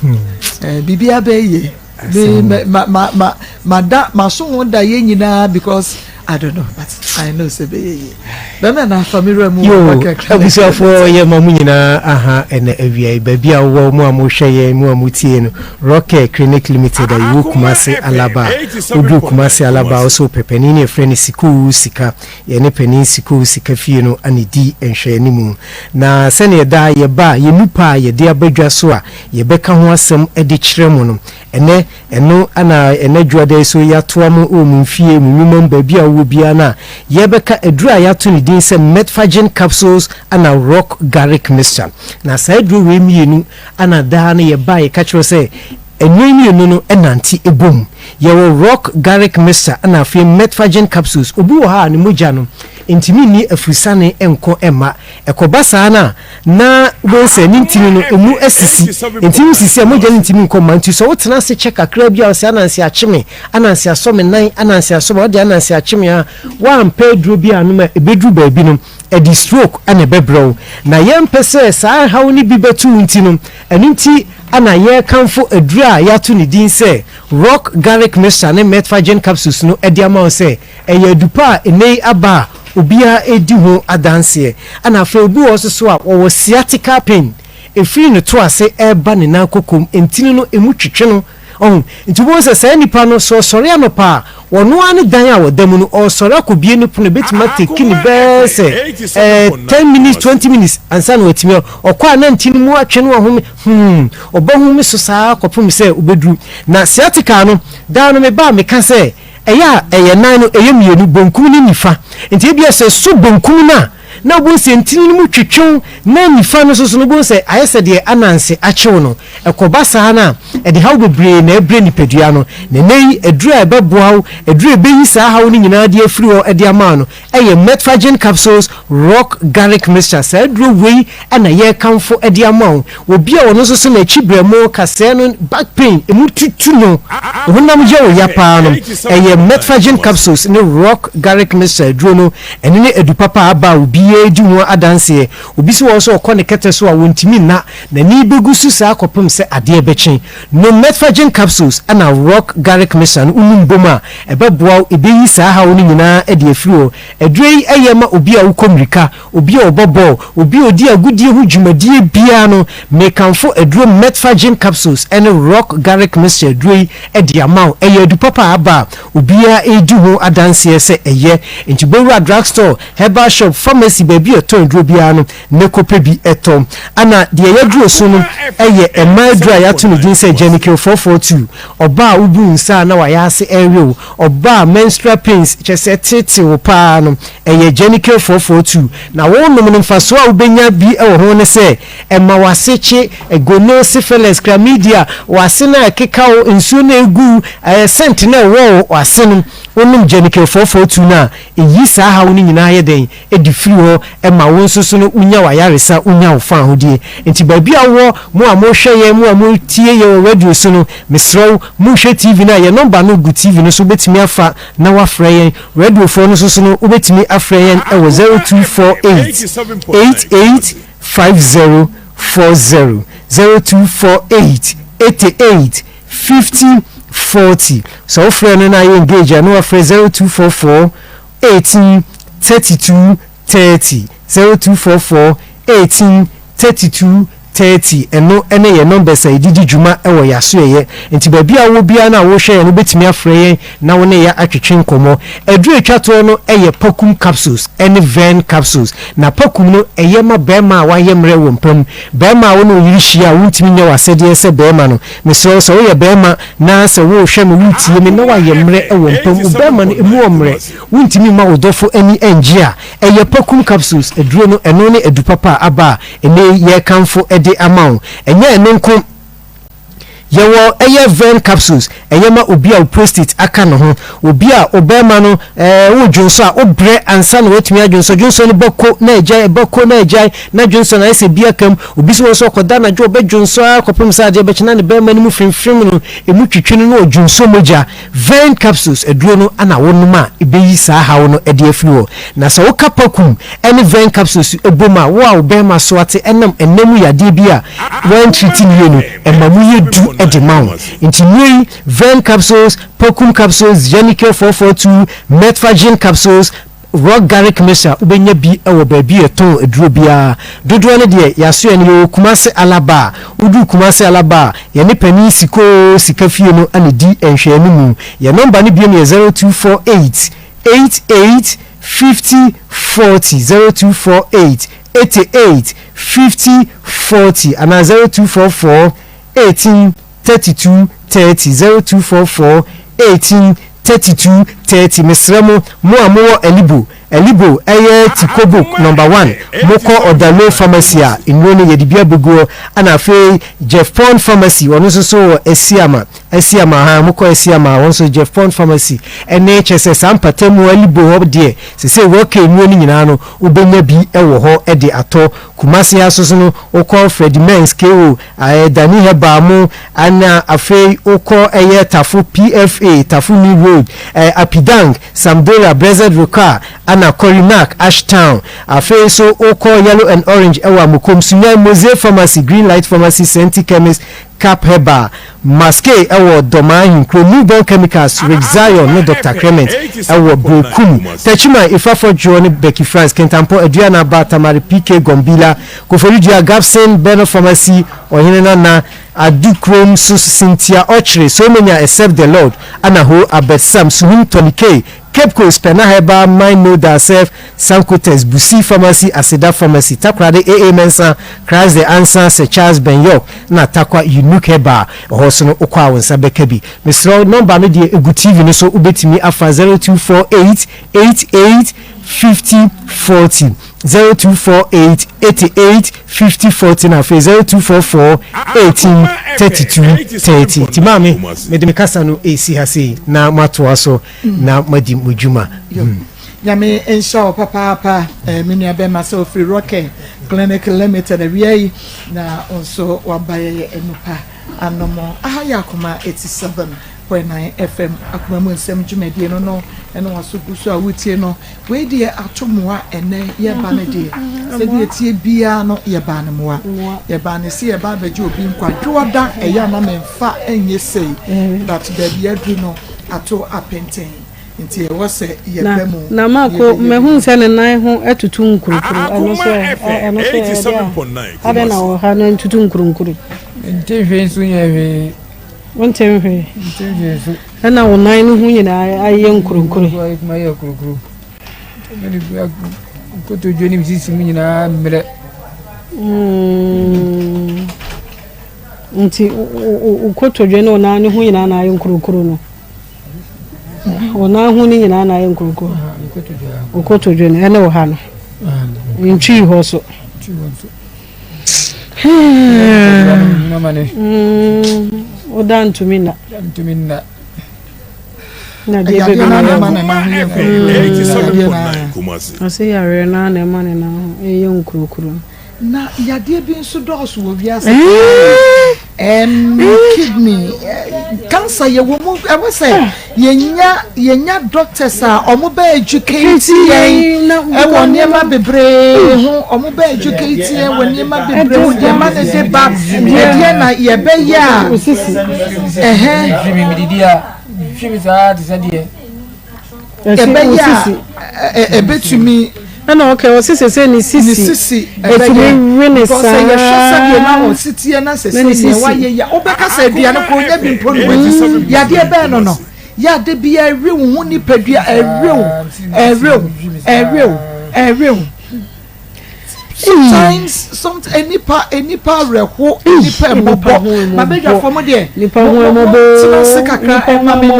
ɛɛ biribi abɛyɛ yie. Me me ma ma ma ma da ma so ho da yɛ nyinaa because I don't know but I know sɛ bɛyɛ yie. Bɛmɛ na afa mi wura mu wɔ kakra. Abusuafoɔ yɛ ma mo nyinaa aha ɛnɛ awia yi baabi a wowɔ mo a mohwɛ yɛn mo a motie no Rockcare Clinic Limited a yɛwɔ Kumase Alaba woduru Kumase Alaba wo so pɛpɛni ne yɛfrɛ no Sikuu Sika yɛne panin Sikuu Sika fie no ana di nhwɛanimu na sɛdeɛ daa yɛba a yɛnu pa a yɛde aba dwa so a yɛbɛka ho asɛm de kyerɛ mo no, ɛnnɛ, ɛno na ɛnnɛ dwoada yi so yɛatoa mo wɔ mo mfie, mo nnwuma mu, baabi a wowɔ biara no a, yɛrebɛka aduro a yɛato ne din sɛ Metforgen Capsules ana Rock Garlic Mixture. Na saa aduro wei mmienu ana daa no yɛba a yɛka kyerɛ wo sɛ nnuro yi mmienu no nante bom. Yɛwɔ Rock Garlic Mixture ana afei Metforgen Capsules. Obi wɔ hɔ a ne mogya no ntumi nni afurusane nkɔ mma. Ɛkɔba saa no a, na wobɛhu sɛ ne ntini no, ɛmu asisi. Ntini no sisi a, mogya no ntumi nkɔ mma. Nti sɛ wotena ase kyɛ kakra bi a, wosɛ ananse akye me, ananse asɔ me nan, ananse asɔ me, wode ananse akye me a, woampɛ aduro bi anom a, ɛbɛduru baabi no, ɛde stroke na ɛbɛbrɛ wo. Na yɛmpɛ sɛ saa haw no bi bɛto wo nti no, ɛno nti na yɛrekamfo aduro a yɛato ne din sɛ Rock Garlic Mixture ne Metforgen Capsules no de ama wo sɛ, Ɛyɛ adu pa a nnɛ yi aba a obiara redi ho adanseɛ. Ɛna afei obi wɔ hɔ nso so a ɔwɔ sciatica pain, ɛfiri ne to ase reba ne nan kokom, ntini no ɛmu twetwe no. Ɔho? Nti wobɛhu sɛ saa nipa no sɛ ɔsɔre anɔpa a, ɔno ara ne dan a ɔda mu no, ɔresɔre akɔbue ne pono, ɛbɛtumi ateki no bɛyɛ sɛ ɛɛ ten minutes, 20 minutes ansa na watumi a, ɔkɔ a na ntini mu atwe no ahome, hmm, ɔbɛhome so saa ara kɔpem sɛ ɔbɛduru. Na sciatica no, daa no meba a meka sɛ, Ɛyɛ a ɛyɛ nan no, ɛyɛ mmienu, bonkum ne nifa. Nti ebia sɛ ɛsɔ bonkum no a, na wobɛhu sɛ ntini no mu twetwew, na nifa no nso so no, wobɛhu sɛ ayɛ sɛ deɛ ananse akyew no. Ɛkɔba saa no a, ɛde haw bebree na ɛbrɛ nipadua no. Na ɛnnɛ yi, aduru a ɛbɛboa wo, aduru a ɛbɛyi saa haw no nyinaa de afiri hɔ de ama wo no, ɛyɛ Metforgen Capsules Rock Garlic Mixture. Saa aduro wei na yɛrekamfo de ama wo. Obi a ɔno nso so n'akyi berɛmo, kasɛɛ no, back pain, emu tutu no, honam yɛ wo ya paa no, ɛyɛ Metforgen Capsules ne Rock Garlic Mixture aduro no. Ɛno ne adu papa a aba a obiara. obiara di ho adanseɛ. Obi nso wɔ hɔ sɛ ɔkɔ ne kɛtɛ so a ɔntumi nna, n'ani bɛgu so saa kɔpem sɛ adeɛ bɛkye. Nom Metforgen capsules ɛna Rock Garlic Mixture no wonom bom a, ɛbɛboa wo, ɛbɛyi saa haw no nyinaa de afiri hɔ. Aduro yi yɛ ma obi a wokɔ mmirika, obi a ɔbɔ bɔɔl, obi a ɔdi agodie ho dwumadie biara no, mekamfo aduro Metforgen capsules ne Rock Garlic Mixture aduro yi de ama wo. Ɛyɛ adu papa a aba a obiara redi ho adanseɛ sɛ ɛyɛ. Enti bɛwura drug store, herbal shop, pharmacy, baabi a ɛtɔn aduro biara no na kɔpɛ bi tɔ. Ɛna deɛ yɛaduro so no yɛ mmaa aduro a yɛato ne din sɛ Genical 442. Ɔbaa a wobu nsa a na wayɛ ase ɛrewe wo, ɔbaa a menstrual pains kyerɛ sɛ ɛteetee wo paa no, ɛyɛ Genical 442. Na wonom no mfasoɔ a wobɛnya bi wɔ ho ne sɛ, ɛma w'ase kye, gono, syphilis, chlamydia, w'ase no a ɛkeka wo, nsuo no a ɛgu wo, ɛɛ scent no a ɛwɔ w'ase no, wonom Genical 442 no a, ɛyi saa haw no nyinaa yɛ dɛn? de firi hɔ ma wo nso so no wonya w'ayaresa, wonya wo faahodie. Nti baabi a wowɔ, mo a mohwɛ yɛn, mo a motie yɛn wɔ radio so no, mesrɛ wo, mohwɛ TV no a, yɛn nɔmba no gu TV no so, wobɛtumi afa na woafrɛ yɛn. Radiofoɔ no nso so no, wobɛtumi afrɛ yɛn wɔ 0248 88 50 40, 0248 88 50 40. Sɛ wofrɛ no na ayɛ engage a, na wafrɛ 0244 18 32 30 0244 18 32 30 Ɛno ne yɛn numbers a yɛde di dwuma wɔ yɛn asoɛeɛ. Nti baabi a wowɔ biara no a worehwɛ yɛn no wobɛtumi afrɛ yɛn na wo ne yɛn atwetwe nkɔmmɔ. Aduro a ɛtwa toɔ no yɛ Pakum capsules ne Vern capsules. Na Pakum no ɛyɛ ma barima a wayɛ mmerɛ wɔ mpa mu. Barima a wo ne wo yere hyia a wontumi nyɛ w'asɛdeɛ sɛ barima no. Mesrɛ wo sɛ woyɛ barima na sɛ worehwɛ me, woretie me na woayɛ mmerɛ wɔ mpa mu, wo barima no ɛmu wɔ mmerɛ, wontumi mma wo dɔfo ani nngye a, ɛyɛ Pakum capsules aduro no, ɛno ne adu papa a aba a ɛnnɛ yi yɛrekamfo de ama wo. Ɛnyɛ ɛno nko, yɛwɔ ɛyɛ Vern capsules, ɛyɛ ma obi a wo prostate aka ne ho, obi a wo barima no ɛɛ wo dwonsɔ a wobrɛ ansa na woatumi adwonsɔ, dwonsɔ no bɛko na agyae, ɛbɛko na agyae, na dwonsɔ no ayɛ sɛ bi aka mu. Obi nso wɔ hɔ sɛ ɔkɔda anadwo ɔbɛdwonsɔ ara kɔpem sɛ adeɛ bɛkye na ne barima no mu fremfrem no, ɛmu twitwi no na ɔdwonsɔ mogya. Vern capsules aduro no na wonom a ɛbɛyi saa haw no de afiri hɔ. Na sɛ woka Pakum ne Vern capsules bom a, wo a wo barima so ate ɛnam ɛnna mu yadeɛ bi a woantriti no yie no, ɛma mu yɛ du de ma wo. Nti nnuro yi, Vern capsules, Pakum capsules, Genicare 442, Metforgen capsules, Rock Garrick Mixture wobɛnya bi wɔ baabi a yɛtɔn aduro biara. Dodoɔ no deɛ yɛasoɛ no yɛwɔ Kumase Alaba a, woduru Kumase Alaba a, yɛne Panin Sikoo Sika Fie no na ɛdi nhwɛanimu. Yɛn nɔmba no biom yɛ 0248 88 50 40, 0248 88 50 40 anaa 0244 18 32 30, 0244 18 32 30 Mesrɛ mo, mo a mowɔ Alibo, Alibo ɛyɛ Tikobok number one, mokɔ Odalo Pharmacy a, nnuro no yɛde bi abɛgu hɔ, ɛna afei Jeff Pond Pharmacy, ɔno nso so wɔ Asiama, Asiama ha, mokɔ Asiama a, wɔn nso Jeff Pond Pharmacy, ɛne kyerɛ sɛ saa mpatamu Alibo hɔ deɛ, sesei wɔka nnuro no nyinaa no, wobɛnya bi wɔ hɔ de atɔ. Kumasi ha nso so no, wokɔ Freddie Mens, KO, Ɛɛ Dani Herbal mo ɛna afei wokɔ ɛyɛ Tafo PFA, Tafo New Road, ɛɛ Apidang, Samdora, Blessed Rokar ɛna Korinak, Ashtown. Afei nso wokɔ Yellow and Orange ɛwɔ Amokom, Sunyani, Mose Pharmacy, Green Light Pharmacy, Senti Chemist, Cap Herbal, Maske ɛwɔ Dɔmaa Ahenkuro, Newborn Chemicals, Rick Zion ne Doctor Clement ɛwɔ Berekum, Techiman, Ifa Fɔdwoɔ ne Becky France, Kintampo, Aduana Aba, Tamale PK Gombila, Koforidua, Gabson, Beno Pharmacy, Ɔhene Nana, Adu Kurom so Cynthia Ɔkyere, So Many Except the Lord, Ana Ho, Abed Sam, Suhum Tony K, Cape Coast, Pɛna Herbal, Mind Know Thyself, Sankotes, Busi Pharmacy, Aseda Pharmacy, Takoradi AA Mensah, Christ the Answer, Sir Charles Ben York, na Tarkwa Unique Herbal. Ɛhɔ nso no wokɔ a wo nsa bɛka bi. Mesrɛ wo, nɔmba no deɛ ɛgu TV no so, wobɛtumi afa 0248 88 50 40. 0248 88 50 40 na afei 0244 18 32 30. Nti maame, mede me kasa no resi ha sei na moatoa so na moadi mo dwuma. Hmm. Nyame nhyira wo papaapa eh, me nua bɛma sɛ ofiri Rocket Clinic Limited awia yi na nso waba yɛyɛ anupa anom aha yɛ akoma 87. 0.9 FM akoma mu nsɛm dwumadie no no ɛna waso gu so a wotie no. Wei deɛ ato mmoa ɛnɛ yɛba no deɛ sɛdeɛ ɛtie biara no yɛbaa no mmoa. Yɛbaa no sɛ yɛba abɛgye obi nkwa. Dwoɔda ɛyɛ a na memfa nyɛ sei but baabi aduru no ato apenten nti ɛwɔ sɛ yɛba mu. Na mako mahu sɛ ne nan ho atutu nkurukuru ɛno nso ɛ ɛno nso ɛyɛ deɛ a adɛn na ɔha no ntutu nkurunkuru. Nte hwee nso nyɛ hwee. Wonte hwee. Nte hwee nso. Ɛna wo nan no ho nyinaa ayɛ nkurunkuru. Ayɛ nkurukuru. Nkotodwe ne sisi mu nyinaa mmerɛ. Mm. Nti wo kotodwe ne wo nan no ho nyinaa na ayɛ nkurukuru no. Wo nan ho no nyinaa na ayɛ nkurukuru. Wo kotodwe no ɛne wo ha no. Ntwii hɔ so. Woda ntumi nna. Ntumi nna. Na deɛ bɛbi na ɛma ne nan ho yɛ Ɔsɛ yareɛ no na ɛma ne nan ho ɛyɛ nkurukuru. Na yadeɛ bi nso dɔɔso wɔ wiase ɛɛm kidney cancer yɛ wɔ mu ɛwɔ sɛ yɛnya yɛnya doctors a wɔn bɛ educate yɛn ɛwɔ nneɛma bebree ho wɔn bɛ educate yɛn wɔ nneɛma bebree ho deɛ ma ne de ba ɛdeɛ na yɛbɛyɛ a ɛhɛn. Ɛbɛyɛ a ɛbɛtumi. Ɛna ɔkɛ ɔsi sese ne sisi ɛtumi we ne saa. Sɛ yɛhwɛ sɛdeɛ na ɔsi teɛ na sese nea wayɛ yi a wobɛka sɛ aduane koro nyɛ bi mpo no wadi yadeɛ bɛn no no yɛ ade bi ɛwe wo ho nipadua ɛwe wo ɛwe wo ɛwe wo ɛwe wo. Sometimes sometimes nipa nipa awerɛho nipa ɛmɔbɔ ma bɛdwa fam deɛ nipa ho ɛmɔbɔ tena ase kakra ɛma me na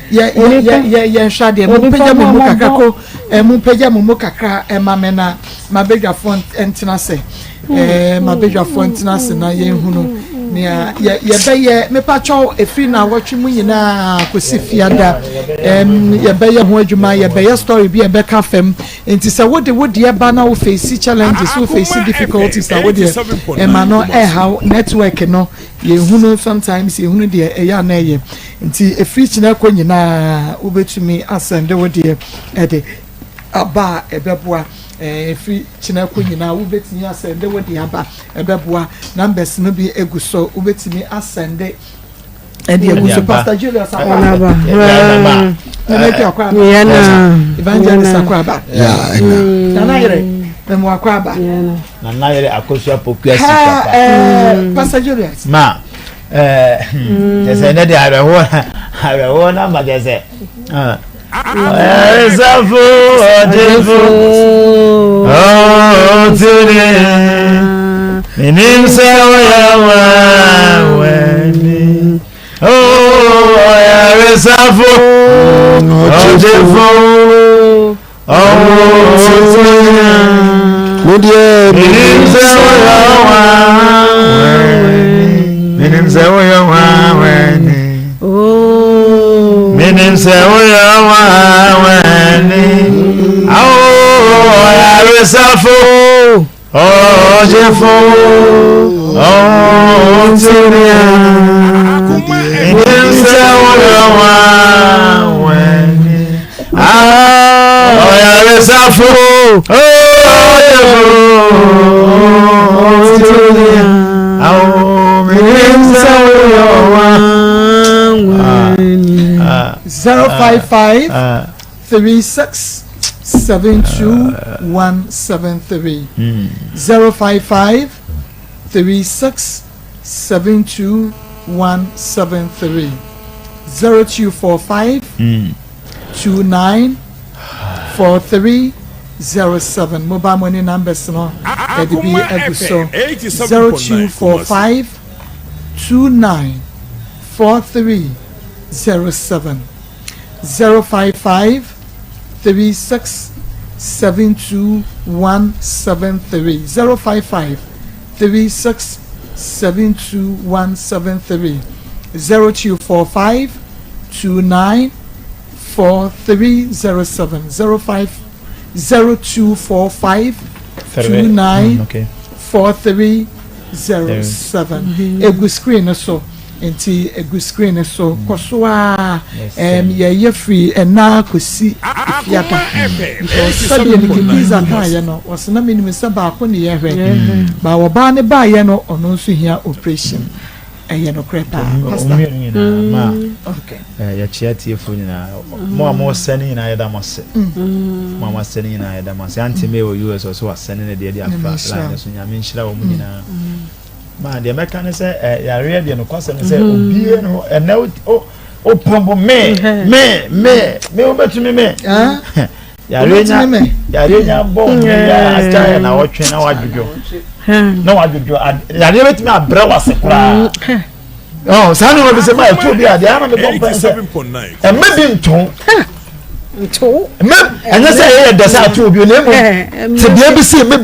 yɛ yɛ yɛ yɛ yɛnhwɛ adeɛ mo mpagya mo mu kakra ko mo mpagya mo mu kakra ɛma me na ma bɛdwafoɔ ntena ase ɛɛ ma bɛdwafoɔ ntena ase na yɛnhunu nea yɛ yɛbɛyɛ mepakyɛw efiri na awɔtwe mu nyinaa kɔsi fiada ɛɛm yɛbɛyɛ ho adwuma yɛbɛyɛ story bi a ɛbɛka fam. Nti sɛ wode wo deɛ ba na wo face challenges, wo face difficulties a wo deɛ ɛma no ɛhaw network no yɛhunu sometimes yɛhunu deɛ ɛyɛ a na ɛyɛ nti ɛfiri kyena kɔ nyinaa wobɛtumi asɛnde wo deɛ ɛde aba a ɛbɛboa ɛfiri kyena kɔ nyinaa wobɛtumi asɛnde wo deɛ aba ɛbɛboa numbers no bi egu so wobɛtumi asɛnde ɛde agu so pastor julius akwaba nana etu akwaba evangelist akwaba nana yere mɛmu akwaba nana yere akosua pokua si papa pastor julius ma kyɛ sɛ ɛnɛ de awerɛhoɔ awerɛhoɔ no ama kyɛ sɛ ɛsafo ɔgyefo ɔtene menim sɛ woyɛ wani ɔyaresafo ɔgyefo ɔtene menim sɛ woyɛ wani menim sɛ woyɛ wani Menim sɛ woyɛ ɔnwanwani Ao ɔyaresafo ɔgyefo ɔtene Menim sɛ woyɛ ɔnwanwani Ao ɔyaresafo ɔgyefo ɔtene Ao menim sɛ woyɛ ɔnwanwani 055 36 72 173 055 36 72 173 0245 29 43 07 mobile money numbers no ɛde bi agu so 0245 29 43 07 055 36 72 173 055 36 72 173 0245 29 4307 05 0245 29 4307 egu screen no so. Nti egu screen no so. Kɔ so ara. Ɛɛm yɛyɛ firi ɛna kɔsi Efiada. Because sɛdeɛ Nikki Pizza kaeɛ no, ɔse na menim sɛ baako ne yɛhwɛ. But ɔbaa no baeɛ no, ɔno nso hia operation. Ɛyɛ nokorɛ paa. Pastor. Wɔn mmienu nyinaa ma Okay. yɛkyea atiefoɔ nyinaa. Mo a mosɛ no nyinaa yɛda mo ase. Mo a moasɛ no nyinaa yɛda mo ase. Auntie May wɔ US ɔso wasɛne ne deɛ de afa line no so. Nyame nhyira wɔn nyinaa. Ma deɛ mɛka ne sɛ ɛ yareɛ deɛ nokwasɛm ne sɛ obie no ɛnɛ o o pɔmpo me me me me wobɛtumi me yareɛ nya yareɛ nya bɔ me yɛ ata yɛ na wɔtwe na wadwodwo na wadwodwo yareɛ bɛtumi abrɛ wase koraa ɔ saa nneɛma bi sɛ ma ɛto bi a deɛ ana mebɔ mpɛ sɛ ɛmɛ bi nto mɛ ɛnyɛ sɛ ɛyɛ dɛ sɛ ato obi na mmom tebea bi sɛ ɛmɛ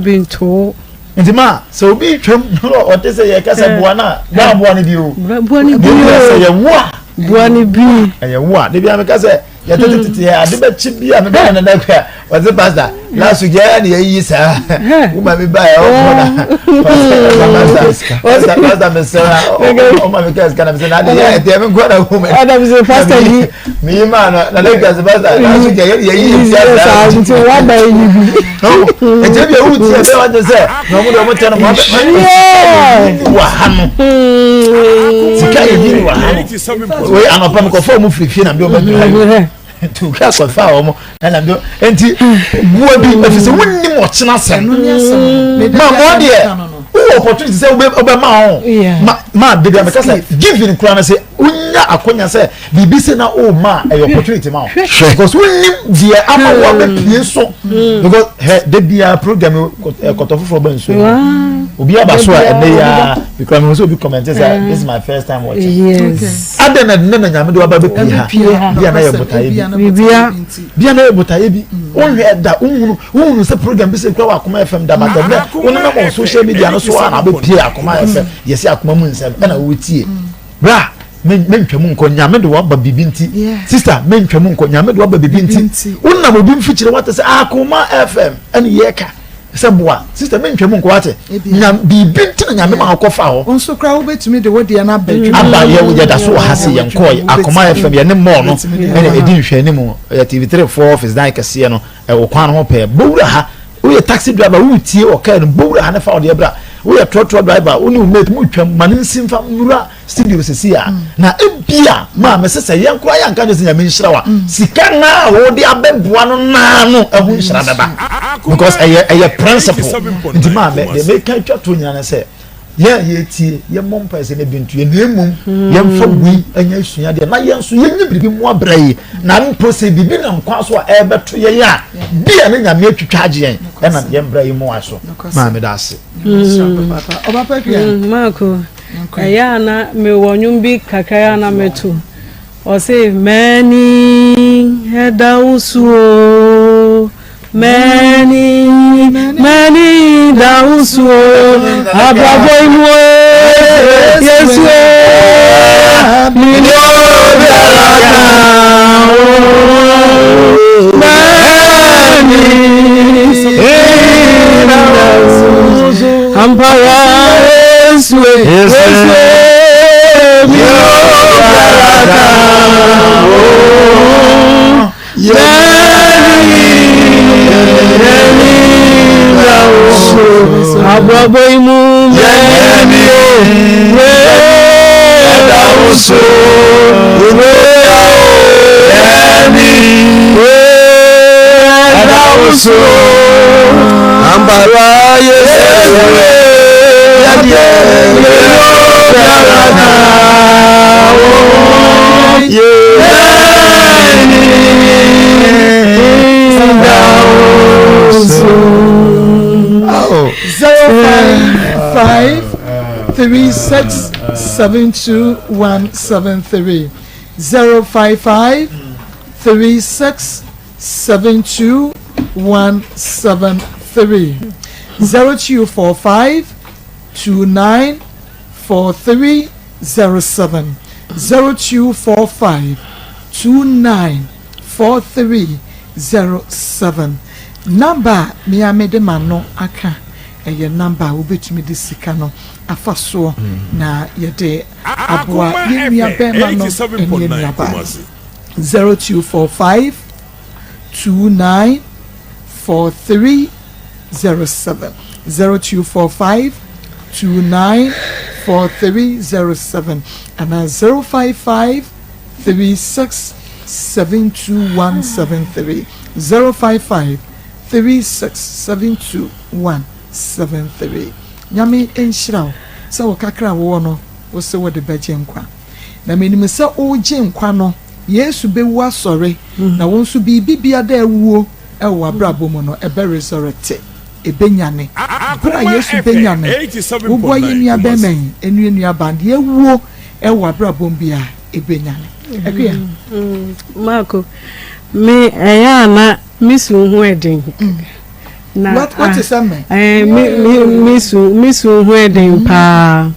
bi nto Nti ma sɛ obi twam na ɔte sɛ yɛka sɛ boa no a na aboa no bi o. Boa no bi o. Sɛ yɛ wo a. Boa no bi. Ɛyɛ wo a. Debi ameka sɛ yɛtete tete yɛ ade bɛkye bi a mebɛyɛ nana kua ɔse pastor last week yɛyɛ ne yɛyiyi saa wo ma mi ba yɛ ɔkɔ na pastor pastor pastor mesrɛ ɔma mi ka sika na mesɛ na ade yɛ ɛteɛ me nkɔ na wo mɛ ɛna mesɛ pastor yi meyi maa no na ne kasi pastor last week yɛ yɛ yi tia saa nti waba yi bi ɛkyɛ bi ewu tiɛ bɛ wagye sɛ na ɔmo de ɔmo kyɛ no mo abɛ wɔ ha no sika yɛ yi wɔ ha no wei anɔpa mi kɔfɔ ɔmo firi fie na mi de ɔmo aduru ha yi nti obi akɔfa ɔmo ɛna mi de nti bua bi efisɛ wunnim ɔkyena sɛm ma mo deɛ wowɔ opportunity sɛ wobɛma ho ma ma de bi a meka sɛ giving kura no sɛ wonya akonya sɛ biribi sɛ na o ma ɛyɛ opportunity ma o because wonim deɛ ama wo abɛpie so hmm. because hɛ de bia program eh, kɔtɔ foforɔ bɛ nsuo mu obi aba so a ɛnɛ yi a because mi sɛ obi comment sɛ this is my first time watching adɛn na ne na nyame de waba bɛpie ha bia na yɛ botaeɛ bi bia na yɛ botaeɛ bi wonhwɛ da wonhunu wonhunu sɛ program bi sɛ kura wɔ akoma fm da but ɛnɛ wonenam wɔ social media no so a na abɛpie akoma fm yɛsɛ akoma mu nsɛm ɛna wotie Bra, mentwa mu nkɔ, Nyame de waba biribi nti. Sister, mentwa mu nkɔ, Nyame de waba biribi nti. Wonam obi mfikyire wate sɛ Akoma FM ɛne yɛka sɛ boa. Sister, mentwa mu nkɔ wate. Nyam biribi nti na Nyame ma wokɔ fa hɔ. Nso koraa wobɛtumi de wo deɛ no aba adwuma. Aba yɛ yɛda so wɔ ha se yɛn kɔɔ Akoma FM yɛne mɔɔ no ɛna ɛdi nhwɛanim yɛ TV3 foɔ office dan kɛseɛ no ɛwɔ kwan no ho pɛɛ. Bɔwura ha. Woyɛ taxi driver woretie wɔ kaa no mu, bɔ wura ha ne fa wo deɛ bra. Woyɛ trɔtrɔ driver, wo ne wo mate motwam, ma no nsi mfa nwura studio sisi a. Na ebia maa mese sɛ yɛn koraa yɛanka nyɛ sɛ Nyame nhyira wo a, sika naa a wode abɛboa no naa no ɛho nhyira bɛba. Because ɛyɛ ɛyɛ principle. Nti maa me deɛ meka atwa toɔ nyinaa ne sɛ, Yɛn a yɛretie, yɛmmɔ mpae sɛ na ebi nto yɛn, na mmom yɛmfa wei nyɛ asuadeɛ na yɛn nso yɛnyɛ biribi mmoa berɛ yi, na mpo sɛ biribi nam kwan so a ɛrebɛto yɛn a, bi a ne Nyame atwitwa agye yɛn ɛnam yɛn berɛ yi mmoa so. Maame da ase. Marco, ɛyɛ a na mewɔ nnwom bi kakra a na meto. Ɔse, M'ani ɛda wo so o. Many, many da wo so abrabɔ yi mu o, Yesu o, mini obiara ka o. Many, da wo so, ampara Yesu e, Yesu e, mini obiara ka o. Abrabɔ yi mu mɛni ɛda wo so yɛni ɛda wo so ambara yesu yɛdeɛ yɛyɛ biara na wo Zero five five three six seven two one seven three 055 36 72 173 0245 29 43 07 0245 29 43 07 Number a me ara mede m'ano aka, ɛyɛ number a wobɛtumi de sika no afa soɔ na yɛde aboa yɛn nua bɛrima no ne yɛn nua baa no. 0245 29 43 07 0245 29 43 07 anaa 055 36 72173 055 36 72173 Nyame nhyira wo sɛ wo kakra a wowɔ no wose wode bɛgye nkwa. Na menim sɛ woregye nkwa no Yesu bɛwu asɔre na wo nso biribi biada a awuo wɔ w'abrabɔ mu no ɛbɛ resurrecte, ɛbɛnyane. Berɛ a Yesu bɛnyane woboa yɛn nua bɛrima yi ɛne yɛn nua baa no deɛ awuo wɔ w'abrabɔ mu biara ɛbɛnyane. Akua. Marko, me ɛyɛ a na me su ho ɛden. Na What what is that man? Eh, me me me su me su ho ɛden paa.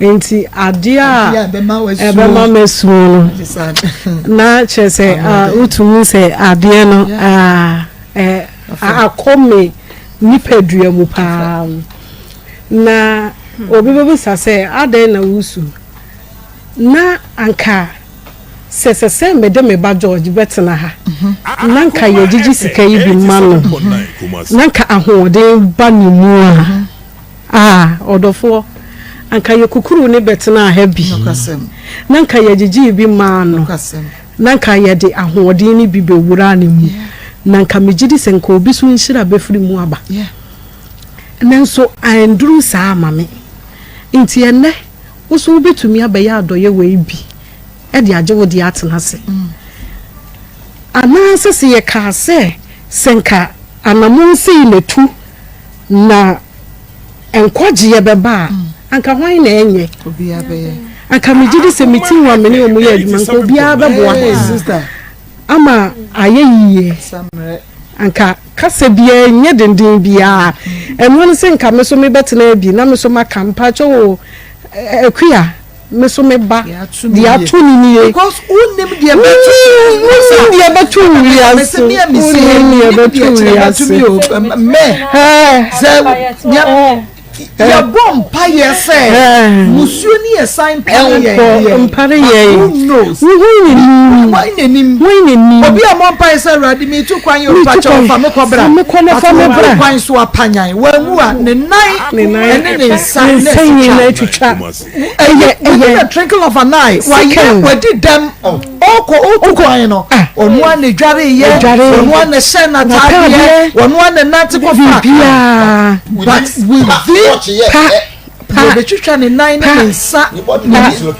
Nti adeɛ a ɛbɛma masuo no na kyerɛ sɛ wotumi sɛ adeɛ no akɔ me nipadua mu paa na obi bɛbisa sɛ adɛn na wosu na anka sɛ sɛ sɛ mede me ba George bɛtena ha na nka yɛgyegye sika yi bi ma no na nka ahoɔden ba ne mu a Ah, ɔdɔfoɔ, anka yɛkukuruu ne bɛtenaa ha bi, na anka yɛgyegyee bi maa no, na anka yɛde ahoɔden no bi bɛwuraa ne mu, na anka megye di sɛ anka obi so nhyira bɛfiri mu aba. Nanso anduru saa amma me. Enti ɛnnɛ, wo nso wobɛtumi abɛyɛ adɔeɛ wei bi de agye wo deɛ atena ase. Anaasɛ sɛ yɛkaa sɛ, sɛ anka anammɔn sei na tu, Na nkwagyeɛ bɛba a, anka hwan na ɛnyɛ? Anka megye di sɛ me team a me ne wɔn yɛ adwuma, anka obiara bɛboa ama ayɛ yie. Anka kasa biara nyɛ denden biara. Ɛno ne sɛ nka me so mebɛtena bi na me so maka mpakyɛ o Akua. Me so me ba, deɛ ato no nie. Because wonim deɛ bɛto wonim deɛ bɛto wiase. Wonim deɛ bɛto wiase. Mɛ sɛ yɛbɔ mpayɛ sɛ musuo ne yɛ san mpare yɛn deɛ. Mpare yɛn. Who knows? Wohu n'anim. Wɔn n'anim. Wɔn n'anim. Obi a mɔ mpayɛ sɛ awurade mi tu kwan yɛ opa kyɛw fa me kɔ bra. Fa me kɔ na fa me bra. Kwan so apanyan wɔn mu a ne nan ɛne ne nsa ne atwitwa. Ɛyɛ within the twinkle of an eye wayɛ wadi dɛm ɔkɔ ɔtu kwan no ɔno a na dware yɛ ɔno a na hyɛ n'ataadeɛ ɔno a na nante kɔ fa but within pa pa yɛbɛtwitwa ne nan ne ne nsa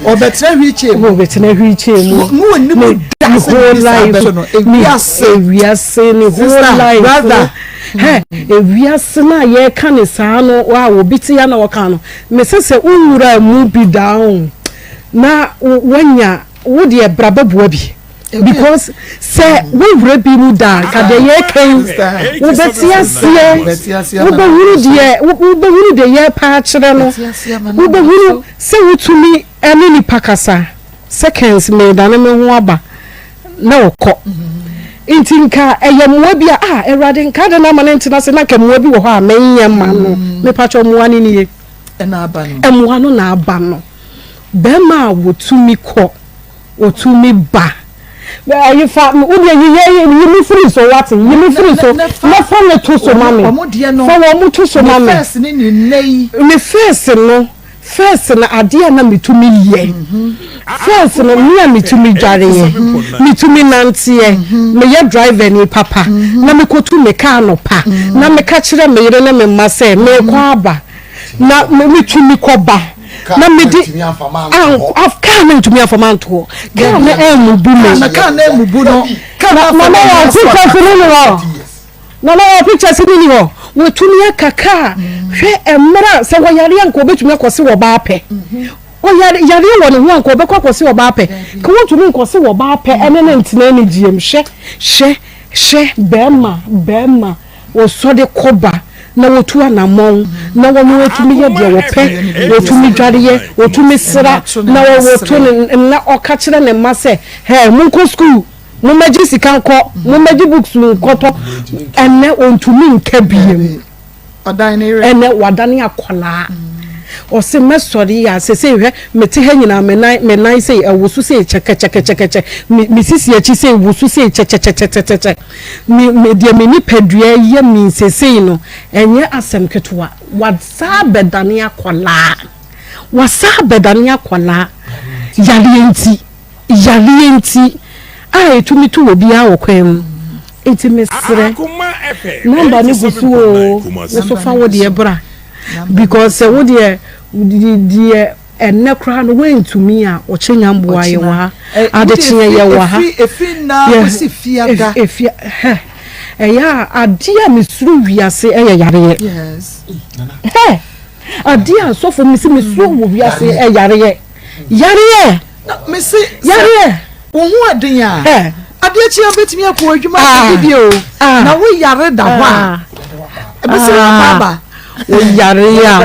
ɔbɛtena wheelchair mu ɔbɛtena wheelchair mu mu wɔ ne mu da sɛ ne bisa abɛto no ewiase ewiase ne whole life brother hɛ ewiase no a yɛka ne saa no a obi te ya na ɔka no Mese sɛ wo nwura mu bi daa o na wanya wo deɛ bra bɛboa bi because sɛ wo wura bi mu daa nka deɛ yɛreka yi wobɛte aseɛ wobɛhunu deɛ wobɛhunu deɛ yɛrepa akyerɛ no wobɛhunu sɛ wotumi ne nipa kasa seconds meredane me ho aba na ɔkɔ nti nka ɛyɛ mmoa bi a ah awurade nka adɛn na ama no ntena ase na nka mmoa bi wɔ hɔ a menyɛ ma no mm. mepakyɛ mmoa no nie mmoa no na aba no bɛrima a wɔtumi kɔ wɔtumi ba ayifa wodeɛ yiyɛ yi mi firi so wate yi mi firi so na fa ne to so ma me fa wɔn to so ma me ne fɛs no. First no adeɛ a na metumi yɛ first no me a metumi dwareɛ metumi nanteɛ meyɛ driver ni papa na mekɔtu me kaa anɔpa na meka kyerɛ me yere ne me mma sɛ merekɔ aba na metumi kɔba na mede kaa no ntumi amfa manto hɔ kaa no ammubu me na na yɛ pictures no ni hɔ. Nana wɔ pictures no ni hɔ. Watumi aka kaa. Hwɛ mmerɛ a sɛ wɔyare a nka ɔbɛtumi akɔse wɔ baa pɛ. Ɔyare yareɛ wɔ ne ho a nka ɔbɛkɔ akɔse ɔbaa pɛ. Ka wɔntumi nkɔse wɔ baa pɛ ɛne ne ntena anigyeɛ mu. Hwɛ hwɛ hwɛ bɛrima bɛrima wɔsɔre kɔba na wɔtu anamɔn na wɔn wɔtumi yɛ deɛ wɔpɛ wɔtumi dwareɛ wɔtumi sra na wɔto ne na ɔka kyerɛ ne mma sɛ hɛɛ monkɔ sukuu. Mommɛgye sika nkɔ, mommɛgye books nkɔtɔ. Ɛnnɛ ɔntumi nka biem. Ɛnnɛ wadane akwadaa. Ɔse mɛsɔre a sesei hwɛ mete ha nyinaa me nan me nan sei ɛwoso sei kyɛkɛkyɛkɛkyɛkɛ me me sisi akyi sei woso sei kyɛkyɛkyɛkyɛkyɛ me me deɛ me nipadua yɛ me sesei no ɛnyɛ asɛm ketewa wasaa bɛdane akwadaa wasaa bɛdane akwadaa yareɛ nti. Yareɛ nti a ɛtumi to obiara wɔ kwan mu nti mesrɛ number no gu so oo wo so fa wo deɛ bra because sɛ wo deɛ deɛ ɛnɛ koraa no woantumi a ɔkyɛ nya mboa yɛ wɔ ha adekyeɛ yɛ wɔ ha ɛfia ɛyɛ a adeɛ a mesuro wiase ɛyɛ yareɛ hɛ adeɛ a sɔfo mesi mesuro wɔ wiase ɛyareɛ Yareɛ! Mese Yareɛ! Wo ho ɛden a, adeɛ kye a wobɛtumi akɔ adwuma akɔdi bi o. Na wo yare da hɔ a, ɛbɛsɛ wo aba. Wo yare a.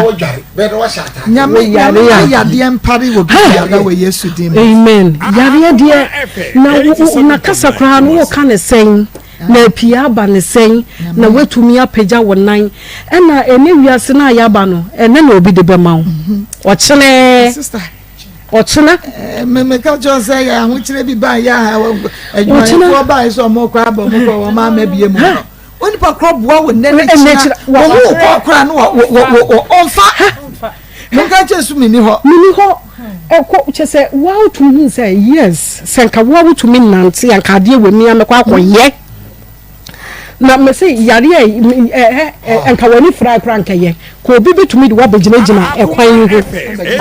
Nyame nyame ma yadeɛ mpare wɔ biara wɔ Yesu din mu. Amen. Yareɛ deɛ na na kasa koraa no woka ne sɛn. Na apue aba ne sɛn na woatumi apagya wo nan? Ɛna ɛnɛ wiase no a yɛaba no, ɛnɛ na obi de bɛma wo. Ɔkyena ɔkyena. Meka kyerɛ sɛ yɛ ahokyerɛ bi ba yɛ adwumayɛfoɔ ba sɛ ɔmo kɔ aba ɔmo kɔ wɔn ama bie mu no. Onipa korɔ boa wo nnɛ ne kyena wɔn ho kɔ koraa no wɔ ɔmfa. Meka kyerɛ so menni hɔ. Menni hɔ. Ɛkɔ kyɛ sɛ woatumi hu sɛ yes sɛ nka woa wotumi nante anka adeɛ wɔ mi a mɛkɔ akɔyɛ. Na mɛ sɛ yareɛ ɛ nka w'ani fira koraa nka yɛ. Ka obi bɛtumi de woabɛgyinagyina ɛkwan yi ho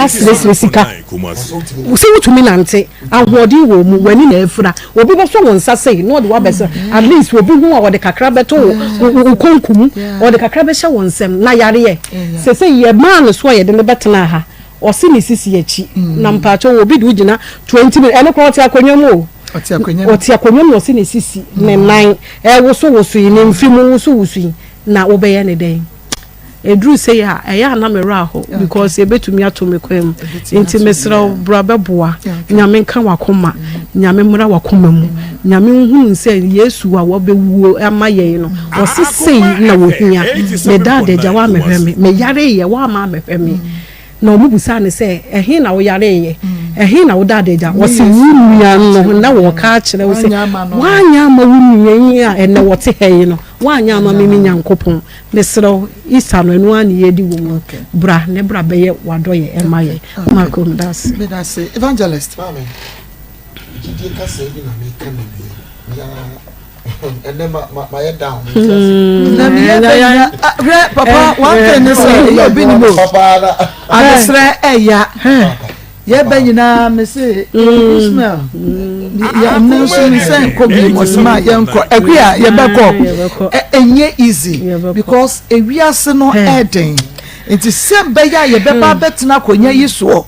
asrɛsrɛ sika. Sɛ wotumi nante ahoɔden wɔ mu w'ani na afira. Obi bɛsɔ wo nsa sei na ɔde woabɛsrɛ at least obi hu a ɔde kakra bɛto wo wo konku mu ɔde kakra bɛhyɛ wo nsam na yareɛ. Sɛsɛ yɛmaa no so a yɛde no bɛtenaa ha. Ɔse ne sisi akyi na mpakyɛw obi de wo gyina 20 minutes ɛno koraa ɔte akonnwa mu o ɔte akonnwa mu na ɔse ne sisi ne nan ɛwoso woso yi ne mfe mu woso woso yi na wobɛyɛ ne dɛn ɛduru sei a ɛyɛ a na me werɛ aho because ɛbɛtumi ato me kwan mu nti mesrɛ wo bra bɛboa Nyame nka wakoma Nyame mmra wakoma mu Nyame nhunu sɛ Yesu a wabɛwuo ama yɛn no ɔse sei na wɔhia meda adagya woamɛhwɛ me meyareeɛ woamma amɛhwɛ me Na wɔbisaa no sɛ, Ɛhe na woyareeɛ? Ɛhe na woda adagya? Ɔse, Wo nua no na wɔka akyerɛ wo sɛ, woanyɛ ama wo nua yi a ɛnnɛ wɔte ha yi no, woanyɛ ama me, me Nyankopɔn. Mesrɛ wo, Easter no, ɛno ara na yɛredi wɔ mu. Bra na bra bɛyɛ w'adɔeɛ ma yɛn. Marko, meda ase. Meda ase. Evangelist. Maame, gyidie kasa bi na meka na wie. Ɛnɛ ma ma ma yɛ down. Na mi yɛ bɛ nya hwɛ papa one thing ne sɛ ɛyɛ obi ni mo adesrɛ ɛya yɛ bɛ nyinaa mi se Ismael yɛ ɛnɛ nso mi sɛ nkɔ bi mo sima yɛ nkɔ ɛkwi a yɛ bɛ kɔ ɛnyɛ easy because ewiase no ɛɛden nti sɛ bɛyɛ a yɛ bɛ ba bɛtena akonnwa yi soɔ.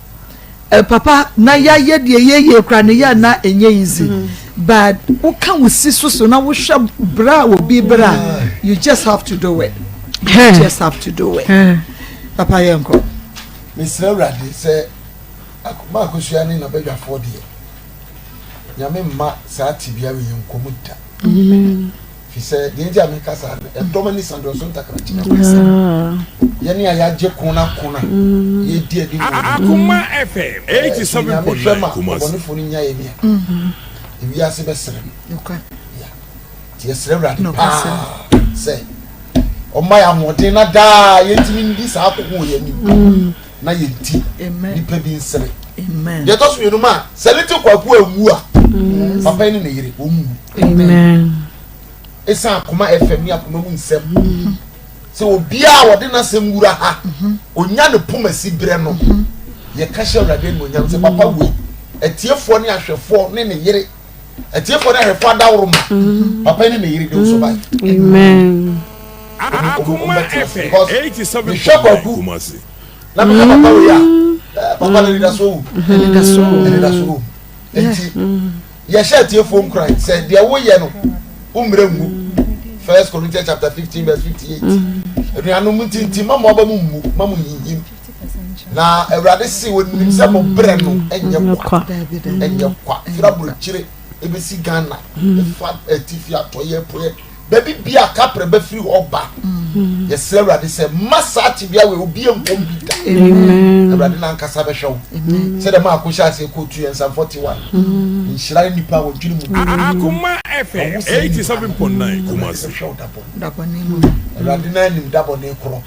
Eh papa na yayɛ deɛ yɛyɛ kura no yɛ na ɛnyɛ easy mm. but woka wo si so so na wohwɛ berɛ a obi berɛ a you just have to do it you just have to do it papa yɛ nkɔ. Mesrɛ Awurade sɛ maakosua ne n'abadwafoɔ deɛ Nyame mma saa tebea wei nkɔ mu da. Fi sɛ deɛ nti a meka saa no, ɛdɔm ani sa dɔnso ntakrakye. Yɛne a yɛagye ko na ko na yɛdi adi mu. Akoma FM 87.9 Kumasi. Ɔbɔnefoɔ no nya yɛ nea ewiase bɛsrɛ no. Nti yɛsrɛ Awurade paa sɛ ɔmma yɛ ahoɔden na daa yɛntumi ndi saa ko wɔ yɛn anim na yɛnti nipa bi nsere. Deɛ ɛtɔ so mmienu ma sɛ Little Kwaku anwu a papa yi ne ne yere wɔn wu. Esan akoma FM ne akoma mu nsɛm sɛ obiara a wɔde n'asɛm wura ha onya ne poma si berɛ no yɛka hyɛ Awurade animuonyam sɛ papa wei atiefoɔ ne ahwɛfoɔ ne ne yere atiefoɔ ne ahwɛfoɔ adaworo ma papa yi ne ne yere de wo survive. Amen. Akoma FM mehwɛ Kwaku na mehwɛ papa wei a papa no anidasoɔ wɔ mu anidasoɔ wɔ mu nti yɛhyɛ atiefoɔ nkuran sɛ deɛ woyɛ no wommerɛ ngu First Corinthians chapter 15 verse 58 anuanom ntintim ma mo aba mu mmu ma mo nyinnyim na awurade se wɔnim sɛ mo berɛ no ɛnyɛ kwa ɛnyɛ kwa firi aburokyire ɛbɛsi Ghana ɛfa atifi atɔeɛ apueɛ baabi bia kaprɛ bɛfiri hɔ ba. Yɛsrɛ Awurade sɛ mma saa tebea wei obi nkɔm bi da. Awurade n'ankasa bɛhwɛ wo. Sɛdeɛ Maako hyɛ aseɛ kootu yɛn Psalm 41. Nhyira ne nipa a wɔdwene mu. Akoma FM 87.9 Kumasi. Awurade bɛhwɛ wo da bɔne mu. Awurade n'anim da bɔne korɔ.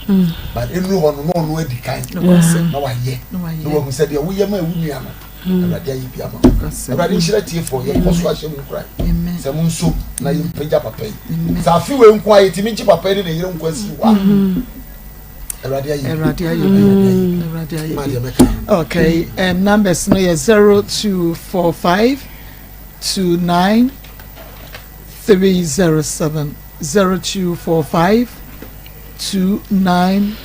But ɛnuru hɔ no na ɔno adi kan na wayɛ na wahu sɛ deɛ woyɛ ma ɛwo nua no. Awurade ayɛ bi ama wo. Awurade nhyira tiefoɔ yɛkɔ so ahyɛ mu nkuran sɛ mo nso na yɛmpagya papa yi. Sɛ afe wei nko a yɛtumi gye papa yi ne ne yere nkwa si hɔ a. Awurade ayɛ bi. Awurade ayɛ bi. Awurade ayɛ Ma bi. deɛ mɛka. Okay, numbers no yɛ 0245 29 307 0245 29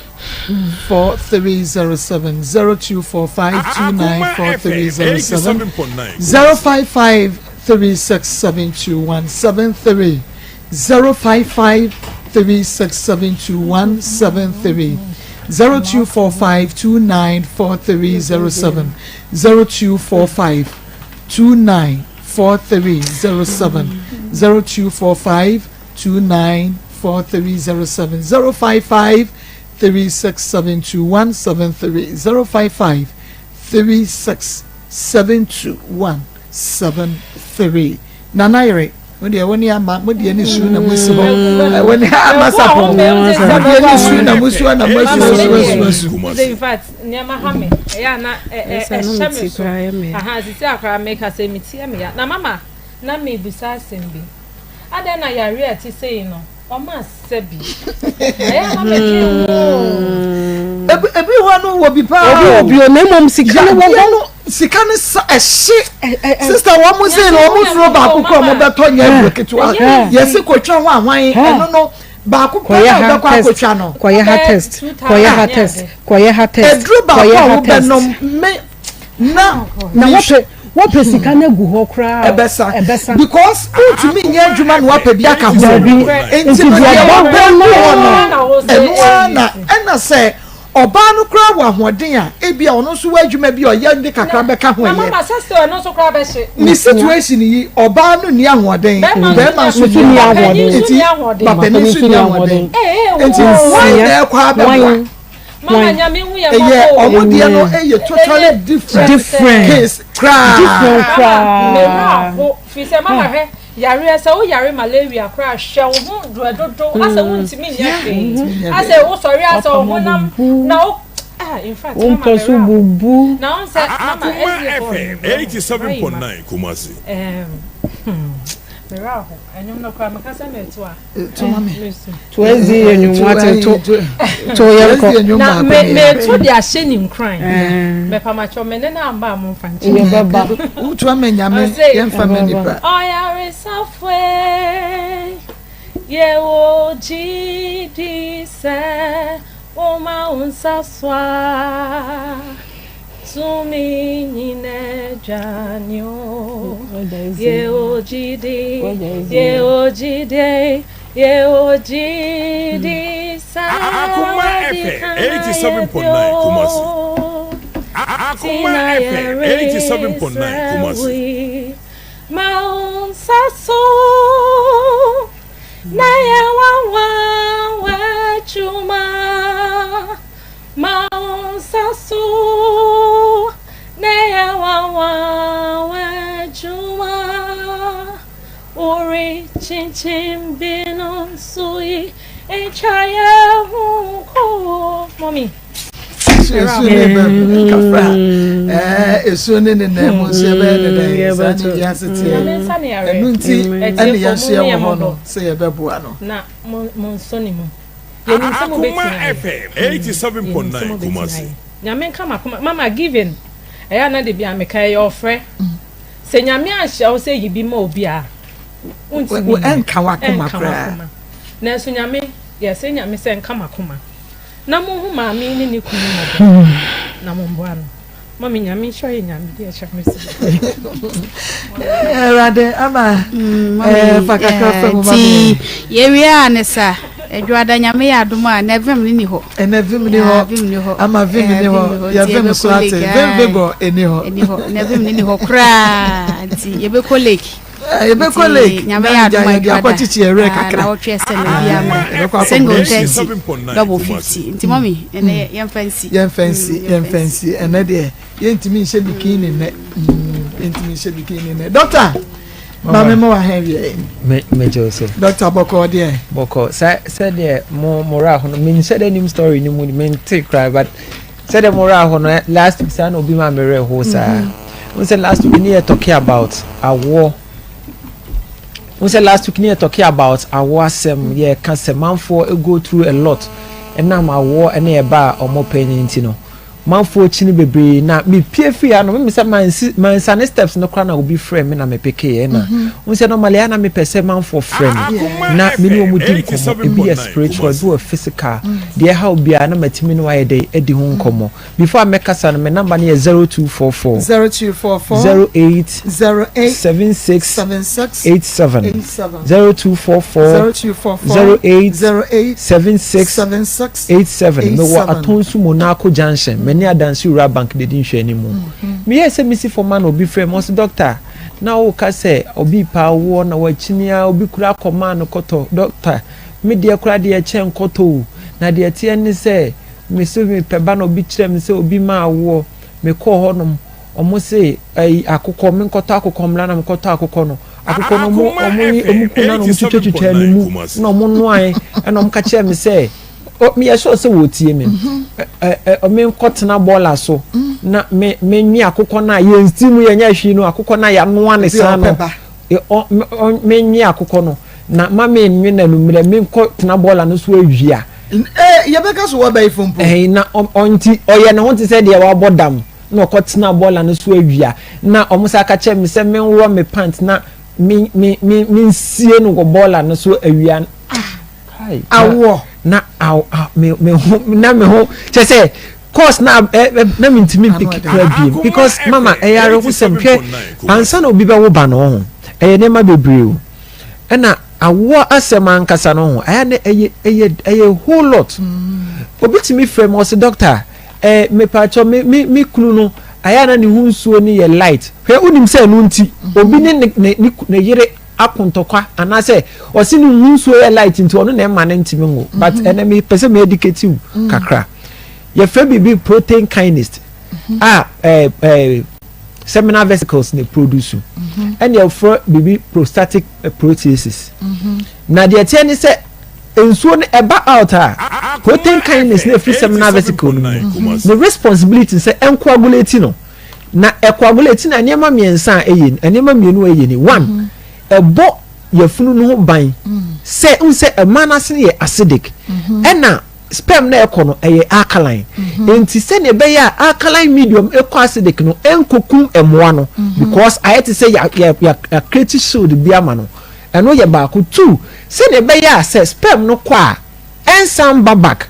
4307 0245 29 4307 055 3672 173 055 3672 173 0245 29 4307 0245 29 4307 0245 29 4307 055 3672 173 055 3672 173 Nana yere wo deɛ wo ne ama mo deɛ ne su na mo si hɔ wo ne ama sapɔ mo deɛ ne su na mo si hɔ na mo asu asu asu asu. In fact, nneɛma ha me ɛyɛ ana ɛhyɛ me so aha sisi akora meka sɛ metie me ya na mama na mebusa asɛm bi adɛn na yare a ɛte sei no ɔma asɛ bi ɛyɛ ama mɛdwe ho. Ebi hɔ no wɔ bi paa. Obi wɔ bi o na mmom sika no wɔ hɔ. No sika no sa ɛhye sista wɔn mo sɛ no wɔn soro baako kora wɔn bɛtɔ nyɛ eburo ketewa yɛsi kotwa ho ahwan ɛno no baako pɛ na ɔbɛkɔ akotwa no. Kɔyɛ ha test kɔyɛ ha test kɔyɛ ha test eduro baako a wobɛnom me na. Na wɔpɛ wɔpɛ sika no agu hɔ koraa. Ɛbɛsa ɛbɛsa. Because wontumi nyɛ adwuma na wapɛ bi aka ho. Dabi nti no deɛ wapɛ gu hɔ no ɛno ara na ɛna sɛ ɔbaa no koraa wɔ ahoɔden a ebi a ɔno nso wɔ adwuma bi a ɔyɛ de kakra bɛka ho ɛyɛ. Ne situation yi ɔbaa no nni ahoɔden bɛrima nso nni ahoɔden nti papanin nso nni ahoɔden nti wɔn na ɛkɔ abɛboa. Ɛyɛ ɔmo deɛ no ɛyɛ totally different different case koraa. Different koraa. Fi sɛ mama hwɛ yareɛ sɛ wo yare malaria koraa hwɛ wo ho dorɛ dodo asɛ wo ntumi nyɛ hwee asɛ wo sɔre asɛ wo honam na wo ah in fact wo mpɛ so bubu. Na wo sɛ mama Akoma ɛsɛ FM 87.9 Kumasi. Ɛɛm hmm mewura ho ɛnwom no koraa meka sɛ meto a. To ma me. To ezi yɛ nwom wate to to yɛ nkɔ. Na me me to de ahyɛ ne nkuran. Mɛpamakyɛw me ne na amba a mo nfa nkyɛn. Yɛ bɛba. Wotu ama nyame yɛ nfa ma nipa. Ɔyaresafo yɛ wɔ gyidi sɛ woma wo nsa so a. Tumi nyina dwane o. Yɛ wɔ gyidi, yɛ wɔ gyidi, yɛ wɔ gyidi sɛ Akoma wadi FM kan ayɛ 87.9 Kumasi. bio. Akoma Tina FM 87.9 yɛresrɛ Kumasi. wo yi, ma wo nsa so na yɛ nwanwa w'adwuma. Ma wo nsa so na yɛ nwanwa w'adwuma. Worekyinkyin binom so yi, ntwa yɛn ho nkɔ. Mummy. Esu ne bɛ kafra ɛɛ esu ne ne nan mu nso ɛbɛyɛ ne dɛ saa ne wiase teɛ ɛnu nti ɛne yɛn nso yɛ wɔ hɔ no sɛ yɛbɛboa no. Na mo mo nsɔ ne mu. Yɛnim sɛ Akoma mobɛtumi ayɛ. FM Yɛnim sɛ 87.9 mobɛtumi Kumasi. ayɛ. Nyame nka m'akoma. Mama giving ɛyɛ a na de bi a meka ɛyɛ ɔfrɛ. Sɛ Nyame anhyɛ wo sɛ yi bi ma obi a wontumi Wo nyɛ. ɛnka w'akoma Ɛnka koraa. w'akoma. Nanso Nyame yɛsrɛ Nyame sɛ nka m'akoma na monhu maame yi ne ne kunu mmɔbɔ na momboa no. Mummy Nyame nhyira yɛ Nyame di ɛhyɛ me so. Awurade ama ɛɛ fa kakra fɛ mu ma Nti me. yɛwie a ne sa adwoada Nyame yɛ adom a na vim ne ni hɔ. Ɛnɛ vim ni hɔ vim ni hɔ ama vim ni hɔ yɛ vim so ate vim vigor ɛni hɔ. Ɛni hɔ na vim ni ni hɔ koraa nti yɛbɛkɔ lake. Yɛbɛkɔ lake. Nyame yɛ adom a yɛde akɔkyekye yɛn werɛ kakra. Na wɔtwe sɛ na bi ama. Single 30, double 50. Nti mɔmi, ɛnɛ yɛmfa nsi. Yɛmfa nsi, yɛmfa nsi. Ɛnɛ deɛ yɛntumi nhyɛ bikini nnɛ. Yɛntumi nhyɛ bikini nnɛ. Doctor, maame mo wɔ ha wie. Me me gye so. Doctor bɔkɔ deɛ. Bɔkɔ sɛ sɛdeɛ mo mo ra ho no menhyɛ dɛ nim story no mu mente koraa but sɛdeɛ mo ra ho no last week saa na obi ma me werɛ ho saa. N sɛ last week ne yɛ talking about awoɔ. N sɛ last week ne yɛ talking about awoɔ asɛm yɛ ka sɛ manfoɔ go through a lot ɛnam awoɔ ɛne ɛba a ɔmo pɛ ne nti no. Manfoɔ kyini bebree na me pie firi ha no me sɛ mansi mansane steps no koraa na obi frɛ me na me pekeeɛ na mm -hmm. sɛ normally ana mepɛ sɛ manfoɔ frɛ me na me ne wɔn di nkɔmmɔ ebi yɛ spiritual ebi wɔ physical mm. deɛ ɛha obiara na matumi ne wayɛ dɛ adi ho nkɔmmɔ before a mɛkasa no me number no yɛ 0244 0244 08 08 76 76 87 87 0244 0244 08 08 76 76 87 mewɔ 87. Atonsu Monaco Junction me ne Adansi Rural Bank na edi nhwɛanimu. Meyɛɛ sɛ mesi fam a na obi frɛ me ɔse doctor na woka sɛ obi repɛ awoɔ na wakyini ara obi koraa kɔmaa no kɔtɔ doctor me deɛ koraa deɛ ɛkyɛn kɔtɔ o na deɛ ɛteɛ ne sɛ me se mepɛ ba na obi kyerɛ me sɛ obi ma awoɔ mekɔɔ hɔnom ɔmo se ɛyi akokɔ menkɔtɔ akokɔ mmra na mekɔtɔ akokɔ no akokɔ no ɔmo ɔmo yi ɔmo ku na na ɔmo twitwatwitwa ne mu na ɔmo noae ɛna ɔmo ka kyerɛ me sɛ meyɛ sure sɛ wɔtie me mhm. menkɔtena bɔɔla so mm. na menwe akokɔ no a yɛnsi mu yɛnyɛ hwee no akokɔ no a yɛanoa ne saa no menwe akokɔ no na ma menwe no anummerɛ menkɔ tena bɔɔla no so awia yɛbɛka so wɔbɛyi fo mpo na ɔnti ɔyɛ ne ho te sɛ deɛ wabɔ dam na ɔkɔtena bɔɔla no so awia na ɔmo sa ka kyerɛ me sɛ menworɔ me pant na me me me mensie no wɔ bɔɔla no so awia ah awoɔ na aw aw me me ho na me ho kyɛ sɛ course na ɛ ɛ na me ntumi mpiki kura biem because mama ɛyɛ awerɛhosɛm hwɛ ansa na obi bɛwo ba no ho ɛyɛ nneɛma bebree o ɛna awoɔ asɛm ankasa no ho ɛyɛ ne ɛyɛ ɛyɛ ɛyɛ whole lot obi tumi frɛ mi ɔsɛ doctor ɛɛ mepaakyɛw me me me kunu no ayɛ na ne ho nsuo no yɛ light hwɛ wonim sɛ ɛno nti obi ne ne ne ne yere ako ntɔkwa anaasɛ ɔse ne ho nsuo yɛ light nti ɔno na ɛma no ntumi nwo but mhm. ɛnɛ mepɛ sɛ me educate wo mm. kakra yɛfrɛ biribi protein kinase mhm. a ɛɛ ɛɛ seminal vesicles na produce mhm. ɛna yɛfrɛ biribi prostatic eh, proteases na deɛ ɛteɛ ne sɛ nsuo no ɛba out a protein kinase na efiri seminal vesicle no mu ne responsibility sɛ ɛncoagulate no. Na ɛcoagulate na nneɛma mmiɛnsa a ɛyɛ nneɛma mmienu a ɛyɛ ni one mhm. ɛbɔ yafunu no ho ban mm. sɛ n sɛ ɛma no ase yɛ acidic mhm. ɛna sperm na ɛkɔ no ɛyɛ alkaline mhm. nti sɛnea ɛbɛyɛ a alkaline medium ɛkɔ acidic no ɛnkokum ɛmoa no because ayɛ te sɛ yɛ yɛ yɛ create shield bi ama no ɛno yɛ baako two sɛnea ɛbɛyɛ a sɛ sperm no kɔ a ɛnsan mba back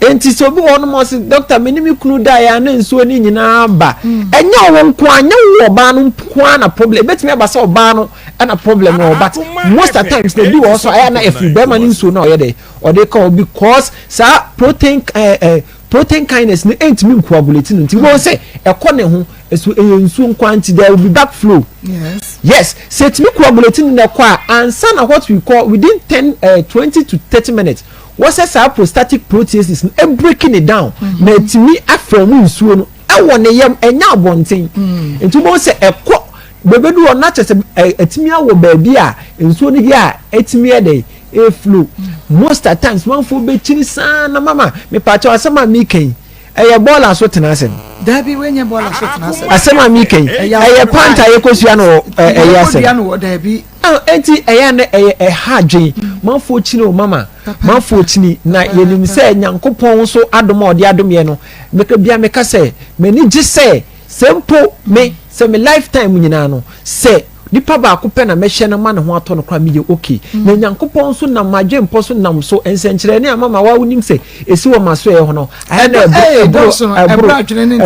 enti sɛ obi wɔ hɔ nom ɔse doctor me ne me kunu daeɛ a na nsuo no nyinaa ba ɛnyɛ ɔwo nko a nyɛ wo ɔbaa no nko a na problem ebetumi aba sɛ ɔbaa no ɛna problem wɔ but most of times na ebi wɔ hɔ so ayɛ na ɛfiri bɛrima no nsuo no a ɔyɛ dɛ ɔde ka hɔ because saa protein ɛɛ eh, eh, protein kinase no ɛntumi nkoagulate no nti wɔn sɛ ɛkɔ ne ho ɛso ɛyɛ nsuo nko a nti there will be back flow yes yes sɛ ɛtumi coagulate no na ɛkɔ a ansa na what we call within ten uh, eh, 20 to 30 minutes wɔsɛ saa prostatic proteases no ɛbreaking it down mm -hmm. na ɛtumi afra mu nsuo no ɛwɔ ne yam ɛnyɛ abɔnten mm. nti wɔn sɛ ɛkɔ bebedu hɔ na kyerɛ sɛ ɛtumi awɔ baabi a nsuo no yɛ a ɛtumi yɛ dɛ ɛflow most at times manfoɔ bɛkyini saa na mama mepaakyɛw asɛm a meka yi Ɛyɛ bɔɔla so tena asɛm. Dabi wei nyɛ bɔɔla so tena asɛm. Asɛm a meka yi, ɛyɛ pant a yɛkɔsua no wɔ ɛyɛ asɛm. Yɛkɔdua no wɔ dabi. Enti ɛyɛ a na ɛyɛ ɛha adwen. Manfoɔ kyini o mama, manfoɔ kyini. Na yɛnim sɛ Nyankopɔn nso adom a ɔde adom yɛn no, meka bia meka sɛ, m'ani gye sɛ, sɛ mpo me, sɛ me lifetime nyinaa no, sɛ Nipa baako pɛ na mɛhyɛ no ama ne ho atɔ no koraa meyɛ okay. Na Nyankopɔn nso nam m'adwempɔ so nam so nsɛnkyerɛnne a mama wa wonim sɛ ɛsi wɔ m'asoɛeɛ hɔ no ayɛ na ɛboro ɛboro ɛboro adwene ne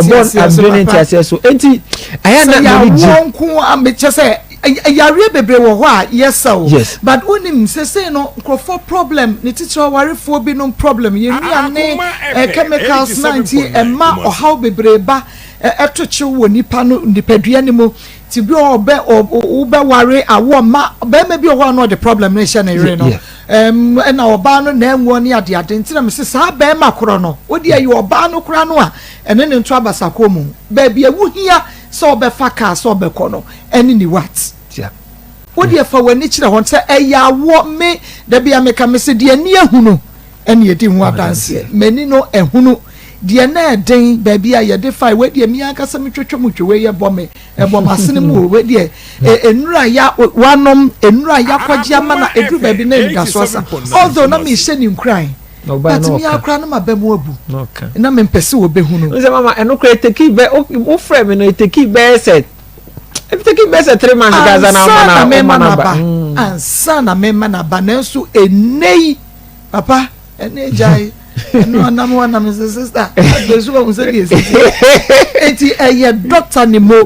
nteaseɛ so. Enti ayɛ na m'ani gye. Sɛ yɛawoɔ nko a mekyɛ sɛ yareɛ bebree wɔ hɔ a yɛsa o. Yes. But wonim sesei no nkurɔfoɔ problem ne titire awarefoɔ binom problem yɛn nnuane eh, chemicals na nti ɛma ɔhaw bebree ba ɛto kyew wɔ nipa no nipadua no mu. Ti bi wɔ ɔbɛ wobɛware awoɔ mma bɛrima bi wɔ hɔ a na ɔde problem no hyɛ ne yere no ɛna ɔbaa no na ɛnwoɔ ne adeade nti na mese saa bɛrima korɔ no wode ɛyɛ ɔbaa no koraa no a ɛne ne nto abasakɔ mu baabi a wohia sɛ ɔbɛfa kaa sɛ ɔbɛkɔ no ɛne ne what wodeɛ fa w'ani kyerɛ hɔ sɛ ɛyɛ awoɔ me dabi a meka mese deɛ ani ahunu ɛne ɛdi ho adanseɛ. M'ani no ahunu deɛ na ɛden baabi a yɛde fae. Wei deɛ me ankasa metwetwe mu twe wei ɛbɔ me ɛbɔ m'asene mu o. Wei deɛ nnuro a ya wanom nnuro a yakɔgye ama na ɛduru baabi na anidasoɔ asa. Although na mehyɛ ne nkuran but me ara koraa na m'aba mu abu na mempɛ sɛ wɔbɛhunu. N sɛ mama ɛno koraa ɛteki bɛ wofrɛ me no ɛteki bɛyɛ sɛ ɛteki bɛyɛ sɛ 3 months gaza na ama na aba ansa na mema no aba nanso ɛnnɛ yi Papa, ɛne gyae. Ɛno anam hɔ anam sɛ sista. Afei so wɔn sɛ deɛ esi ti. Eti ɛyɛ dɔkta ne mo.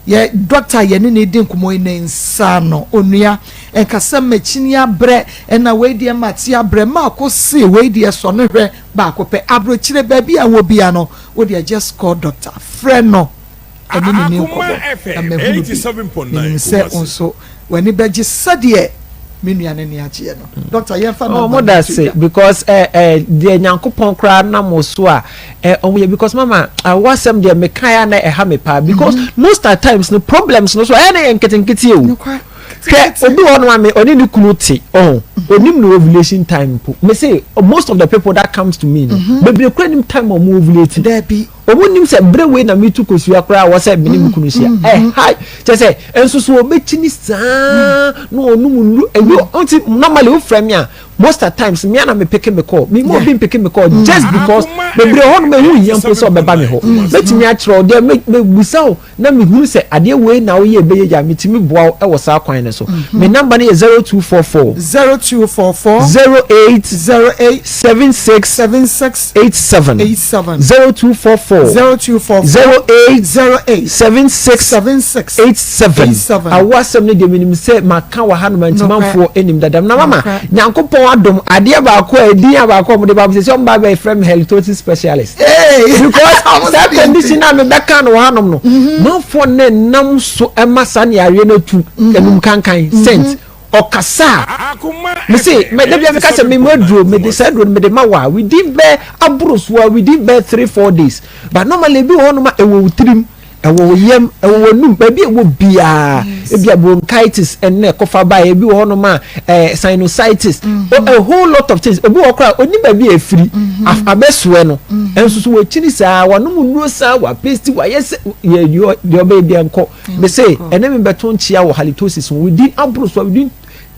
Yɛ dɔkta yɛ ne ne di nkɔmɔ yi ne nsa no onua. Nkasa mɛkyini abrɛ ɛna wei deɛ ma te abrɛ maako se wei deɛ sɔ no hwɛ baako pɛ. Abrokyire baabi a wɔ bia no wo deɛ just call doctor frɛ no ɛne ne ni nkɔmɔ na mahunu bi. Menim sɛ wo nso W'ani bɛgye sɛdeɛ me nua no ani agyeɛ no. Doctor yɛmfa Oh, number mo no da nto se dwa. because eh eh deɛ Nyankopɔn koraa nam wo so a eh ɔmo yɛ because mama awo asɛm deɛ me kae a na ɛha me paa because most at times no problems no so ɛyɛ na yɛ nketenkete o. Nokware. Hwɛ obi wɔ hɔ nom a me ɔne ne kunu te ɔho onim ne ovulation time mpo me se most of the people that comes to me no bebree koraa nim time a ɔmo ovulate. Dabi. Ɔmo nnim sɛ bere wei na metu kosua koraa a ɛwɔ sɛ me ne me kunu hyia. Ɛha kyerɛ sɛ nso so ɔbɛkyini saa na ɔnom nnuru ebi nti normally wofrɛ me a most at times me ana me peke me call me ma obi mpeke me call just because bebree hɔ nom ɛho nhia mpo sɛ ɔbɛba me hɔ mɛtumi akyerɛ wo deɛ mɛbusa wo na mehunu sɛ adeɛ wei na woyɛ ɛbɛyɛ yie a metumi boa wo wɔ saa kwan no so. Me number no yɛ 0244. 0244. 08. 08. 76. 76. 87. 87. 0244. 0244. 08. 08. 76. 76. 87. 87. Awo asɛm no deɛ menim sɛ maka wɔ hanom a nti manfoɔ anim dada na mama Nyankopɔn adom adeɛ baako a ɛdin a baako a wɔde ba sɛ sɛ wɔn ba bɛfrɛ me halitosis specialist. Because saa condition a mebɛka no wɔ hanom no mhm. manfoɔ ne nam so ɛma saa ne yareɛ no atu mhm. anum kankan mhm. scent ɔkasa a mese mɛ dabi a meka sɛ memu aduro mede saa aduro no mede ma wa within bɛ aboro so a within bɛ 3 4 days but normally ebi wɔ hɔnom a ɛwɔ wo tirim Ɛwɔ wo yam, ɛwɔ w'anum, baabi a ɛwɔ biara. Ebi a bronchitis ɛna ɛkɔfa baeɛ, ebi wɔ hɔnom a ɛɛ sinusitis, mm-hmm. a whole lot of things. Obi wɔ koraa oni baabi a efiri, mm-hmm. abɛsoɛ no. Mm-hmm. Ɛnso so wɔakyini saa, wɔanom nnuro saa, wɔapesti, wɔayɛ sɛ yɛ deɛ ɔbɛyɛ bi ɛnkɔ. Mese ɛne me bɛto nkyea wɔ halitosis ho within aboro so within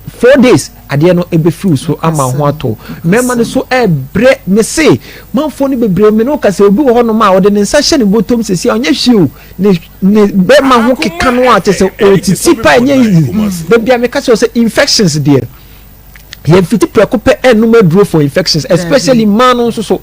4 days adeɛ no ɛbɛfiri so ama ho atɔ mmarima no so ɛbrɛ. Me se manfoɔ no bebree me no ka sɛ obi wɔ hɔnom a ɔde ne nsa hyɛ ne bɔtɔm sɛsi a ɔnyɛ hwee o, ne bɛrima ho keka no a kyɛ sɛ ɔtiti pa ɛnyɛ easy. Baabi a meka kyerɛ sɛ infections deɛ yɛmfiti prɛko pɛ ɛnnom aduro for infections, especially mmaa no nso so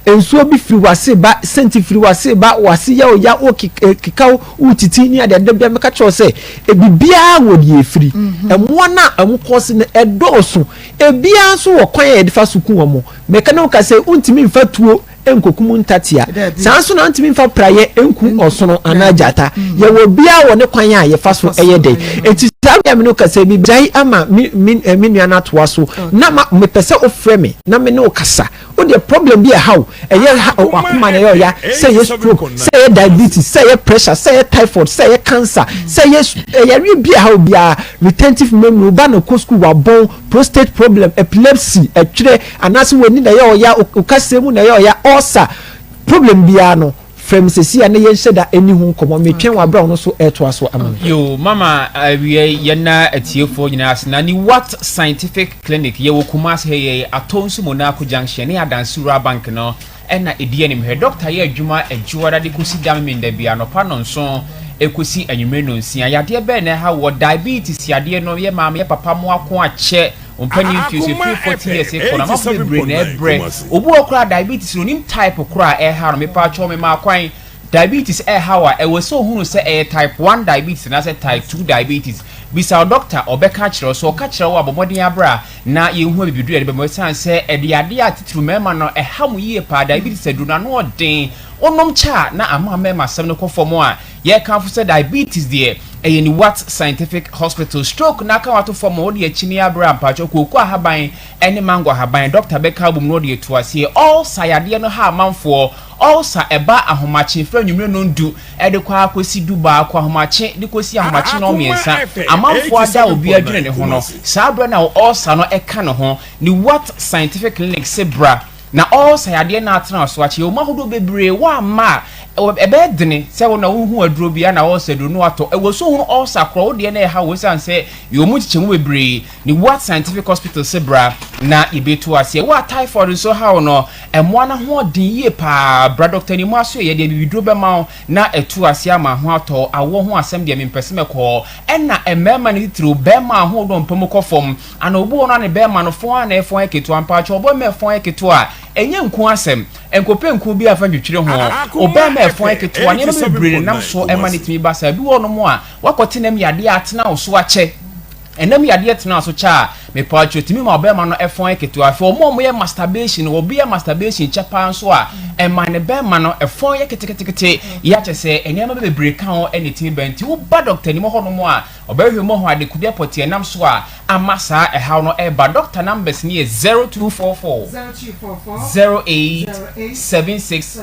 nsuo bi firi wase ba, sɛnti firi wase ba, wase yɛ ɔya, wo keka wo wotiti ne adeade. Bia meka kyerɛ sɛ ebibiara wɔ deɛ efiri mmoa no a ɛmo kɔɔse no ɛdɔɔso, ebiara nso wɔ kwan a yɛde fa so ku wɔn. Meka ne wo ka sɛ wontumi nfa tuo nkokum ntatea, saa nso na wontumi nfa praeɛ nku ɔsono anaa gyata. Yɛwɔ biara wɔ ne kwan a yɛfa so ɛyɛ dɛ. Eti saa bia me ne wo ka sɛ megyae ama me me me nua no atoa so na ma mepɛ sɛ wofrɛ me na me ne wo kasa. Wo deɛ problem bi ɛha wo, ɛyɛ ha wakoma na ɛyɛ ɔya, sɛ ɛyɛ stroke, sɛ ɛyɛ diabetes, sɛ ɛyɛ pressure, sɛ ɛyɛ typhoid, sɛ ɛyɛ cancer, sɛ ɛyɛ ɛyareɛ bi ɛha wo biara, retentive memory, wo ba na ɔkɔ school wabɔn, prostate problem, epilepsy, ɛtwerɛ, anaasɛ w'ani na ɛyɛ ɔya, wo kaseɛ mu na ɛyɛ ɔya, ulcer, problem biara no, Frɛ me seesei a na yɛnhyɛ da nni ho nkɔmmɔ. Metwɛn wɔ bere a ɔno nso retoa so ama me. Yoo mama awia yi yɛna atiefoɔ nyinaa ase na Niwat Scientific Clinic yɛwɔ Kumasi ha yɛyɛ Atonsu Monaco Junction ne Adansi Rural Bank no ɛna ɛdi anim hwɛ Doctor yɛ adwuma Adwoada de kɔsi da Memenda bi anɔpa nɔnson ɛkɔsi anwummere nɔnsia yadeɛ bɛn na ɛha wɔ diabetes yadeɛ no yɛ maame yɛ papa mo ako akyɛ Ɔmpanin mfie so ɛfiri 40 years rekɔ no amanfo bebree na ɛbrɛ. Obi wɔ hɔ koraa diabetes no onim type korɔ a ɛreha no. Mepaakyɛw memaa kwan. Diabetes ɛreha wo a ɛwɔ sɛ ohunu sɛ ɛyɛ type 1 diabetes anaasɛ type 2 diabetes. Bisa wo doctor ɔbɛka akyerɛ wo. Sɛ ɔka kyerɛ wo a bɔ mmɔden ara bra na yɛnhu abibiduro a yɛde bɛma wo ɛsiane sɛ ɛde yadeɛ a titiriw mmarima no ɛha mo yie paa. Diabetes aduro no ano ɔden. Wonom kyɛ a na ama mmarima asɛm no kɔ fam a yɛkamfo sɛ diabetes deɛ. Ɛyɛ Niwat Scientific Hospital. Stroke na aka wato fam wode akyini abrɛ a mpakyɛw kooko ahaban ne mango ahaban doctor bɛka abom na ɔde atu aseɛ. Ulcer yadeɛ no ha amanfoɔ. Ulcer ɛba ahomakye firi anwummere nondu de kɔ ara kɔsi du baako ahomakye de kɔsi ahomakye nnɔnmiɛnsa. Amanfoɔ ada a obiara dwene ne ho no saa berɛ na ulcer no ɛka ne ho. Niwat Scientific Clinic se bra Na ɔresa yadeɛ na atena so akyɛ. Yɛwɔ mu ahodoɔ bebree. Woamma a, ɛbɛyɛ dene sɛ wo na wohu aduro bi a na ɔresa aduro no atɔ. Ɛwɔ so hunu ɔresa korɔ, wo deɛ na ɛha wo ɛsiane sɛ yɛwɔ mu nkyekyɛmu bebree. Ne Wat Scientific Hospital se bra na yɛbɛtu aseɛ. Wo a typhoid nso ha wo no, mmoa no ahoɔden yie paa. Bra Dɔkta Animu Asoɛeɛ, yɛde abibiduro bɛma wo na atu aseɛ ama ho atɔ wo. Awoɔ ho asɛm deɛ mempɛ sɛ mɛkɔ. Ɛna mmarima no titiriw, barima a ahoɔdɔ mpa mu kɔ fam. Ana obi wɔ hɔ no a ne bɛɛma no fɔn a na ɛfɔn yɛ ketewa mpakyɛw ɔbɛɛma ɛfɔn yɛ ketewa a ɛnyɛ nku asɛm nkɔpɛ nku bi a fa ntwitwiri ho ɔbɛɛma ɛfɔn yɛ ketewa nneɛma bebree nenam so ɛma ne tumi ba saa bi wɔ nom a wakɔte nam yadeɛ a atena wo so akyɛ ɛnam yadeɛ tena so kyɛ a mepakyɛw tumi ma ɔbɛɛma no ɛfɔn yɛ ketewa afei wɔn a wɔyɛ masturbation obi yɛ masturbation kyɛ paa nso a ɛma ne bɛɛma no ɛfɔn yɛ ketekete yɛ akyɛ sɛ nneɛma bebree ka ho ɛna ɛtumi ba nti woba dɔkta nim hɔ nom a Ɔbɛhwehwɛ mu ahu adekode pɔtee a ɛnam so a ama saa ɛhaw no reba. Dɔkta numbers no yɛ 0244 08 76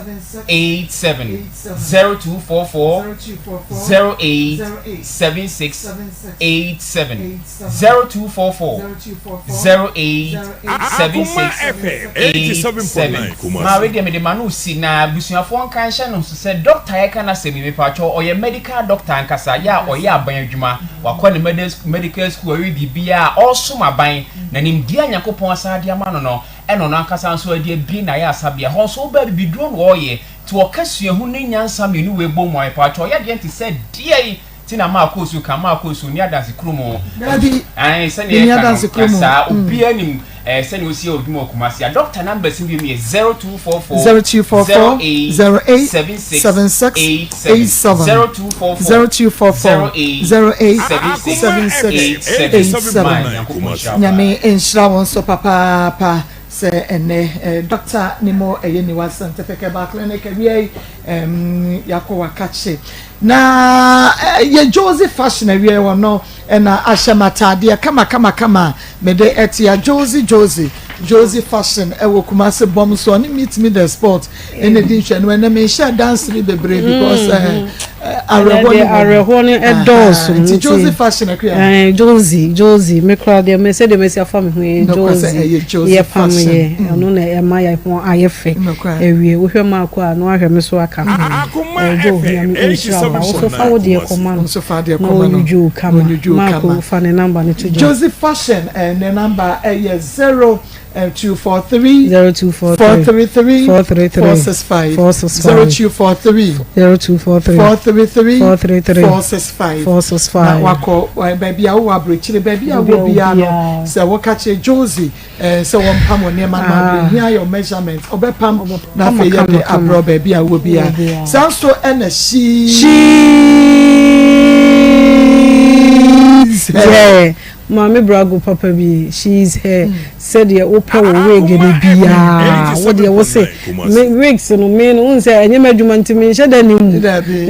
87, 0244 08 76 87, 0244 08 76 87. Maa wei deɛ mede ma no si na abusuafoɔ nka nhyɛ no nso sɛ dɔkta a yɛka n'asɛm yi mepakyɛw ɔyɛ medical doctor ankasa yɛ a ɔyɛ aban adwuma wakɔ ne medical school ɔyɛ biribiara a ɔresom aban na nimdeɛ a Nyankopɔn asan de ama no no ɛna ɔno ankasa nso ade abue n'ayarasabea hɔ nso wobaa bibiduro na ɔreyɛ nti ɔka suahu ne nyansa mmienu wei bɔ mu a mepakyɛw ɔyɛ deɛ nte sɛ deɛ Ti na maa kɔɔ su ka maa kɔɔ su ni adanse kuro mu. Dabi. Ayi sɛnea Ni ɛka adanse no kuro mu. saa obiara nim ɛɛ sɛnea osi yɛ odwuma wɔ Kumasi a dɔkta namba si bi mu yɛ 0244 0244 08 08 76 76 87 87 0244 0244 08 08 76 76 87 87. Maa Nyankopɔn nhyira wo paa. Nyame nhyira wo nso papaapa sɛ ɛnɛ eh, Dɔkta Nimo ɛyɛ Niwa Scientific Herbal Clinic awia yi em, yɛakɔ wakakye Na yɛ Josie fashion awiei ɔno na ahyɛ m'ataadeɛ kama kama kama a mede ɛtea Josie Josie Josie fashion ɛwɔ Kumasi bɔm so ɔne meet me the spot ɛna di nhwɛ no ɛnɛ menhyɛ dance bi bebree because ɛɛ awerɛhoɔ ne awerɛhoɔ no ɛdɔɔso nti Josie fashion akua ɛɛ Josie Josie me kura deɛ me sɛ deɛ mesi afa me ho yɛ Josie yɛ pam yɛ ɛno na ɛma yɛ ho ayɛ fɛ ɛwie wohwɛ maako a na wahwɛ me so aka ho. Akoma Ɛdwo FM Nyame ɔnhyira wo wo so fa wo deɛ kɔma no Nso fa deɛ na kɔma no ɔnwudwo wo kama ɔnwudwo wo Marko kama. fa ne number no to dwa. Josie Fashion eh, ne number ɛyɛ 0243 0243 433 433 465 465 0243 0243 433 433 465 465 na wakɔ eh, baabi a wowɔ aburokyire baabi a Baabi a wowɔ biara no wɔ biara. sɛ woka kyerɛ Josie Eh, sɛ wɔmpam wɔ nneɛma no ah. hia yɛ measurement ɔbɛpam na afei yɛde abrɛ baabi a wɔ biara saa nso ɛna she's hair maame brago papa bi she is hair hmm. sɛdeɛ wopɛ wɔ wig no biara wodeɛ wo se me wigs no me no wohu sɛ ɛnyɛ m'adwuma nti menhyɛ da ne mu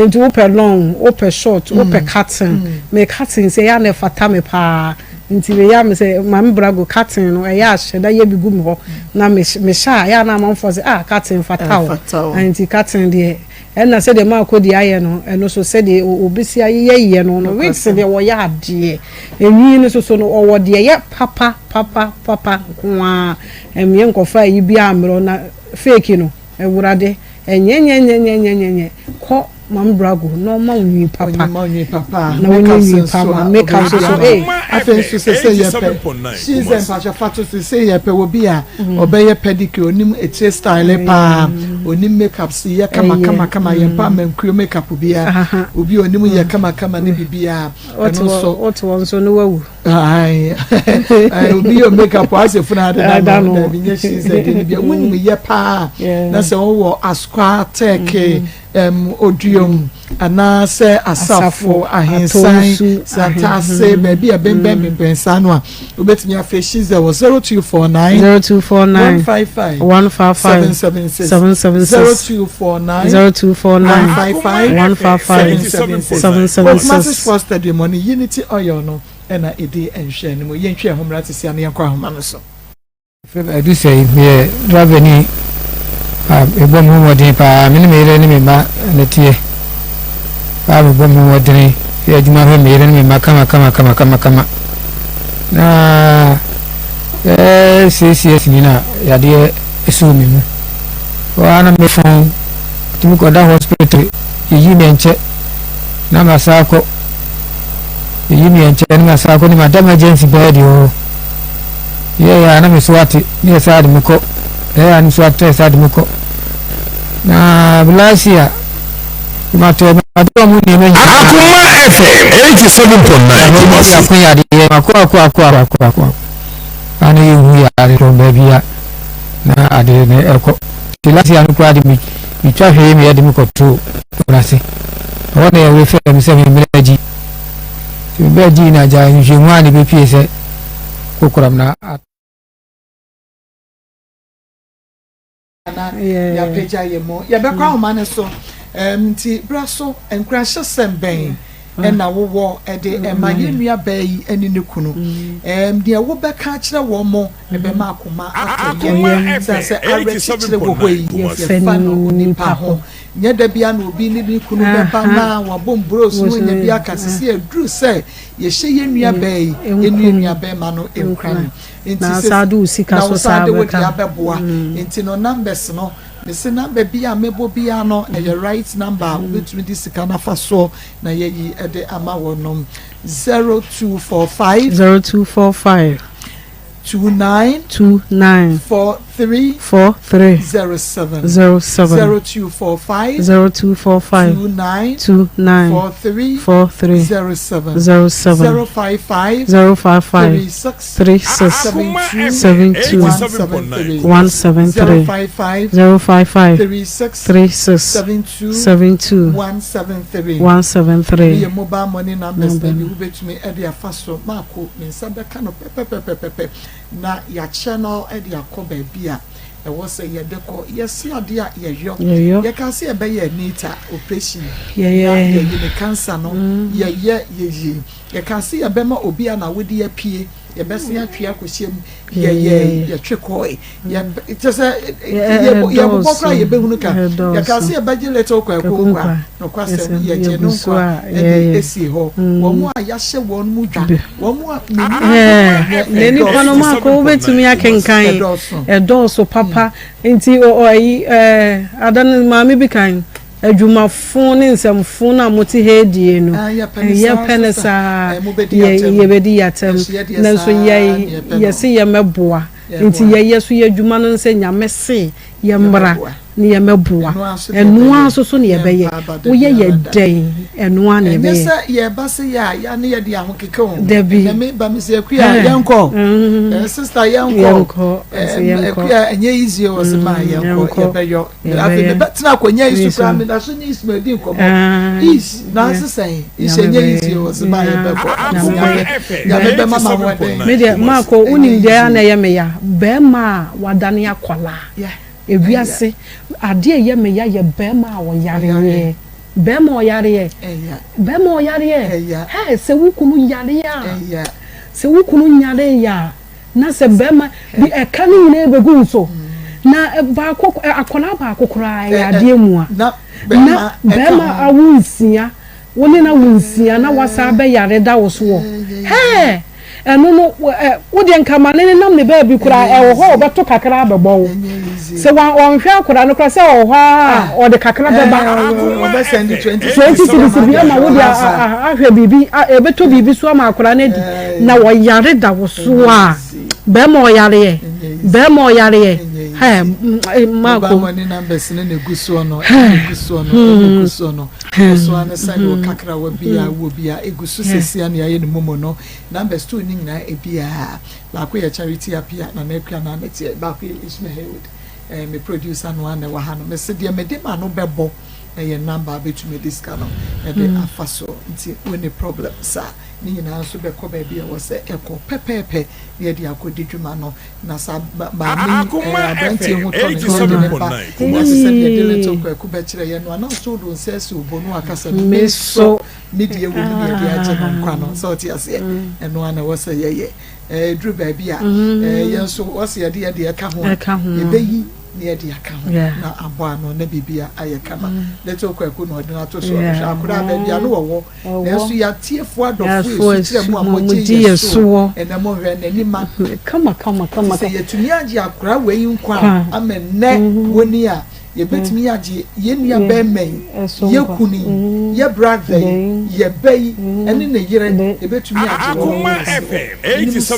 nti wopɛ long wopɛ short wopɛ hmm. cutting hmm. me cutting sɛ ɛyɛ a na ɛfata me paa Nti meyɛ a mesɛ Maame Brago curtain no ɛyɛ a hyɛ da yɛ bi gu me hɔ na mehyɛ a ɛyɛ a na amanfoɔ sɛ ah curtain fata wo nti curtain deɛ ɛna sɛdeɛ Marko deɛ ayɛ no ɛno so sɛdeɛ obɛsi ayeyɛyɛ no no wigs deɛ wɔyɛ adeɛ enwi no soso no ɔwɔ deɛ yɛ papa papa papa nko ara ɛmeɛ nkɔfa ayi bi ammerɛ na fake no Awurade, ɛnyɛnyɛnyɛnyɛnyɛnyɛ, kɔ Maame Brago na ɔma wo nwi papa. Ɔma wo nwi papa. Na wɔnyɛ nwi pa ma make up so so ee. Afei nso sɛ sɛ yɛ pɛ, she's a mpakyɛ fa to so sɛ yɛ pɛ wɔ bi a ɔbɛyɛ pedicure, onim etire style paa, onim make up si yɛ kama kama kama yɛ mpa amankuo make up bia, obi onim yɛ kama kama ne bibia, ɛno nso. Wote wɔn nso ne wawu. Obi yɛ makeup asɛ funu adeda no dabi nyɛ shiza deɛ no bia wonim yɛ paa na sɛ wowɔ askwa tɛke oduom anaasɛ asafo ahensan santase baabi a bɛnbɛn bɛnbɛn saa no a wobɛtumi afrɛ shiza wɔ 0249 0249 155 155 776 776 0249 0249 155 155 776 776 Sports Stadium ɔne Unity Oil no ɛna ɛdi nhwɛ no mu. Yɛntwe ɛho mmra te sia no yɛnkɔ ahoma no so. Adusɛe, meyɛ driverni a mebɔ me ho mmɔden paa. Me ne me yere ne me mma na ɛteɛ. A mebɔ me ho mmɔden yɛ adwuma hwɛ me yere ne me mma kama kama kama kama kama. Na bɛyɛ siesie asini na yadeɛ soo me mu. Hɔ ara na mefɔn, tumi kɔda hospital, yɛyi me nkyɛ na masa akɔ. Yɛyi me nkyɛ na masa akɔ ne mada emergency bed hɔ. Yɛyɛ a na me so ate na yɛsaa de me kɔ yɛyɛ a na me so ate na yɛsaa de me kɔ na last year matɔ matɔ ɔmo nneɛma nyinaa. Akoma FM 87.9 Kumasi. Ako yadeɛ ako ako ako ako ako ako ana yɛ hu yare kɔ baabi a na ade ne ɛkɔ ti last year no koraa de me metwa hwee me yɛde me kɔto ase ɛhɔ na yɛwe fɛ me sɛ me mmerɛ gyi nti me bɛɛ gyi na agya nhwehwɛmu a ne bɛpie sɛ kokoram na a. Na yɛapagya yɛn mu. Yɛbɛkɔ ahoma no so. Nti bra so, nkuranhyɛsɛm bɛn na wowɔ de ma yɛn nua baa yi ne ne kunu? Deɛ wobɛka akyerɛ wɔn mo ɛbɛma akoma atɔ yɛn. Sɛ sɛ awerɛkyekyerɛ wɔ hɔ yi, yɛfa no onipa ho. Nyɛ da biara na obi ne ne kunu bɛba na wabɔ mburos na wanya bi aka. Sisi aduru sɛ Yɛhyɛ yɛn nua baa yi ne yɛn nua bɛrima no nkuran. Nti Na sɛ wosan de wo sika na so wosan saa de wo bɛka. deɛ abɛboa. Nti no numbers no, mese number bi a mɛbɔ biara no ɛyɛ right number a wobɛtumi de sika no afa soɔ na yɛayi de ama wɔnom. 0245. 0245. 29. 29. 43. 43. 07. 07. 0245. 0245. 29. 29. 43. 43. 07. 07. 055. 055. 36. 36. 72. 72. 173. 173. 055. 055. 36. 36. 72. 72. 173. 173. Yɛ mobile money numbers Number na bi no. wobɛtumi de afa so maako me nsa bɛka no pɛpɛpɛpɛpɛ na yɛakyɛ no de akɔ baabi a ɛwɔ sɛ yɛde kɔ. Yɛse adeɛ a yɛyɔ. Yɛyɔ. Yɛkaa sɛ yɛbɛyɛ Anita operation na Yɛyɛ. yɛyi ne cancer no, yɛyɛ yɛyie. Yɛkaa sɛ yɛbɛma obi a n'awodeɛ apue, yɛbɛsen atwe akɔhyɛ mu, yɛyɛe, yɛtwe kɔe. Yɛ, kyerɛ sɛ, yɛbobɔ koraa a yɛbɛhunu ka. Yɛkaa sɛ yɛbɛgye Little Kwaku nkwa, nokwasɛm, yɛgyee no nkwa de sie hɔ. Wɔn a yɛahyɛ wɔn mu dwa, wɔn a mennim Na nipa no mako wobɛtumi akenkan ɛdɔɔso papa nti ɔyi ada no maame bi kan adwumafo ne nsɛmfo no a mote ha adie no yɛpɛ no saa yɛbɛdi yɛatɛm nanso yɛse yɛmɛboa nti yɛyɛ so yɛ adwuma no sɛ Nyame se yɛmmra ne yɛmmɛboa ɛno ara nso so ne yɛbɛyɛ woyɛ yɛ dɛn ɛno ara na yɛbɛyɛ. Ɛnyɛ sɛ yɛba se yɛ a ya ne yɛde ahokeka o. Dabi. Ɛnɛ me ba me sɛ Akua yɛnkɔ. Mm-hmm. Sister yɛnkɔ. Yɛnkɔ. Akua ɛnyɛ easy o sɛ ma yɛnkɔ yɛbɛyɔ. Afei mebɛtena akonnwa yi so koraa meda so ne Ismail di nkɔmmɔ. Is na asesɛn Is ɛnyɛ easy o sɛ ma yɛbɛkɔ. Nyame bɛma ma ahoɔden. Me deɛ maakɔ wonim deɛ na ɛyɛ me ya bɛrima a wadane akwadaa. Ewiase adeɛ a ɛyɛ me ya yɛ bɛrima a ɔyareɛ. Bɛrima a ɔyareɛ. Bɛrima a ɔyareɛ. Hɛ sɛ wo kunu yareɛ a, sɛ wo kunu nyareɛ a, na sɛ bɛrima bi ɛka ne nyinaa bɛgu wo so. Na baako akwadaa baako koraa ɛyɛ adeɛ mua. Na bɛrima awo nsia. Wo ne no awo nsia na wasan abɛyare da wo soɔ. Hɛɛ! Ɛno no, ɛ, wo deɛ nka ma ne nenam ne baabi koraa, ɛwɔ hɔ a ɔbɛto kakra abɛbɔ wo. Sɛ wa, ɔnhwɛ akwadaa no koraa, sɛ ɔwɔ hɔ ara a, ɔde kakra bɛba. 20 cedis bi ama wo de ahwɛ biribi, ɛbɛtɔ biribi so ama akwadaa no adi. Na ɔyare da wo so a, bɛrima ɔyareɛ, bɛrima ɔyareɛ. Hey, Marco. Mobile money numbers ne na egu soɔ no, ɛna egu soɔ no, ɛna egu soɔ no. Ɔso ara ne sani wɔ kakra wɔ bi a wɔ bi a egu so sɛsi a na yɛayɛ no momo no. Numbers two ne nyinaa ebiara. Baako yɛ Charity Appiah, Nana Akua na ne teɛ. Baako yɛ Ishmael Haywood. Eh, me producer no ara na ɛwɔ ha no. Mese deɛ mede ma no bɛbɔ ɛyɛ number a bɛtumi de sika no ɛde afa so. Nti wonni problem saa. Ne nyinaa nso bɛkɔ baabi a ɛwɔ sɛ ɛkɔ pɛpɛɛpɛ na yɛde akɔdi dwuma no. Na saa maame yi, ɛɛ aberanteɛ ho tɔ no na ɔde ne ba na te sɛ deɛ Little Kwaku bɛkyerɛ yɛn no a, na ɔsɛ wode wo nsa asi wo bo na waka sɛ me so me deɛ wɔ mu na yɛde agye no nkwa no. Sɛ ɔte aseɛ? Ɛno ara na ɛwɔ sɛ yɛyɛ. Ɛɛ ɛduru baabi a, ɛɛ yɛn nso wɔsɛ yɛde yɛn deɛ ɛka ho a, yɛbɛyi na yɛde aka ho na abɔ ano na biribi ayɛ kama. Little Kwaku na ɔde no ato so. Ɔhwɛ akwadaa baabi a na wɔwɔ. Nanso yɛatiefoɔ adɔfoɔ esu kyerɛ mo a mogye yɛ soɔ. Ɛnɛ monhwɛ n'ani ma. Kama kama kama. Sɛ yɛtumi agye akora wei nkwa a, ama nnɛ wɔni a, yɛbɛtumi agye yɛn nua bɛrima yi, yɛ kunu yi, yɛ brother yi, yɛ ba yi, ɛne ne yere, yɛbɛtumi agye wɔn nkwa so. Menim sɛ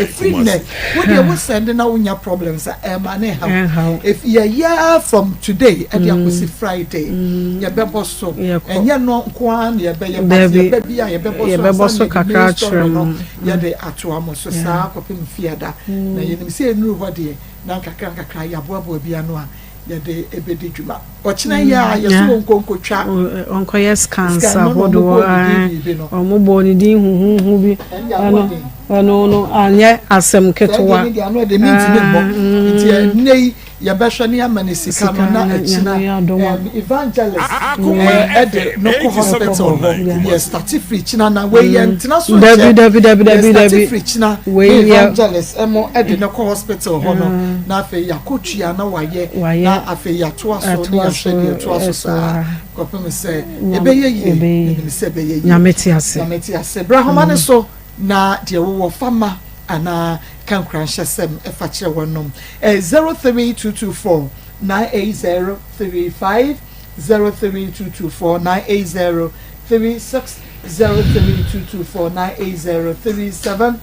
ɛfiri nnɛ, wo deɛ wo sɛnde na wonya problems a, ɛmma ne nhaw. Yɛyɛ ara from today ɛde akɔsi Friday, yɛbɛbɔ so. Ɛnyɛ no nko ara na yɛbɛyɛ, but yɛba bi a yɛbɛbɔ so ansa na yɛde main story no yɛde atoa mo so saa kɔpem Fiada. Na yɛnim sɛ ɛnnuru hɔ deɛ, na nkakra nkakra yɛaboaboa bi ano a yɛde bɛdi dwuma. Ɔkyena yi ara yɛse wɔnkɔ nkɔtwa Wɔnkɔyɛ scans scan no na ahodoɔ, wɔbɔɔ ne din biribi no. Wɔbɔɔ ne din huhuuhu bi. Ɛnde ano Ɛno ɔden. ɛno no anyɛ asɛm Saa deɛ ketewa. ne deɛ ano ɔden mentumi mmɔ. Nti ɛnnɛ yi Yɛbɛhwɛ ne yɛama no sika no na akyina um, evangelist ɛde no kɔ hospital hɔ. Yɛ starte firi kyina na wei yɛ ntena so nkyɛ. Yɛ starte firi kyina na evangelist ɛmo ɛde no kɔ hospital hɔ no na afei yɛakɔ tua na wayɛ na afei yɛatoa so ne yɛahwɛ deɛ ɛtoa so saa kɔpem sɛ ɛbɛyɛ yie. Menim sɛ ɛbɛyɛ yie. Nyame te ase. Nyame te ase. Bra homa no so na deɛ wowɔ fa ma anaa ka nkuranhyɛsɛm fa kyerɛ wɔnom. Ɛyɛ 03224 98035, 03224 98036, 03224 98037.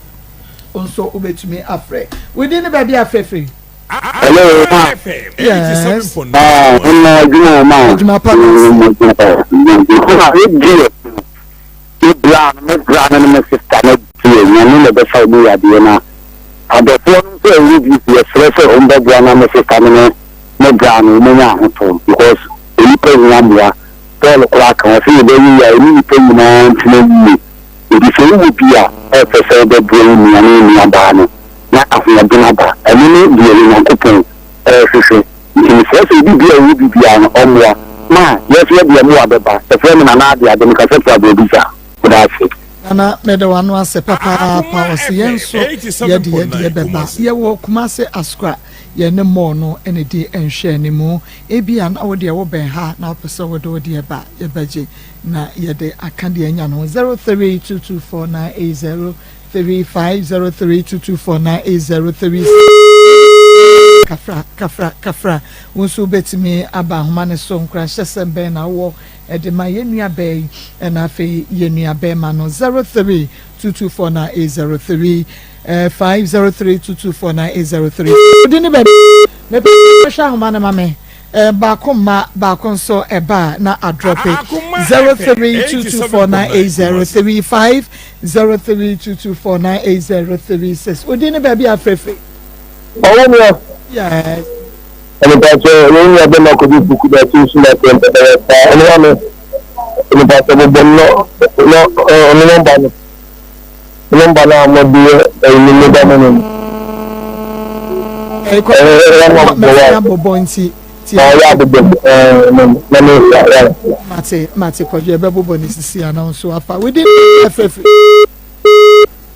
Wo nso wobɛtumi afrɛ. Wo din ne baabi a afrɛ firi? Hello, ma. Yes. Ah, ɛnna adwuma ma. Adwuma pa na ase. Ma, me deɛ, me bra no, me bra no ne me sista no deɛ, nyame na ɛbɛsa ɔmo yadeɛ na Adɔfoɔ no nso a ɛwɔ bi yɛsrɛ sɛ wɔn bɛboa na me sista no ne me bra no wɔn anya ahotɔ because onipa hia mmoa. Paul koraa ka ɔse yɛbɛyɛ yie a yɛne nnipa nyinaa ntena yie nti sɛ wowɔ bi a ɛfɛ sɛ wobɛboa wo nua ne wo nua baa no na ahoɔden aba ɛno ne deɛ Onyankopɔn ɛrehwehwɛ nti mesrɛ sɛ obi biara a ɔwɔ bi biara no ɔmmoa ma yɛn nso yɛde yɛn mmoa bɛba. Yɛfrɛ me Nana Ade Ade mekasa firi Aborɔbisa. Meda ase. Nana meda w'ano ase papaapa ɔse yɛn nso yɛde yɛn deɛ bɛba yɛwɔ Kumase Asukwa yɛn ne mall no na ɛdi nhwɛanimu ebia na wo deɛ wo bɛn ha na wopɛ sɛ wode wo deɛ ba yɛbɛgye na yɛde aka deɛ anya no ho 0322498035 0322498036 kafra kafra kafra wo nso wobɛtumi aba ahoma no so nkuranhyɛsɛm bɛn na wowɔ de ma yɛn nuabaa yi ɛna afei yɛn nuabɛrima no 03 224 9803 503 224 9803 wodi ne baabi mepɛ hwɛ ahoma no ma me baako mma baako nso ɛba na adrɔpe 03 224 9803 03 224 9803 wodi ne baabi afefe ɔwɔ mu yes Mepakyɛ yɛn nua bɛma kɔdi buku da ti nsu na sɛ mpɛpɛyɛ saa ɛno wa me mepakyɛ bobɔ no no ɔno nɔmba no nɔmba no a mɔde yɛ ɛyi ne meba mo no ɛyɛ abobɔ nti ɔyɛ abobɔ na me nsa yɛ mate mate kɔdwe ɛbɛbobɔ ne sisi ana nso afa within ɛfɛfɛ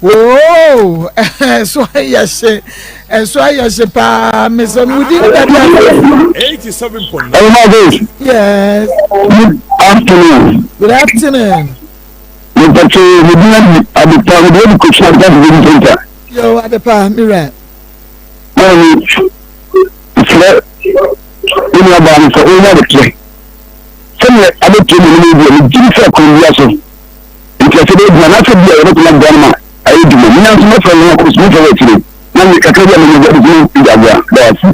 Oo, ɛso ayɛ hye, ɛso ayɛ hye paa. Mesɛ no wodi ne baabi a. 87.9. Hello, Marcus. Yes. Good afternoon. Good afternoon. Mepɛtɛ medi adi adepa mede adi kɔsi adepa de bi ntɛnta. Yo adepa mira. Náà ni kyerɛ ne nua baa no sɛ ɔnya adekyerɛ sɛdeɛ abɛpie mu no mu deɛ megye di sɛ kwan bia so Ntease bɛyɛ adwuma anaasɛ ebia yɛbɛtumi aboa no ma ayɛ adwuma. Menya nso mɛfrɛ no na kɔ so mefrɛ wɔ akyire na me kakra bi a manya bi abɛtumi de aboa. Da wo ase.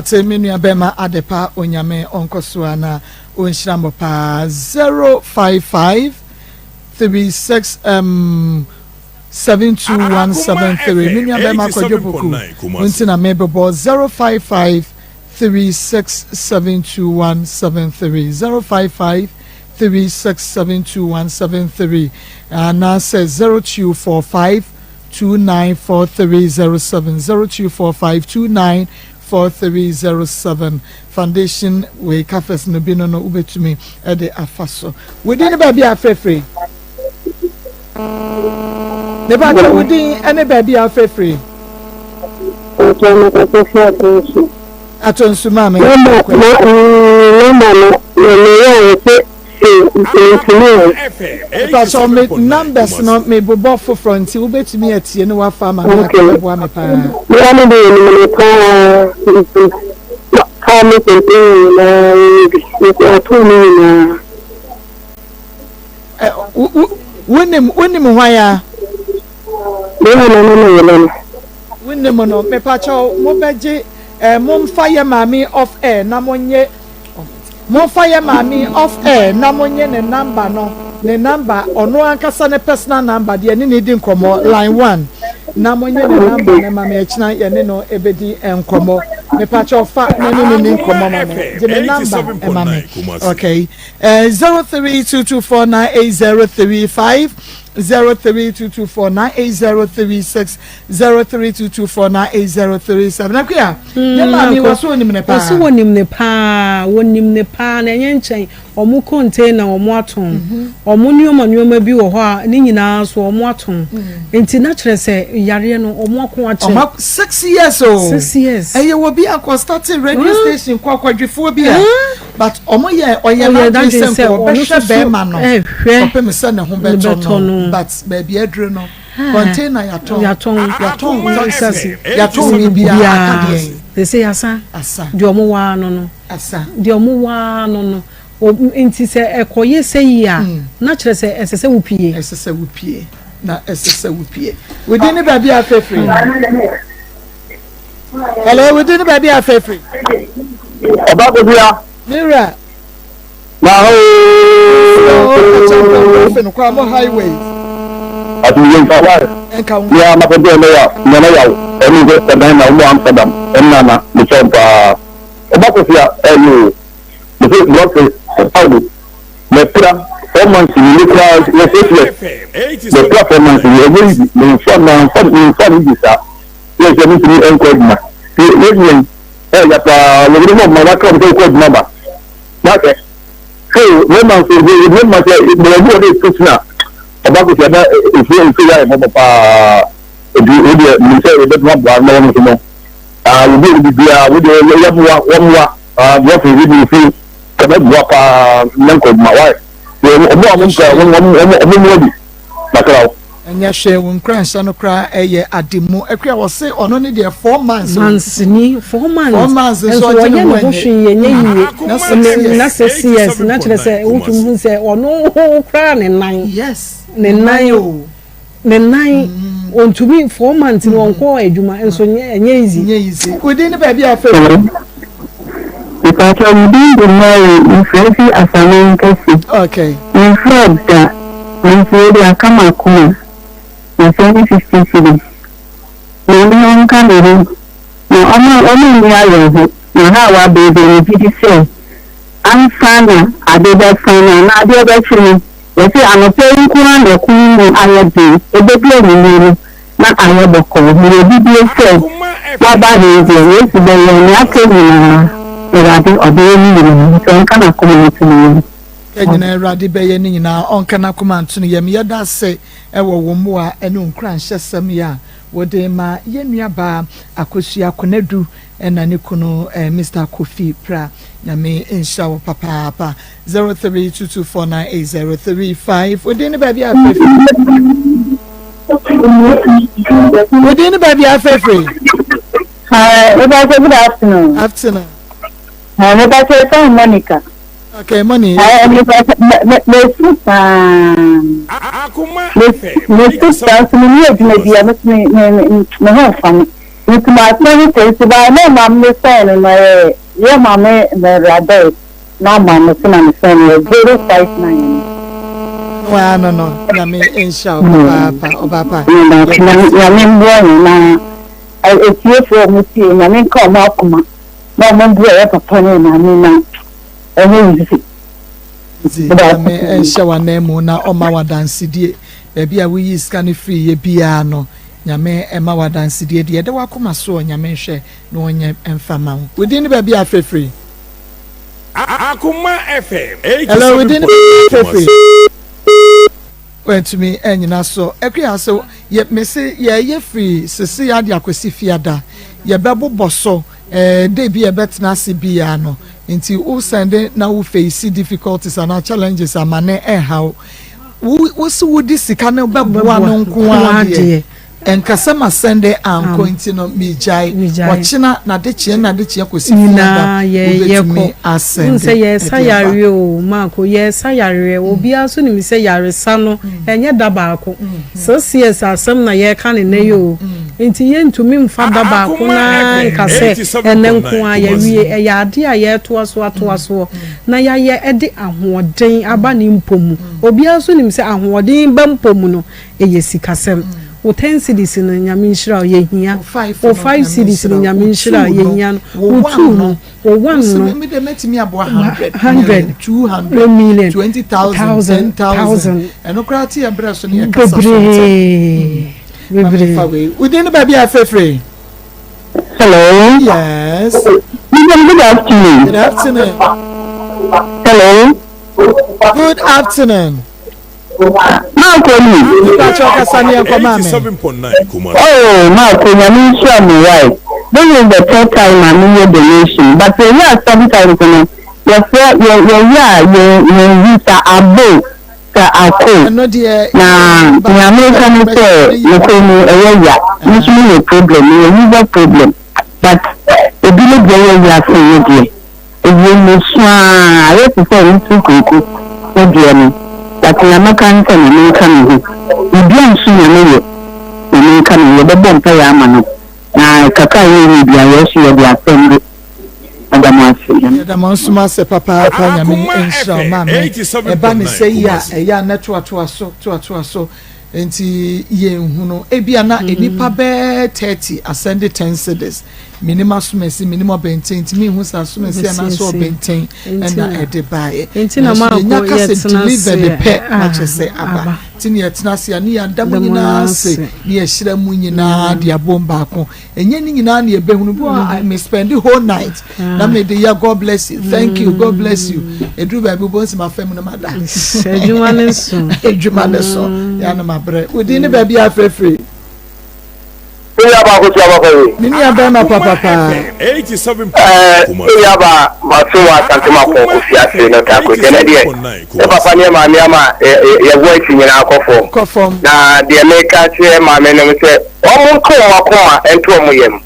Mate me nua bɛma adepa onyame ɔnkɔ so a na ɔnhyira mo paa 055 36 um, 72173 me nua bɛma kwadwo poku nti na mebobɔ 055 3672173 055 3672173 anaasɛ 0245 294307 0245 294307 Foundation wei cafes no bi no no wobɛtumi de afa so. Wo din ne baabi a afrɛfrɛ? Mepakyɛ wo din ne baabi a afrɛfrɛ? Atonsu maame. Nɔmba no meyɛ a yɛsɛ Mepakyɛw me numbers no me bobɔ foforɔ nti wobɛtumi atie ne wafa ama me aka bɛboa me paa. Mea me deɛ menim no paa nti kaa me campaign nyinaa yɛyɛ bi nti ato ne nyinaa. Wonim wonim hwan a? Mea na ne ne yere no. Wonim no mepakyɛw mobɛgye eh, momfa yɛ maame off air na monye Momfa yɛ maame yi off air na monye ne number no, ne number, ɔno ankasa ne personal number deɛ ne no di nkɔmmɔ, line one, na monye ne number no ma me, ɛkyena yɛne no ɛbɛdi nkɔmmɔ. Mepakyɛw fa na ne no ni nkɔmmɔ ma me, gye ne number ma me, okay. Eh, 0322498035, 0322498036. 0322498037 Akua, yɛ maame wɔ so onim ne paa. Wɔsi wɔnim ne paa, wɔnim ne paa na ɛnyɛ nkyɛn wɔn container wɔn atɔn, wɔn nneɛma nneɛma bi wɔ hɔ a ne nyinaa so wɔn atɔn. Nti na kyerɛ sɛ yareɛ no wɔn ako akyɛ. Wɔn 6 years o. 6 years. Ɛyɛ wɔ bi akɔ starting radio station kɔ akɔdwefoɔ bi a. But wɔn yɛ ɔyɛ n'adwene sɛ nka ɔbɛhwɛ bɛrima no ɔpɛ mi sɛ ne ho bɛtɔ no but baabi aduro no. Container yɛatɔn. Yɛatɔn. Yɛatɔn taxi. Yɛatɔn biribiara aka deɛn. They say asa. Asa. Deɛ ɔmo waa no no. Asa. Deɛ ɔmo waa no no. Nti sɛ ɛkɔyɛ sɛ yi a, na kyerɛ sɛ ɛsɛ sɛ wopie. Ɛsɛ sɛ wopie. Na ɛsɛ sɛ wopie. Wodi ne baabi a afɛfiri. Hello, wodi ne baabi a afɛfiri. Ɔba Kodua. Me wura. Na ooo. Kwamo highway. Ati yɛ nka wa. Nka wo. Ya ma kɔntɛ ɛnɛ ya nyana yaw ɛne sɛ ɛdan na ɔmo Amsterdam ɛnna na mekyɛw paa. Ɔba Kofi a ɛne o. Mese blɔke ɛpawo mɛpira 4 months ni ne koraa yɛ 6 years mɛpira 4 months ni ɛnyɛ easy menfa manfa menfa ne bi saa yɛ sɛ mentumi ɛnkɔ adwuma yɛ yɛ ɛyɛ paa yɛde mo ma waka ɔmo sɛ wokɔ adwuma ba n'ahwɛ so mmarima nso mmarima sɛ mmarima bi wɔ ne to sena ɔba kosi ɛna efie efie yɛ ayɛ mɔbɔ paa ebi o deɛ nim sɛ ebɛtuma aboa na wɔn nso no aa obi obi biara o deɛ yɛ mmoa wɔn mmoa aa wɔn fi bi efie ɛbɛ boa paa nyɛ nkɔ adwuma wae wɔn ɔmo a wɔn mpɛ wɔn wɔn wɔn ɔmo mmoa bi nakra o. Ɛnyɛ hwee wo nkuranhyɛ no koraa ɛyɛ ade mu akua wɔse ɔno ne deɛ 4 months o. Months ni 4 months 4 months nso nso ɔgye ne wɔnyɛ ho ne ho ɛnyɛ hwee ɛnyɛ yie na 6 years. Na 6 years na kyerɛ sɛ wotumi hu sɛ ɔno koraa ne nan yes ne nan o ne nan ɔntumi 4 months no ɔnkɔ adwuma nso nyɛ ɛnyɛ easy. Nyɛ easy wodi ne baabi a afɛ. Mepakyɛw me din de Mary, mefrɛ fi Asamankɛse. Okay. Memfrɛ da, nanso wei de aka m'akoma. Masɛnde 50 cedis. Nyame ɔnka ne ho na ɔma ɔma nni awerɛho na ha a waba yi deɛ megye di sɛ ansa na ade bɛsa no anaa adeɛ bɛkye no yɛse anɔpa yi nko ara na ɛko mu ayɛ den ɛbɛdu anwummerɛ no na ayɛ bɔkɔɔ. Mewɔ gyidie sɛ waba ha yi deɛ Yesu bɛyɛ nea aka nyinaa Awurade ɔbɛyɛ ne nyinaa nti ɔnka n'akoma nto ne yam. Yɛn nyinaa Awurade bɛyɛ ne nyinaa ɔnka n'akoma nto ne yam. Yɛda ase wɔ wo mmoa ne wo nkuranhyɛsɛm yi a wode ma yɛn nuabaa Akosua Konadu na ne kunu Mister Kofi Pra. Nyame nhyira wo papaapa. 0322498035. Wo din ne baabi a afrɛ firi? Wo din ne baabi a afrɛ firi? Hi, Mepakyɛ, good afternoon. Afternoon. Hi, Mepakyɛ, yɛfrɛ me Monica. Okay, Moni. Hi, Mepakyɛ, me me mesu paa. Akoma Me FM mesu paa nso menni adwuma bi a me me me me ho mfa me. Nti masɛne sɛ nti by na maame me sɛn no no ɛyɛ yɛ maame Mary Adoi number no so na me sɛn no yɛ 059 no. No ara no no Nyame nhyira wo papaapa ɔbaapa. Nyame mboa yɛn na atiefoɔ a wɔn tie Nyame nka wɔn akoma na wɔn mboa yɛ papa ne maame na ɛnyɛ easy. Nti Nyame nhyɛ w'ananmu na ɔma wo adansedie baabi a woyii sika no firi yɛ biara no Nyame mma wo adansedie deɛ ɛda w'akoma soɔ Nyame nhwɛ na ɔnyɛ mfa ma wo. Wo din ne baabi a afrɛ firi? Akoma FM Hello, wo din ne baabi a afrɛ firi? 87.9 Wantumi anyina so. Akua so yɛ mese yɛyɛ firi sese ade akɔsi fiada yɛbɛbobɔ so eh, day bi yɛbɛtena ase biara no nti wo sɛnde na wo face difficulties anaa challenges ama ne ɛnhaw wo wo se wode sika no bɛboa no nko ara deɛ ɛnka sɛ ma sɛnde ankɔ nti no megyae ɔkyena n'adekyeɛ n'adekyeɛ kɔsi fiada wobɛtumi asɛnde sɛ yɛsa yareɛ o maako yɛsa yareɛ mm. obiara nso nim sɛ yaresa no mm. ɛnyɛ da baako mm. 6 years asɛm na yɛka ne nɛ yi o nti yɛntumi mfa da baako naa nka sɛ ɛnɛ nko a yɛwie ɛyɛ adeɛ a yɛtoa so atoa soɔ na yɛayɛ ɛde ahoɔden aba ne mpɔ mu obiara nso nim sɛ ahoɔden ba mpɔ mu no ɛyɛ sikasɛm wo 10 cedis no Nyame nhyira wo yɛhia wo 5 cedis no Nyame nhyira wo yɛhia no wo 2 no wo 1 no me de mɛtumi aboa 100 100 200 million 20,000 10,000 ɛno koraa te yɛ berɛ so ne yɛkasa so bebree bebree wo din ne baabi a afrɛfrɛ. Hello. Yes. Good afternoon. Good afternoon. Hello. Good afternoon. Maako ni. Nipa kyɛw kasa ni ɛnkɔ maa mi. Oh, Maako, nyame nhyira mo why. This is the third time a meyɛ donation but yɛyɛ a sometimes no yɛfrɛ yɛ yɛyɛ a yɛn yɛn yi sa abo sa ako na nea meka ne sɛ nokorɛ mu ɛyɛ ya me nso mewɔ problem mewɔ liver problem but ebi ne deɛ yɛ ya sen me deɛ. Ɛwie mesu aa ayɛ te sɛ metu kweku ne deɛ no but nea mɛka ne sɛ Nyame nka me ho biribiaa nso Nyame yɛ Nyame nka me ho yɛbɛbɔ mpaeɛ ama no na kakra a yɛnya biaa yɛn nso yɛde asɛm de Meda mo ase. Yɛda mo nso mo ase papaapa Nyame nhyira wo maame ɛba ne sɛ yi a ɛyɛ a na toatoa so toatoa so nti yɛnhunu ebia na nnipa bɛɛ 30 asɛnde 10 cedis Menim asomasi, menim ɔbɛnten, nti menhu sɛ asomasi anaasɛ ɔbɛnten ɛna ɛde baeɛ. Nanso yɛnya ka sɛ delivered pɛ na kyerɛ sɛ aba. Nti ne yɛtena ase a ne yɛada mu nyinaa ase ne yɛhyira mu nyinaa de abom baako. Ɛnyɛ ne nyinaa ne yɛbɛhunu. Bi wɔ hɔ me spend the whole night na mede yɛ God bless you, thank you, God bless you. Ɛduru baabi wobɛhu sɛ mafa mu no mada. Adwuma ne so. Adwuma ne so. Yɛ ano mabrɛ. Wo din ne baabi a afrɛfrɛ. Me nua baa Akosua papa yi. Me nua bɛɛma papa paa. Ɛɛ me nua baa maso wɔ Asante Mapɔn Kofi ase no taako deɛ ne deɛ yɛ papa ne yɛ maame ama yɛ voice nyinaa kɔ fam. Kɔ fam. Na deɛ meka kyerɛ maame nom sɛ wɔn nto wɔn akoma nto wɔn yam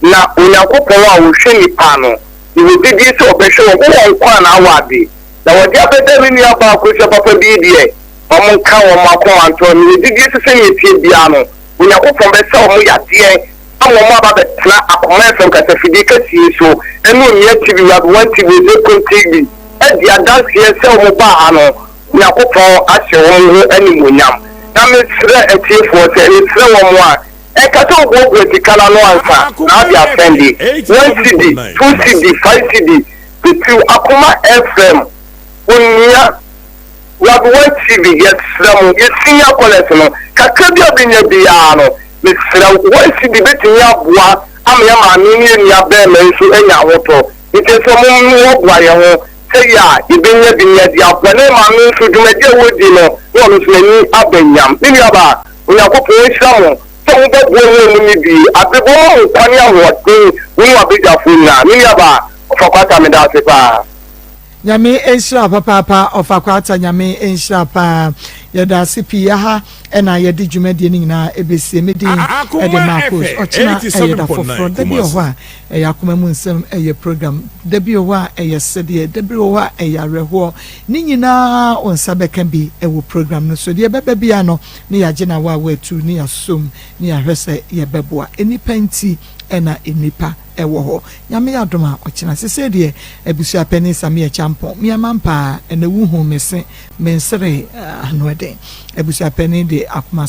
na Onyankopɔn a ɔhwɛ nipa no mewɔ gyedie sɛ ɔbɛhwɛ wɔn wowɔ nkwa na awɔ ade na wɔde abɛda me nua baa Akosua papa bi deɛ wɔn nka wɔn akoma nto mewɔ gyedie sɛ sɛnea ɛteɛ biara no Onyankopɔn bɛsa wɔn yadeɛ ama wɔn aba abɛtena Akoma FM kasafidie kɛseɛ yi so ɛne Onua TV, Rabi One TV, Osekum TV adi adanseɛ sɛ wɔn baa ha no Onyankopɔn ahyɛ wɔn ho animuonyam. Na mesrɛ atiefoɔ sɛ mesrɛ wɔn a ɛnka sɛ wobuabua sika no ano ansa na ade asɛnde, one cedi, two cedi, five cedi, titiriw Akoma FM, Onua. Wabewa TV yɛsrɛ mo yɛ senior callers no kakra bi a wobɛnya biara no mesrɛ wo one cedi bɛtumi aboa ama yɛ maame ne yɛ nua bɛɛma yi nso anya ahotɔ nti nso mo mmoaboa yɛn ho sɛ yɛ a yɛbɛnya bi ne yɛde aboa na yɛ maame nso dwumadi a wɔdi no na ɔno nso n'ani aba nyam. Me nua baa Onyankopɔn nhyira mo sɛ mobɛboa mo a monni bi abrɛbɔ ma mo nkwa ne ahoɔden wo ne w'abadwafoɔ nyinaa. Me nua baa Ɔfa Kwata meda ase paa. Nyame nhyira wo papaapa Ɔfa Kwata Nyame nhyira wo paa. Yɛda ase pii. Aha na yɛde dwumadie no nyinaa ɛbɛsie. Me din de Marcos. Ɔkyena ɛyɛ da foforɔ. Da bi wɔ hɔ a ɛyɛ akoma mu nsɛm, ɛyɛ program. Da bi wɔ hɔ a ɛyɛ sedeɛ. Da bi wɔ hɔ a ɛyɛ awerɛhoɔ. Ne nyinaa wo nsa bɛka bi wɔ program no so. Deɛ ɛbɛba biara no ne yɛagye no awaawa atu ne yɛasom ne yɛahwɛ sɛ yɛbɛboa. Nnipa nti na nnipa wɔ hɔ. Nyame yɛ adom a ɔkyena. Sesei deɛ abusua panin Sammy Acheampong, me ama mpaa ɛnɛ wo hu me se me nseree ano ɛden. Abusua panin de akoma.